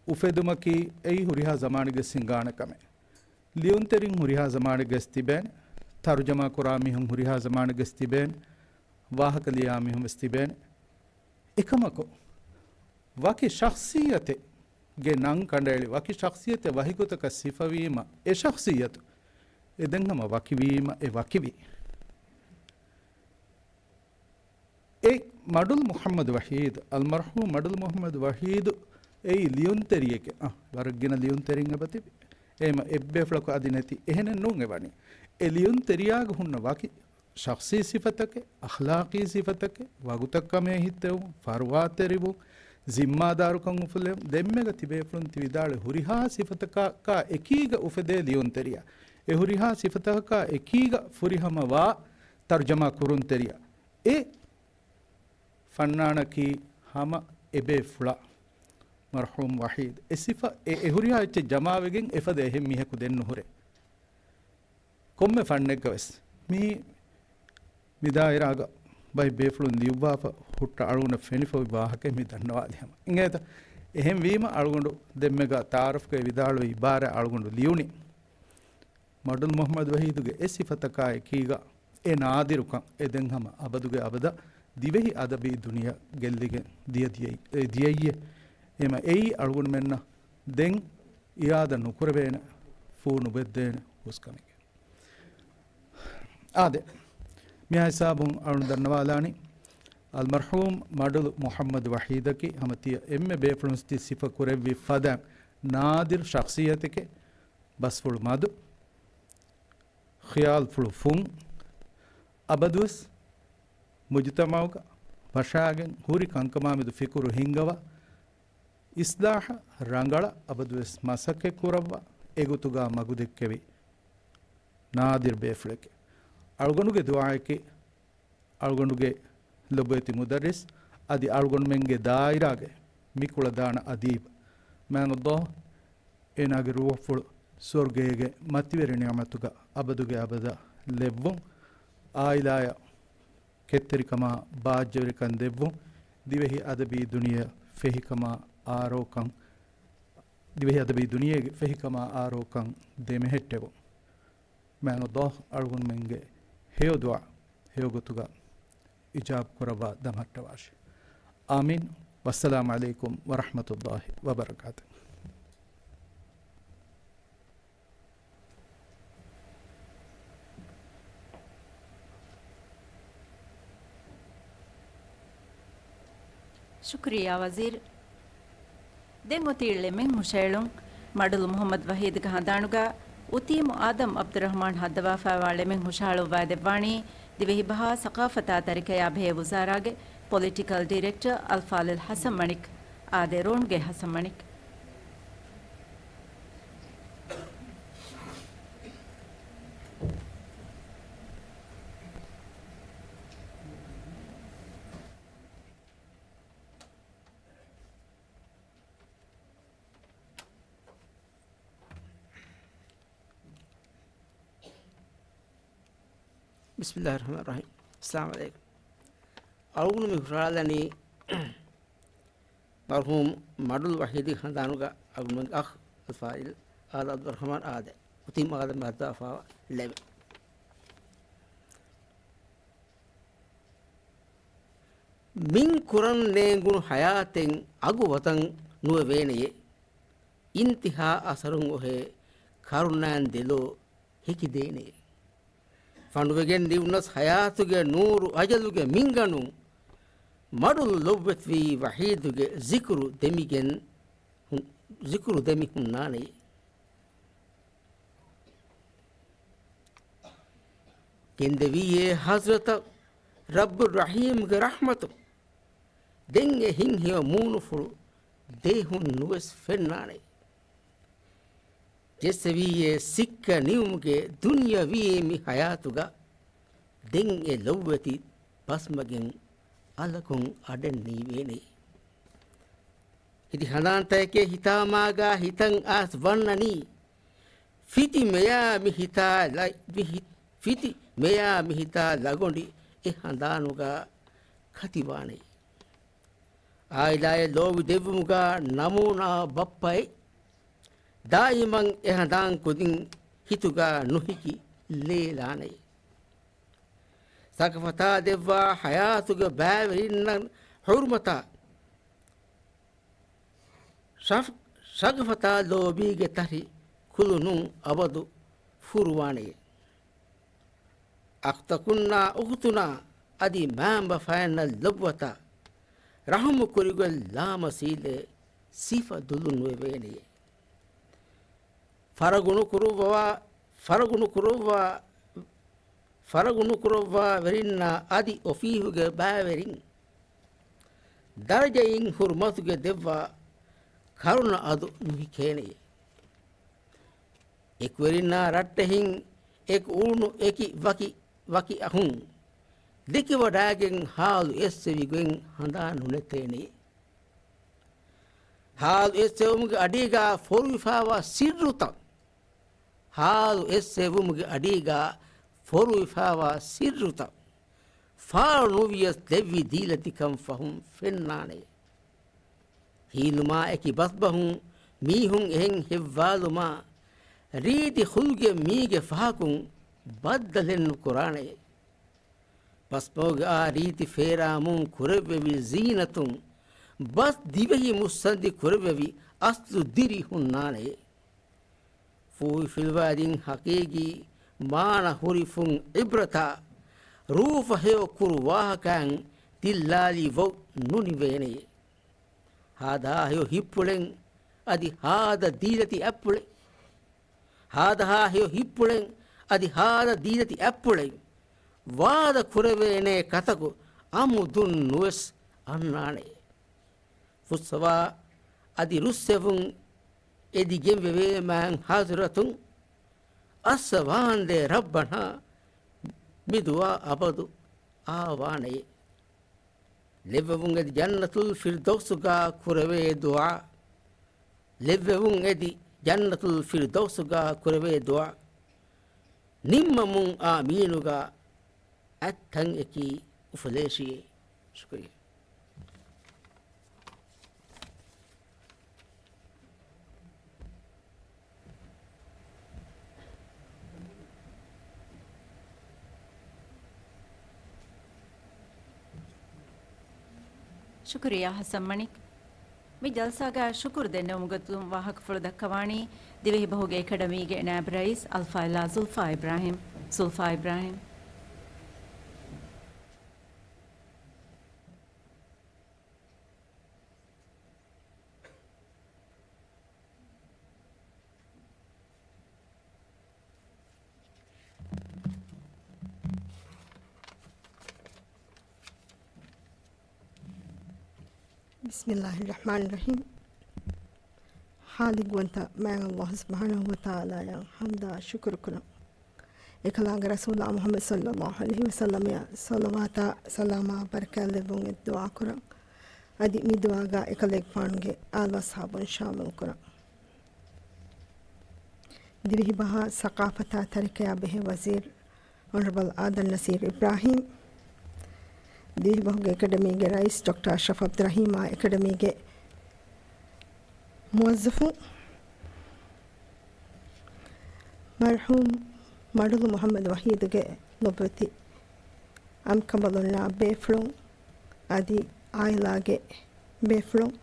އުފެދުމަކީ އެއީ ހުރިހާ ޒަމާނެއްގަސް ހިނގާނެ ކަމެއް. ލިޔުންތެރިން ހުރިހާ ޒަމާނެއްގަސް ތިބޭނެ، ތަރުޖަމާ ކުރާ މީހުން ހުރިހާ ޒަމާނެއްގަސް ތިބޭނެ، ވާހަކަ ލިޔާ މީހުން ވެސް ތިބޭނެ. އެކަމަކު، ވަކި ޝަޚްޞިއްޔަތެއްގެ ނަން ކަނޑައެޅި، ވަކި ޝަޚްޞިއްޔަތެއް ވަހިގޮތަކަށް ސިފަވީމަ، އެ ޝަޚްޞިއްޔަތު އެދެން ހަމަ ވަކިވީމަ، އެ ވަކިވީ. އެ މަޑުލް މުޙައްމަދު ވަޙީދު، އަލްމަރްޙޫމް މަޑުލް މުޙައްމަދު ވަޙީދު އެއީ ލިޔުންތެރިއެކެ. އަ، ވަރަށް ގިނަ ލިޔުންތެރިން އެބަ ތިބި. އެހެމަ އެއްބޭފުޅަކު އަދި ނެތި. އެހެނެއް ނޫން އެވަނީ. އެ ލިޔުންތެރިޔާގެ ހުންނަ ވަކި ޝަޚްޞީ ސިފަތަކެއް، އަޚްލާޤީ ސިފަތަކެއް، ވަގުތަށް ކަމޭ ހިއްތެވުން، ފަރުވާތެރިވުން، ޒިންމާދާރުކަން އުފުލެވުން، ދެންމެގަ ތިބޭފުޅުން ތި ވިދާޅުވި ހުރިހާ ސިފަތަކާ އެކީގަ އުފެދޭ ލިޔުންތެރިޔާ. އެ ހުރިހާ ސިފަތަކަކާ އެކީގަ ފުރިހަމަވާ ތަރުޖަމާ ކުރުންތެރިޔާ. އެ ފަންނާނަކީ ހަމަ އެބޭފުޅާ މަރްޙޫމް ވަޙީދު. އެ ސިފަ އެ، އެ ހުރިހާ އެއްޗެއް ޖަމާވެގެން އެފަދަ އެހެން މީހަކު ދެން ނުހުރޭ. ކޮންމެ ފަންނެއްގަވެސް މި، މި ދާއިރާގަ ބައެއް ބޭފުޅުން ލިޔުއްވާފަ ހުއްޓަ އަޅުގަނޑަށް ފެނިފަ އޮތް ވާހަކައެއް މި ދަންނަވާލި ހަމަ. އިނގޭތަ؟ އެހެންވީމަ އަޅުގަނޑު ދެންމެގަ ތައާރަފްގައި ވިދާޅުވި އިބާރާ އަޅުގަނޑު ލިޔުނީ. މަޑުލް މުޙައްމަދު ވަޙީދުގެ އެ ސިފަތަކާ އެކީގަ އެ ނާދިރުކަން އެދެން ހަމަ އަބަދުގެ އަބަދަށް ދިވެހި އަދަބީ ދުނިޔެ ގެއްލިގެން ދިޔަ ދިޔައީ، އެ ދިޔައީ. އެހެމަ އެއީ އަޅުގަނޑުމެންނަށް ދެން އިއާދަ ނުކުރެވޭނެ، ފޫ ނުބެއްދޭނެ ހުސްކަމެކެވެ. އާދެ، މިހާ ހިސާބުން އަޅުން ދަންނަވާލާނީ، އަލްމަރްޙޫމް މަޑުލު މުޙައްމަދު ވަޙީދަކީ ހަމަ ތިޔަ އެންމެ ބޭފުޅުން ތި ސިފަ ކުރެއްވި ފަދަ ނާދިރު ޝަޚްޞިއްޔަތެކޭ. ބަސްފުޅު މަދު، ޚިޔާލުފުޅު ފުން، އަބަދުވެސް މުޖުތަމަޢުގަ ވަށާގެން ހުރި ކަންކަމާމެދު ފިކުރު ހިންގަވާ، އިޞްލާޙަށް ރަނގަޅަށް އަބަދުވެސް މަސައްކަތް ކުރައްވާ، އެގޮތުގަ މަގުދެއްކެވި ނާދިރު ބޭފުޅެކޭ. އަޅުގަނޑުގެ ދުޢާއެކޭ، އަޅުގަނޑުގެ ލޮބުވެތި މުދައްރިސް އަދި އަޅުގަނޑުމެންގެ ދާއިރާގެ މި ކުޅަދާނަ އަދީބު މާތް ﷲ އޭނާގެ ރޫޙުފުޅު ސުވަރުގޭގެ މަތިވެރި ނިޢުމަތުގަ އަބަދުގެ އަބަދަށް ލެއްވުން، އާއިލާއަށް ކެތްތެރިކަމާ ބާއްޖަވެރިކަން ދެއްވުން، ދިވެހި އަދަބީ ދުނިޔެއަށް ފެހިކަމާ އާރޯކަން، ދިވެހި އަދަބީ ދުނިޔޭގެ ފެހިކަމާ އާރޯކަން ދެމެހެއްޓެވުން. މާތް ﷲ އަޅުގަނޑުމެންގެ ހެޔޮ ދުޢާ ހެޔޮ ގޮތުގަ އިޖާބަ ކުރައްވާ ދަމަހައްޓަވާށި. އާމީން. ވައްސަލާމު ޢަލައިކުމް ވަރަޙްމަތުﷲި ވަބަރަކާތުހު. ޝުކުރިއްޔާ ވަޒީރު. ދެން އޮތީ ޅެމެން ހުށައެޅުން. މަޑުލު މުޙައްމަދު ވަޙީދުގެ ހަނދާނުގަ އުތީމު އާދަމް ޢަބްދުއްރަޙްމާން ހައްދަވާފައިވާ ޅެމެން ހުށަހަޅުއްވާދެއްވާނީ ދިވެހި ބަހާ ސަޤާފަތާ ތަރިކަޔާ ބެހޭ ވުޒާރާގެ ޕޮލިޓިކަލް ޑިރެކްޓަރ އަލްފާޟިލް ޙަސަން މަނިކް، އާދެ، ރޯންގޭ ޙަސަން މަނިކް. ބިސްމިއްލާހިއްރަޙްމާނިއްރަޙީމް. އައްސަލާމު ޢަލައިކުމް. އަޅުގަނޑު މި ހުށަހަޅާލަނީ މަރުޙޫމް މަޑުލު ވަޙީދުގެ ހަނދާނުގަ އަޅުގަނޑުމެންގެ އަޚް އަލްފާޟިލް އާދަމް ޢަބްދުއްރަޙްމާން އާދެ، އުތީމު އާދަމް ހައްދަވާފައިވާ ޅެމެން. މިން ކުރަން ނޭނގުނު ޙަޔާތެއް އަގު ވަތަން ނުވެވޭނެޔޭ. އިންތިހާ އަސަރުން އޮހޭ ކަރުނައިން ދެލޯ ހެކިދޭނެޔޭ. ފަނޑުވެގެން ނިވުނަސް ޙަޔާތުގެ ނޫރު އަޖަލުގެ މިންގަނޑުން މަޑުލު ލޮބުވެތިވީ ވަޙީދުގެ ޒިކުރު ދެމިގެން ހުން-، ޒިކުރު ދެމި ހުންނާނެޔޭ. ގެންދެވީއޭ ޙަޟްރަތަށް ރައްބުއްރަޙީމްގެ ރަޙްމަތު. ދެން އެ ހިތްހެޔޮ މޫނުފުޅު ދޭހުން ނުވެސް ފެންނާނެ. ޖެއްސެވީއޭ ސިއްކަ ނިވުމުގެ ދުނިޔަވީ މި ޙަޔާތުގަ. ދެން އެ ލޮބުވެތި ބަސްމަގެން އަލަކުން އަޑެއް ނީވޭނެ. ހިތި ހަނދާންތަކެކޭ ހިތާމާގާ ހިތަށް އައިސް ވަންނަނީ. ފިތި މެޔާ މި ހިތާ ލަ-، މި ހި-، ފިތި މެޔާ މި ހިތާ ލަގޮނޑި އެ ހަނދާނުގާ ކަތިވާނެ. އާއިލާއެއް ލޯބި ދެއްވުމުގާ ނަމޫނާ ބައްޕައެއް. ދާއިމަށް އެ ހަނދާން ކުދިން ހިތުގާ ނުހިކި ލޭލާނެ. ސަގަފަތާ ދެއްވާ ޙަޔާތުގެ ބައިވެރިންނަށް ޙުރުމަތާ، ޝަފް-، ޝަގަފަތާ ލޯބީގެ ތަށި ކުލުނުން އަބަދު ފުރުވާނެ. އަޚްތަކުންނާ އުޚްތުނާ އަދި މައިންބަފައިންނަށް ލޮބުވަތަ، ރަޙުމު ކުރިގޮތް ލާމަސީލެ ސިފަ ދުލުން ވެވޭނެ. ފަރަގު ނުކުރުއްވަވާ، ފަރަގު ނުކުރުއްވާ، ފަރަގު ނުކުރައްވާ ވެރިންނާ އަދި އޮފީހުގެ ބައިވެރިން ދަރަޖައިން ހުރުމަތުގެ ދެއްވާ ކަރުނަ އަދު ނުހިކޭނެ. އެކުވެރިންނާ ރައްޓެހިން އެކު އުޅުނު އެކި ވަކި، ވަކި އަހުން ދެކިވަޑައިގެން ހާލު އެއްސެވި ގޮތް ހަނދާން ނުނެތޭނެ. ހާލު އެއްސެވުމުގެ އަޑީގާ ފޮރުވިފާވާ ސިއްރުތައް، ހާލު އެއްސެވުމުގެ އަޑީގާ ފޮރުވިފާވާ ސިއްރުތައް ފާޅު ނުވިޔަސް ދެއްވި ދީލަތިކަން ފަހުން ފެންނާނެ. ހީލުމާ އެކި ބަސްބަހުން މީހުން އެހެން ހެއްވާލުމާ، ރީތި ޚުލްގެއް މީގެ ފަހަކުން ބައްދަލެއް ނުކުރާނެ. ބަސްބަހުގެ އާ ރީތި ފޭރާމުން ކުރެއްވެވި ޒީނަތުން ބަސް ދިވެހި މުއްސަނދި ކުރެއްވެވި އަސްލު ދިރި ހުންނާނެ. ފޫހިފިލުވާދިން ޙަޤީޤީ މާނަ ހުރިފުން ޢިބްރަތާ، ރޫފަ ހެޔޮ ކުރު ވާހަކައިން ދިއްލާލި ވައު ނުނިވޭނެ. ހާދަހާ ހެޔޮ ހިތްޕުޅެއް އަދި ހާދަ ދީލަތި އަތްޕުޅެއް. ހާދަހާ ހެޔޮ ހިތްޕުޅެއް އަދި ހާދަ ދީލަތި އަތްޕުޅެއް ވާދަ ކުރެވޭނޭ ކަތަކު އަމުދުން ނުވެސް އަންނާނެ. ފުއްސަވާ އަދި ރުއްސެވުން އެދިގެން ވެވޭ މާތް ޙަޟްރަތުން އައްސަވާންދޭ ރައްބަނާ މި ދުޢާ އަބަދު އާވާނެ. ލެއްވެވުން އެދި ޖަންނަތުލް ފިރްދައުސުގާ ކުރެވޭ ދުޢާ. ލެއްވެވުން އެދި ޖަންނަތުލް ފިރްދައުސުގާ ކުރެވޭ ދުޢާ. ނިންމަމުން އާމީނުގާ އަތްތަން އެކީ އުފުލޭށިއޭ. ޝުކުރިއްޔާ. ޝުކުރިއްޔާ ޙަސަން މަނިކް. މި ޖަލްސާގަ ޝުކުރު ދެންނެވުމުގެ ގޮތުން ވާހަކަފުޅު ދައްކަވާނީ ދިވެހި ބަހުގެ އެކަޑަމީގެ ނާއިބް ރައީސް އަލްފާޟިލާ ޒުލްފާ އިބްރާހިމް. ޒުލްފާ އިބްރާހިމް. ބިސްމިއްލާހި ރަޙްމާނި ރަޙީމް. ޚާލިޤުވަންތަ މާތް ﷲ ސުބްޙާނަހޫ ވަތަޢާލާއަށް ޙަމްދާ ޝުކުރު ކުރަން. އެކަލާނގެ ރަސޫލާ މުޙައްމަދު ޞައްލައްލާހު ޢަލައިހި ވަސައްލަމައަށް ޞަލަވާތާ ސަލާމާ ބަރަކާތް ލެއްވުން އެއް ދުޢާ ކުރަން. އަދި މި ދުޢާގަ އެކަލޭގެފާނުގެ އާލު އަޞްޙާބުން ޝާމިލް ކުރަން. ދިވެހިބަހާ ސަޤާފަތާ ތަރިކަޔާ ބެހޭ ވަޒީރު އޮނަރަބަލް އާދަމް ނަޞީރު އިބްރާހީމް، ދިވެހިބަހުގެ އެކަޑަމީގެ ރައީސް ޑޮކްޓަރ އަޝްރަފް ޢަބްދުއްރަޙީމާ އެކަޑަމީގެ މުވައްޒަފުން، މަރްޙޫމް މަޑުލު މުޙައްމަދު ވަޙީދުގެ ލޮބުވެތި އަނބިކަނބަލުންނާ ބޭފުޅުން، އަދި އާއިލާގެ ބޭފުޅުން،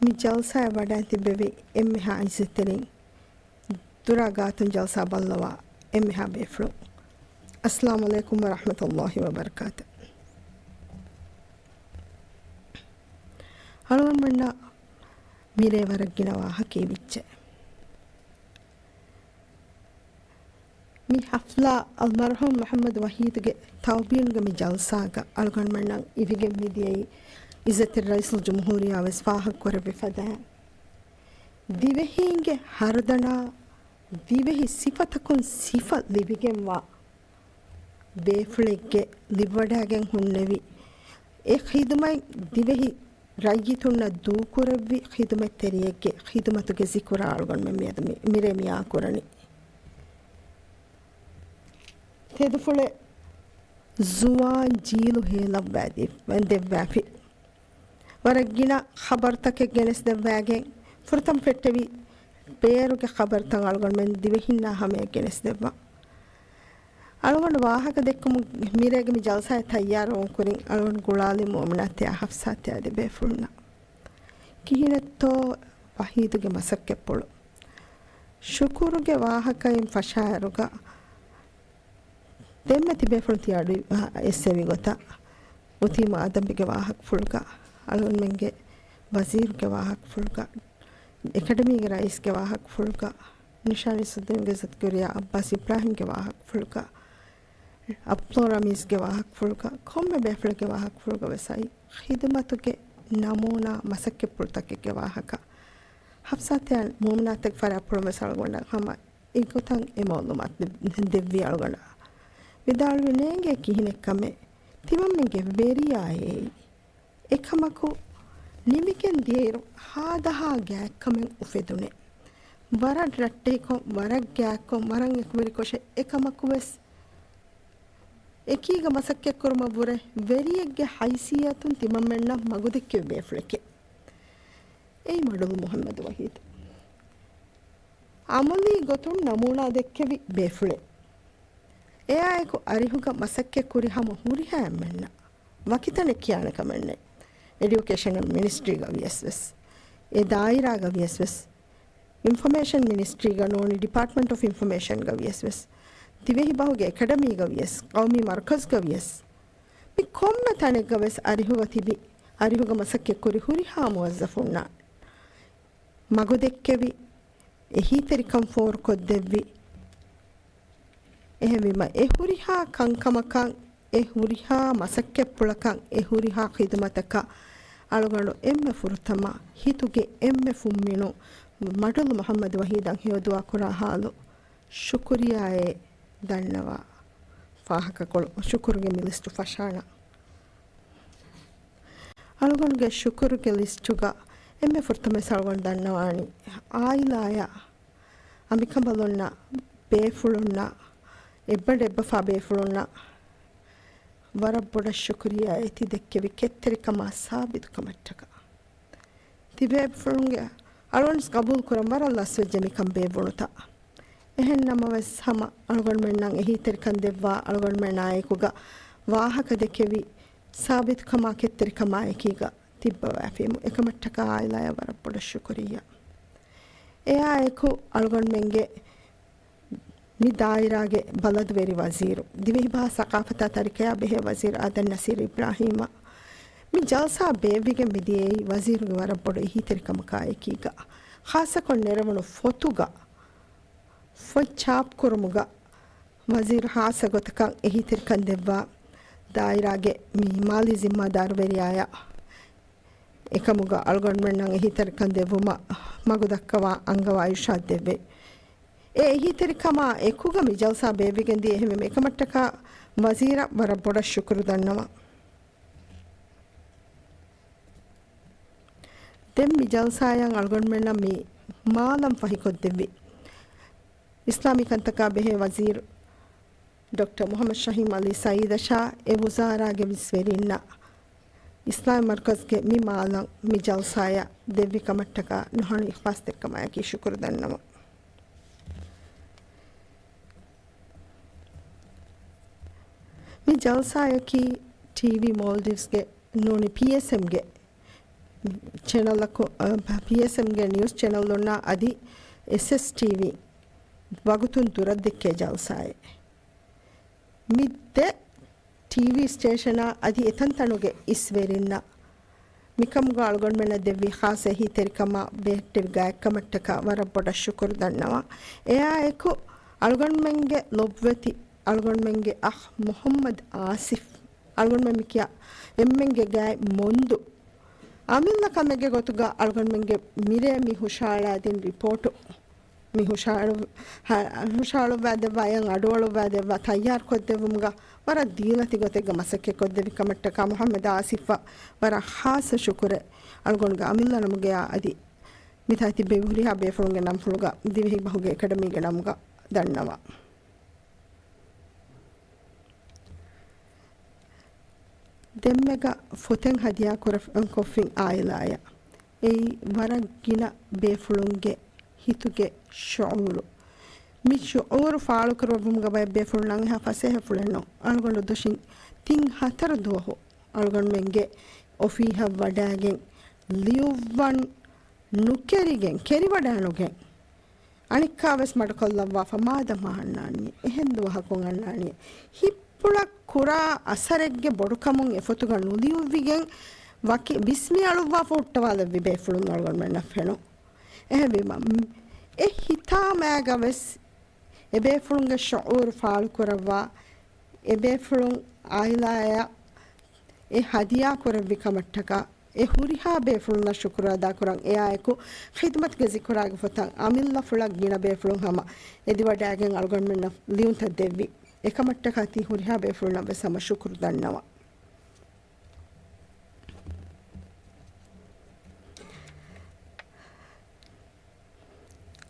މި ޖަލްސާއަށް ވަޑައި ތިއްބެވި އެންމެހާ ޢިއްޒަތްތެރިން، ދުރާ ގާތުން ޖަލްސާ ބައްލަވާ އެންމެހާ ބޭފުޅުން، އައްސަލާމު ޢަލައިކުމް ވަރަޙްމަތުﷲ ވަބަރަކާތު. އަޅުގަނޑުމެންނަށް މިރޭ ވަރަށް ގިނަ ވާހަކައެއް ވިއްޖެ. މި ޙަފްލާ އަލްމަރްޙޫމް މުޙައްމަދު ވަޙީދުގެ ތައުބީންގެ މި ޖަލްސާގަ އަޅުގަނޑުމެންނަށް އިވިގެން މިދިޔައީ، އިއްޒަތްތެރި ރައީސުލްޖުމްހޫރިއްޔާ ވެސް ފާހަގަކުރެއްވި ފަދައިން، ދިވެހީންގެ ހަރުދަނާ ދިވެހި ސިފަތަކުން ސިފަ ލިބިގެންވާ ބޭފުޅެއްގެ ލިބިވަޑައިގެން ހުންނެވި އެ ޚިދުމަތް، ދިވެހި ރައްޔިތުންނަށް ދޫކުރެއްވި ޚިދުމަތްތެރިއެއްގެ ޚިދުމަތުގެ ޒިކުރާ އަޅުގަނޑުމެން މިއަދު މި، މިރޭ މިއާ ކުރަނީ. ތެދުފުޅެއް ޒުވާން ޖީލު ހޭލައްވާ ދެއްވާފި. ވަރަށް ގިނަ ޚަބަރުތަކެއް ގެނެސްދެއްވާގެން، ފުރަތަމަ ފެއްޓެވި ބޭރުގެ ޚަބަރުތައް އަޅުގަނޑުމެން ދިވެހިންނާ ހަމަޔަށް ގެނެސްދެއްވާ. އަޅުގަނޑު ވާހަކަ ދެއްކުމުން މިރޭގެ މި ޖަލްސާއަށް ތައްޔާރުވުން ކުރިން އަޅުގަނޑު ގުޅާލި މުއުމިނާތެޔާ ޙަފްސާތެޔާ ދެ ބޭފުޅުންނަށް. ކިހިނެއްތޯ ވަޙީދުގެ މަސައްކަތްޕުޅު؟ ޝުކުރުގެ ވާހަކައިން ފަށާއިރުގަ، ދެންމެ ތިބޭފުޅުން ތި އަޑު އައިސްފައިވި ގޮތަށް، އޮތީމާ އަދަބުގެ ވާހަކަފުޅުގަ، އަޅުގަނޑުމެންގެ ވަޒީރުގެ ވާހަކަފުޅުގަ، އެކަޑަމީގެ ރައީސްގެ ވާހަކަފުޅުގަ، ނިޝާނީ ސުލްޠާނުގެ އިއްޒަތްތެރިޔާ އައްބާސް އިބްރާހިމްގެ ވާހަކަފުޅުގަ، އަބްދުއްރަޙީމްގެ ވާހަކަފުޅުގަ، ކޮންމެ ބޭފުޅެއްގެ ވާހަކަފުޅުގަ ވެސް އައި، ޚިދުމަތުގެ ނަމޫނާ މަސައްކަތްޕުޅުތަކެއްގެ ވާހަކަ. ޙަފްސާތެޔާ މުއުމިނާތެއްގެ ފަރާތްޕުޅުން ވެސް އަޅުގަނޑަށް ހަމަ އެގޮތަށް އެ މަޢުލޫމާތު ދެ-، ދެއްވި އަޅުގަނޑަށް. ވިދާޅުވި ނޭނގޭ ކިހިނެއްކަމެއް ތިމަންމެންގެ ވެރިޔާއޭ. އެކަމަކު ނިމިގެން ދިޔައިރު ހާދަހާ ގާތްކަމެއް އުފެދުނޭ. ވަރަށް ރައްޓެހިކޮށް، ވަރަށް ގާތްކޮށް، ވަރަށް އެކުވެރިކޮށެއް، އެކަމަކުވެސް އެކީގަ މަސައްކަތްކުރުމަށްވުރެ ވެރިއެއްގެ ހައިސިއްޔަތުން ތިމަންމެންނަށް މަގުދެއްކެވި ބޭފުޅެކޭ. އެއީ މަޑުލު މުޙައްމަދު ވަޙީދު. ޢަމަލީ ގޮތުން ނަމޫނާ ދެއްކެވި ބޭފުޅެއް. އެއާއެކު އަރިހުގަ މަސައްކަތް ކުރި ހަމަ ހުރިހާ އެންމެންނަށް ވަކިތަނެއް ކިޔާނެ ކަމެއް ނެތް. އެޑިއުކޭޝަނަލް މިނިސްޓްރީގަ ވިޔަސް ވެސް، އެ ދާއިރާގަ ވިޔަސް ވެސް، އިންފޮމޭޝަން މިނިސްޓްރީގަ ނޫނީ ޑިޕާޓްމަންޓް އޮފް އިންފޮމޭޝަންގަ ވިޔަސް ވެސް، ދިވެހި ބަހުގެ އެކަޑަމީގަ ވިޔަސް، ޤައުމީ މަރުކަޒުގަ ވިޔަސް، މި ކޮންމެ ތަނެއްގަ ވެސް އަރިހުގަ ތިބި، އަރިހުގަ މަސައްކަތް ކުރި ހުރިހާ މުވައްޒަފުންނަށް މަގުދެއްކެވި، އެހީތެރިކަން ފޯރުކޮށްދެއްވި. އެހެންވީމަ، އެ ހުރިހާ ކަންކަމަކަށް، އެ ހުރިހާ މަސައްކަތްޕުޅަކަށް، އެ ހުރިހާ ޚިދުމަތަކަށް އަޅުގަނޑު އެންމެ ފުރަތަމަ ހިތުގެ އެންމެ ފުންމިނުން މަޑުލު މުޙައްމަދު ވަޙީދަށް ހެޔޮދުޢާ ކުރާ ހާލު، ޝުކުރިއްޔާއޭ ދަންނަވާ ފާހަގަކޮޅު، ޝުކުރުގެ މި ލިސްޓު ފަށާނަން. އަޅުގަނޑުގެ ޝުކުރުގެ ލިސްޓުގަ އެންމެ ފުރަތަމަވެސް އަޅުގަނޑު ދަންނަވާނީ އާއިލާއަށް، އަނބިކަނބަލުންނަށް، ބޭފުޅުންނަށް، އެއްބަނޑު އެއްބަފާ ބޭފުޅުންނަށް ވަރަށް ބޮޑަށް ޝުކުރިއްޔާ އެތި ދެއްކެވި ކެތްތެރިކަމާ ސާބިތުކަމަށްޓަކާ. ތިބޭފުޅުންގެ އަޅުގަނޑު ގަބޫލު ކުރަން ވަރަށް ލަސްވެއްޖެ މިކަން ބޭއްވުނުތަ. އެހެން ނަމަވެސް، ހަމަ އަޅުގަނޑުމެންނަށް އެހީތެރިކަން ދެއްވާ، އަޅުގަނޑުމެންނާ އެކުގަ ވާހަކަ ދެކެވި، ސާބިތުކަމާ ކެތްތެރިކަމާއެކީގަ ތިއްބަވާފީމު. އެކަމަށްޓަކާ އާއިލާޔަށް ވަރަށް ބޮޑަށް ޝުކުރިއްޔާ. އެއާއެކު އަޅުގަނޑުމެންގެ މި ދާއިރާގެ ބަލަދުވެރި ވަޒީރު، ދިވެހިބަހާ ސަޤާފަތާ ތަރިކަޔާ ބެހޭ ވަޒީރު އާދަން ނަސީރު އިބްރާހީމަށް މި ޖަލްސާ ބޭއްވިގެން މިދިޔައީ ވަޒީރުގެ ވަރަށް ބޮޑު އެހީތެރިކަމަކާއެކީގަ، ޚާއްޞަކޮށް ނެރެވުނު ފޮތުގަ ފޮތް ޗާޕްކުރުމުގަ ވަޒީރު ހާއްސަ ގޮތަކަށް އެހީތެރިކަން ދެއްވާ ދާއިރާގެ މި މާލީ ޒިންމާދާރުވެރިޔާޔާ އެކަމުގަ އަޅުގަނޑުމެންނަށް އެހީތެރިކަން ދެއްވުމަށް މަގުދައްކަވާ އަންގަވާ އިރުޝާދު ދެއްވި. އެ އެހީތެރިކަމާ އެކުގަ މި ޖަލްސާ ބޭއްވިގެން ދިޔަ އެހެންވީމަ އެކަމަށްޓަކާ ވަޒީރަށް ވަރަށް ބޮޑަށް ޝުކުރު ދަންނަވަން. ދެން މި ޖަލްސާއަށް އަޅުގަނޑުމެންނަށް މި މާލަން ފަހިކޮށްދެއްވި އިސްލާމީ ކަންތަކާ ބެހޭ ވަޒީރު ޑޮކްޓަރ މުޙައްމަދު ޝަހީމް ޢަލީ ސަޢީދަށާ އެ ވުޒާރާގެ މިނިސްވެރިންނަށް އިސްލާމީ މަރުކަޒުގެ މި މާލަން މި ޖަލްސާއަށް ދެއްވި ކަމަށްޓަކާ ނުހަނު އިޚްލާޞްތެރިކަމާއެކީ ޝުކުރު ދަންނަވަން. މި ޖަލްސާއަކީ ޓީވީ މޯލްޑިވްސްގެ ނޫނީ ޕީއެސްއެމްގެ ޗެނަލަކު، އަ، ޕީއެސްއެމްގެ ނިއުސް ޗެނަލުންނާ އަދި އެސްއެސްޓީވީ ވަގުތުން ދުރަށް ދެއްކޭ ޖަލްސާއެއް. މި ދެ ޓީވީ ސްޓޭޝަނާ އަދި އެތަންތަނުގެ އިސްވެރިންނަށް މިކަމުގަ އަޅުގަނޑުމެންނަށް ދެއްވި ޚާއްޞަ އެހީތެރިކަމާ ބެހެއްޓެވި ގާތްކަމަށްޓަކާ ވަރަށް ބޮޑަށް ޝުކުރު ދަންނަވަން. އެއާއެކު އަޅުގަނޑުމެންގެ ލޮބުވެތި އަޅުގަނޑުމެންގެ އަޚް މުޙައްމަދު އާސިފް، އަޅުގަނޑުމެން މިކިޔާ އެންމެންގެ ގާތް މޮންދު އަމިއްލަ ކަމެއްގެ ގޮތުގަ އަޅުގަނޑުމެންގެ މިރޭ މި ހުށައަޅާދިން ރިޕޯޓު މި ހުށައަޅު-، ހަ-، ހުށައަޅުއްވާދެއްވާ، އެޔަށް އަޑުއަޅުއްވާދެއްވާ، ތައްޔާރުކޮށްދެއްވުމުގަ ވަރަށް ދީލަތި ގޮތެއްގަ މަސައްކަތްކޮށްދެއްވި ކަމަށްޓަކާ މުޙައްމަދު އާސިފަށް ވަރަށް ޚާއްޞަ ޝުކުރެއް އަޅުގަނޑުގެ އަމިއްލަ ނަމުގަޔާ އަދި މިތާ ތިއްބެވި ހުރިހާ ބޭފުޅުންގެ ނަންފުޅުގަ ދިވެހިބަހުގެ އެކަޑަމީގެ ނަމުގަ ދަންނަވަން. ދެންމެގަ ފޮތެއް ހަދިޔާ ކުރަ-، ކޮށްފިން އާއިލާޔަށް. އެއީ ވަރަށް ގިނަ ބޭފުޅުންގެ ހިތުގެ ޝުޢޫރު. މި ޝުޢޫރު ފާޅުކުރެއްވުމުގަ ބައެއް ބޭފުޅުން ނަން އެހާ ފަސޭހަ ފުޅެއް ނޫން. އަޅުގަނޑު ދޮށިން ތިން ހަތަރު ދުވަހު އަޅުގަނޑުމެންގެ އޮފީހަށް ވަޑައިގެން ލިޔުއްވަން ނުކެރިގެން، ކެރިވަޑައިނުގެން އަނެއްކާވެސް މަޑުކޮށްލައްވާފަ މާދަމާ އަންނާނީ، އެހެން ދުވަހަކުން އަންނާނީ. ހިތްޕުޅަށް ކުރާ އަސަރެއްގެ ބޮޑުކަމުން އެފޮތުގަ ނުލިޔުއްވިގެން ވަކި ބިސްމި އަޅުއްވާފަ ހުއްޓަވާލެއްވި ބޭފުޅުން އަޅުގަނޑުމެންނަށް ފެނުން. އެހެންވީމަ، އެ ހިތާމައިގަވެސް އެބޭފުޅުންގެ ޝުޢޫރު ފާޅުކުރައްވާ، އެބޭފުޅުން އާއިލާއަށް އެ ހަދިޔާ ކުރެއްވި ކަމަށްޓަކާ، އެ ހުރިހާ ބޭފުޅުންނަށް ޝުކުރު އަދާކުރަން. އެއާއެކު، ޚިދުމަތުގެ ޒިކުރާގެ ފޮތަށް އަމިއްލަފުޅަށް ގިނަ ބޭފުޅުން ހަމަ އެދިވަޑައިގެން އަޅުގަނޑުމެންނަށް ލިޔުންތައް ދެއްވި. އެކަމަށްޓަކާ ތި ހުރިހާ ބޭފުޅުންނަށް ވެސް ހަމަ ޝުކުރު ދަންނަވަން.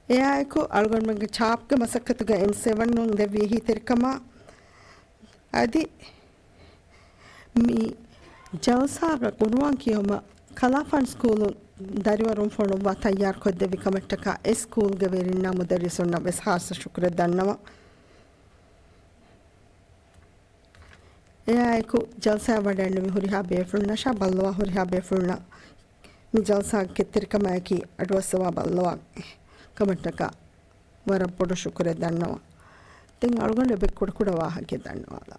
އެއާއެކު އަޅުގަނޑުމެންގެ ޗާޕްގެ މަސައްކަތުގަ އެމް ސެވަނުން ދެއްވި އެހީތެރިކަމާ އަދި މި ޖަލްސާގަ ޤުރުއާން ކިޔުމަށް ކަލާފާން ސްކޫލުން ދަރިވަރުން ފޮނުއްވާ ތައްޔާރުކޮށްދެއްވި ކަމަށްޓަކާ އެ ސްކޫލްގެ ވެރިންނާ މުދައްރިސުންނަށް ވެސް ޚާއްޞަ ޝުކުރެއް ދަންނަވަން. އެއާއެކު ޖަލްސާއަށް ވަޑައިންނެވި ހުރިހާ ބޭފުޅުންނަށާ ބައްލަވާ ހުރިހާ ބޭފުޅުންނަށް މި ޖަލްސާގެ ކެތްތެރިކަމާއެކީ އަޑުއައްސަވާ ބައްލަވާ ކަމަށްޓަކާ ވަރަށް ބޮޑު ޝުކުރެއް ދަންނަވަން. ދެން އަޅުގަނޑު އެބަ ކުޑަކުޑަ ވާހަކައެއް ދަންނަވާލާ.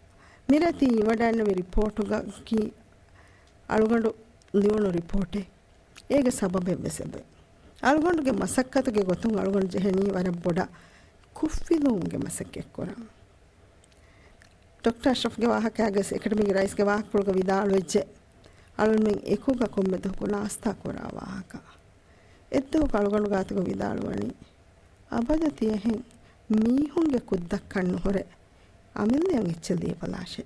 މިރޭ ތި ވަޑައިންނެވި ރިޕޯޓުގަކީ އަޅުގަނޑު ލިޔުނު ރިޕޯޓެއް. އޭގެ ސަބަބެއް ވެސް އެބަ. އަޅުގަނޑުގެ މަސައްކަތުގެ ގޮތުން އަޅުގަނޑު ޖެހެނީ ވަރަށް ބޮޑަށް ކުށްފިލުވުމުގެ މަސައްކަތް ކުރަން. ޑޮކްޓަރ އަޝްރަފްގެ ވާހަކައިގަސް އެކަޑަމީގެ ރައީސްގެ ވާހަކަފުޅުގަ ވިދާޅުވެއްޖެ، އަޅުމެން އެކުގަ ކޮންމެ ދުވަހަކު ނާސްތާ ކުރާ ވާހަކަ. އެއްދުވަހަކު އަޅުގަނޑު ގާތުގަ ވިދާޅުވަނީ، އަބަދަށް ތިޔަހެން މީހުންގެ ކުށްދައްކަން ނުހުރެ، އަމިއްލައަށް އެއްޗެއް ލިޔެބަލާށޭ.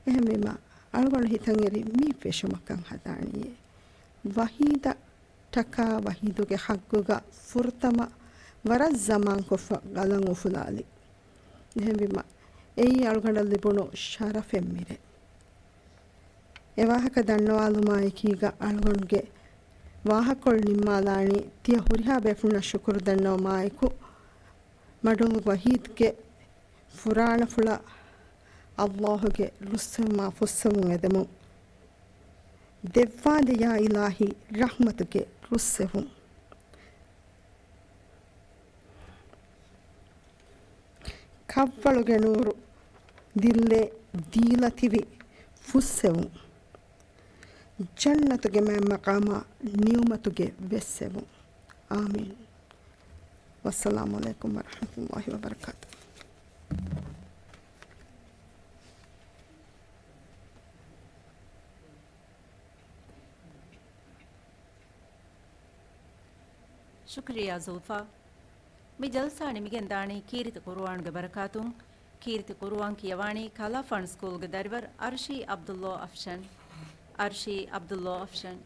އެހެންވީމަ، އަޅުގަނޑު ހިތަށް އެރި މީ ފެށުމަކަށް ހަދާނީއޭ. ވަހީދަށް ޓަކާ ވަހީދުގެ ހައްގުގަ ފުރަތަމަ ވަރަށް ޒަމާންކޮށްފަ ގަލަށް އުފުލާލި. އެހެންވީމަ، އެއީ އަޅުގަނޑަށް ލިބުނު ޝަރަފެއް މިރޭ. އެ ވާހަކަ ދަންނަވާލުމާއެކީގަ އަޅުގަނޑުގެ ވާހަކަކޮޅު ނިންމާލާނީ ތިޔަ ހުރިހާ ބޭފުޅުންނަށް ޝުކުރު ދަންނަވުމާއެކު، މަޑުލް ވަހީދްގެ ފުރާނަފުޅަށް އައްލާހުގެ ރުއްސެވުމާ ފުއްސެވުން އެދެމުން. ދެއްވާލެޔާ އިލާހީ ރަޙްމަތުގެ ރުއްސެވުން. ކަށްވަޅުގެ ނޫރު ދިއްލޭ ދީލަތިބި ފުއްސެވުން. ޖަންނަތުގެ މާތް މަޤާމާ ނިޢުމަތުގެ ވެއްސެވުން. އާމީން. ވައްސަލާމު ޢަލައިކުމް ވަރަޙްމަތުﷲި ވަބަރަކާތުހު. ޝުކުރިއްޔާ ޒުލްފާ. މި ޖަލްސާ ނިމިގެންދާނީ ކީރިތި ޤުރުއާންގެ ބަރަކާތުން. ކީރިތި ޤުރުއާން ކިޔަވާނީ ކަލާފާން ސްކޫލްގެ ދަރިވަރު އަރްޝީ ޢަބްދުﷲ އަފްޝަން. އަރްޝީ ޢަބްދުﷲ އަފްޝަން.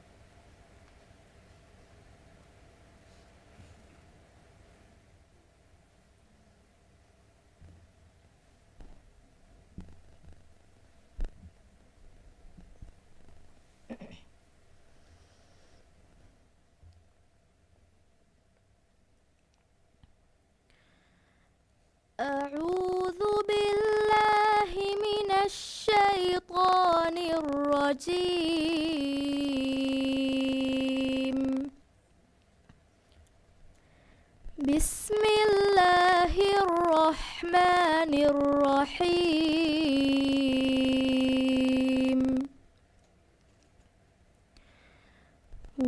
أعوذ بالله من الشيطان الرجيم. بسم الله الرحمن الرحيم.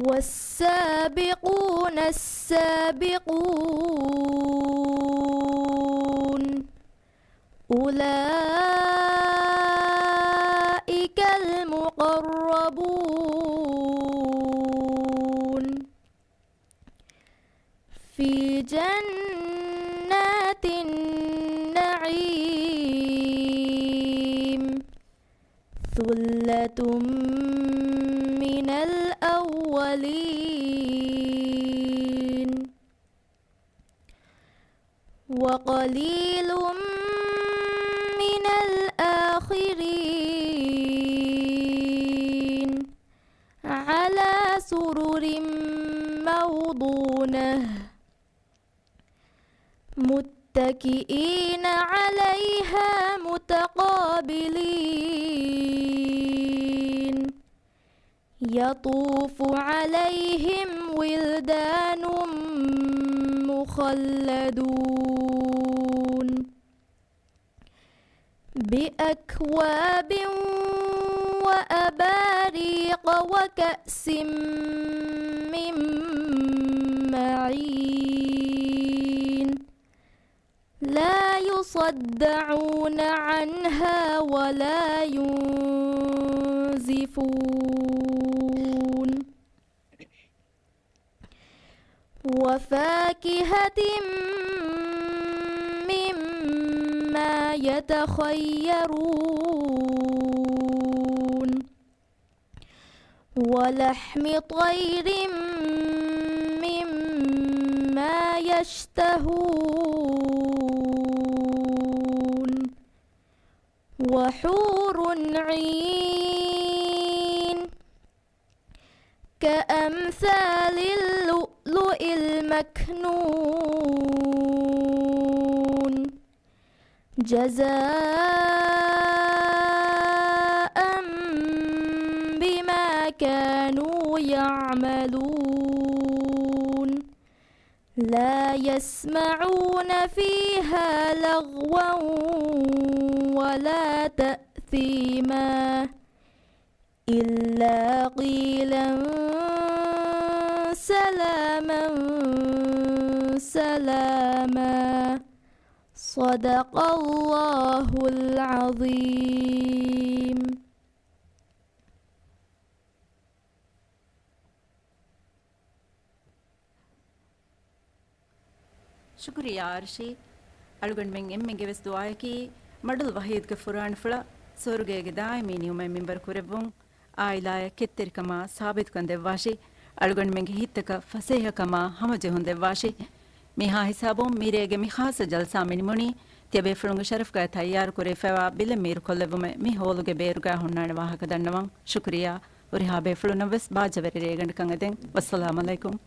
والسابقون السابقون أولئك المقربون في جنات النعيم. ثلة من الأولين. وقليل من الآخرين. على سرر موضونة. متكئين عليها متقابلين. يطوف عليهم ولدان مخلدون. بأكواب وأباريق وكأس من معين. لا يصدعون عنها ولا ينزفون. وفاكهة مما يتخيرون. ولحم طير مما يشتهون. وحور عين كأمثال اللؤلؤ المكنون. جزاء بما كانوا يعملون. لا يسمعون فيها لغوا ولا تأثيما. إلا قيلا سلاما سلاما. صدق الله العظيم. ޝުކުރިއްޔާ އަރްޝީ. އަޅުގަނޑުމެން އެންމެންގެ ވެސް ދުޢާއަކީ، މަޑުލް ވަޙީދުގެ ފުރާނަފުޅަށް ސުވަރުގޭގެ ދާއިމީ ނިޢުމަތް މިންވަރު ކުރެއްވުން، ޢާއިލާއަށް ކެތްތެރިކަމާ ސާބިތުކަން ދެއްވާށި، އަޅުގަނޑުމެންގެ ހިތްތަކަށް ފަސޭހަކަމާ ހަމަޖެހުން ދެއްވާށި. މިހާ ހިސާބުން މިރޭގެ މި ޚާއްޞަ ޖަލްސާ މިނިމުނީ، ތިޔަބޭފުޅުންގެ ޝަރަފުގައި ތައްޔާރު ކުރެވިފައިވާ ބިލެއް މީރުކޮށްލެއްވުމެއް މި ހޯލުގެ ބޭރުގައި ހުންނާނެ ވާހަކަ ދަންނަވަން. ޝުކުރިއްޔާ. ހުރިހާ ބޭފުޅުންނަށް ވެސް ބާއްޖަވެރި ރޭގަނޑަކަށް އެދެން. ވައްސަލާމް ޢަލައިކުމް.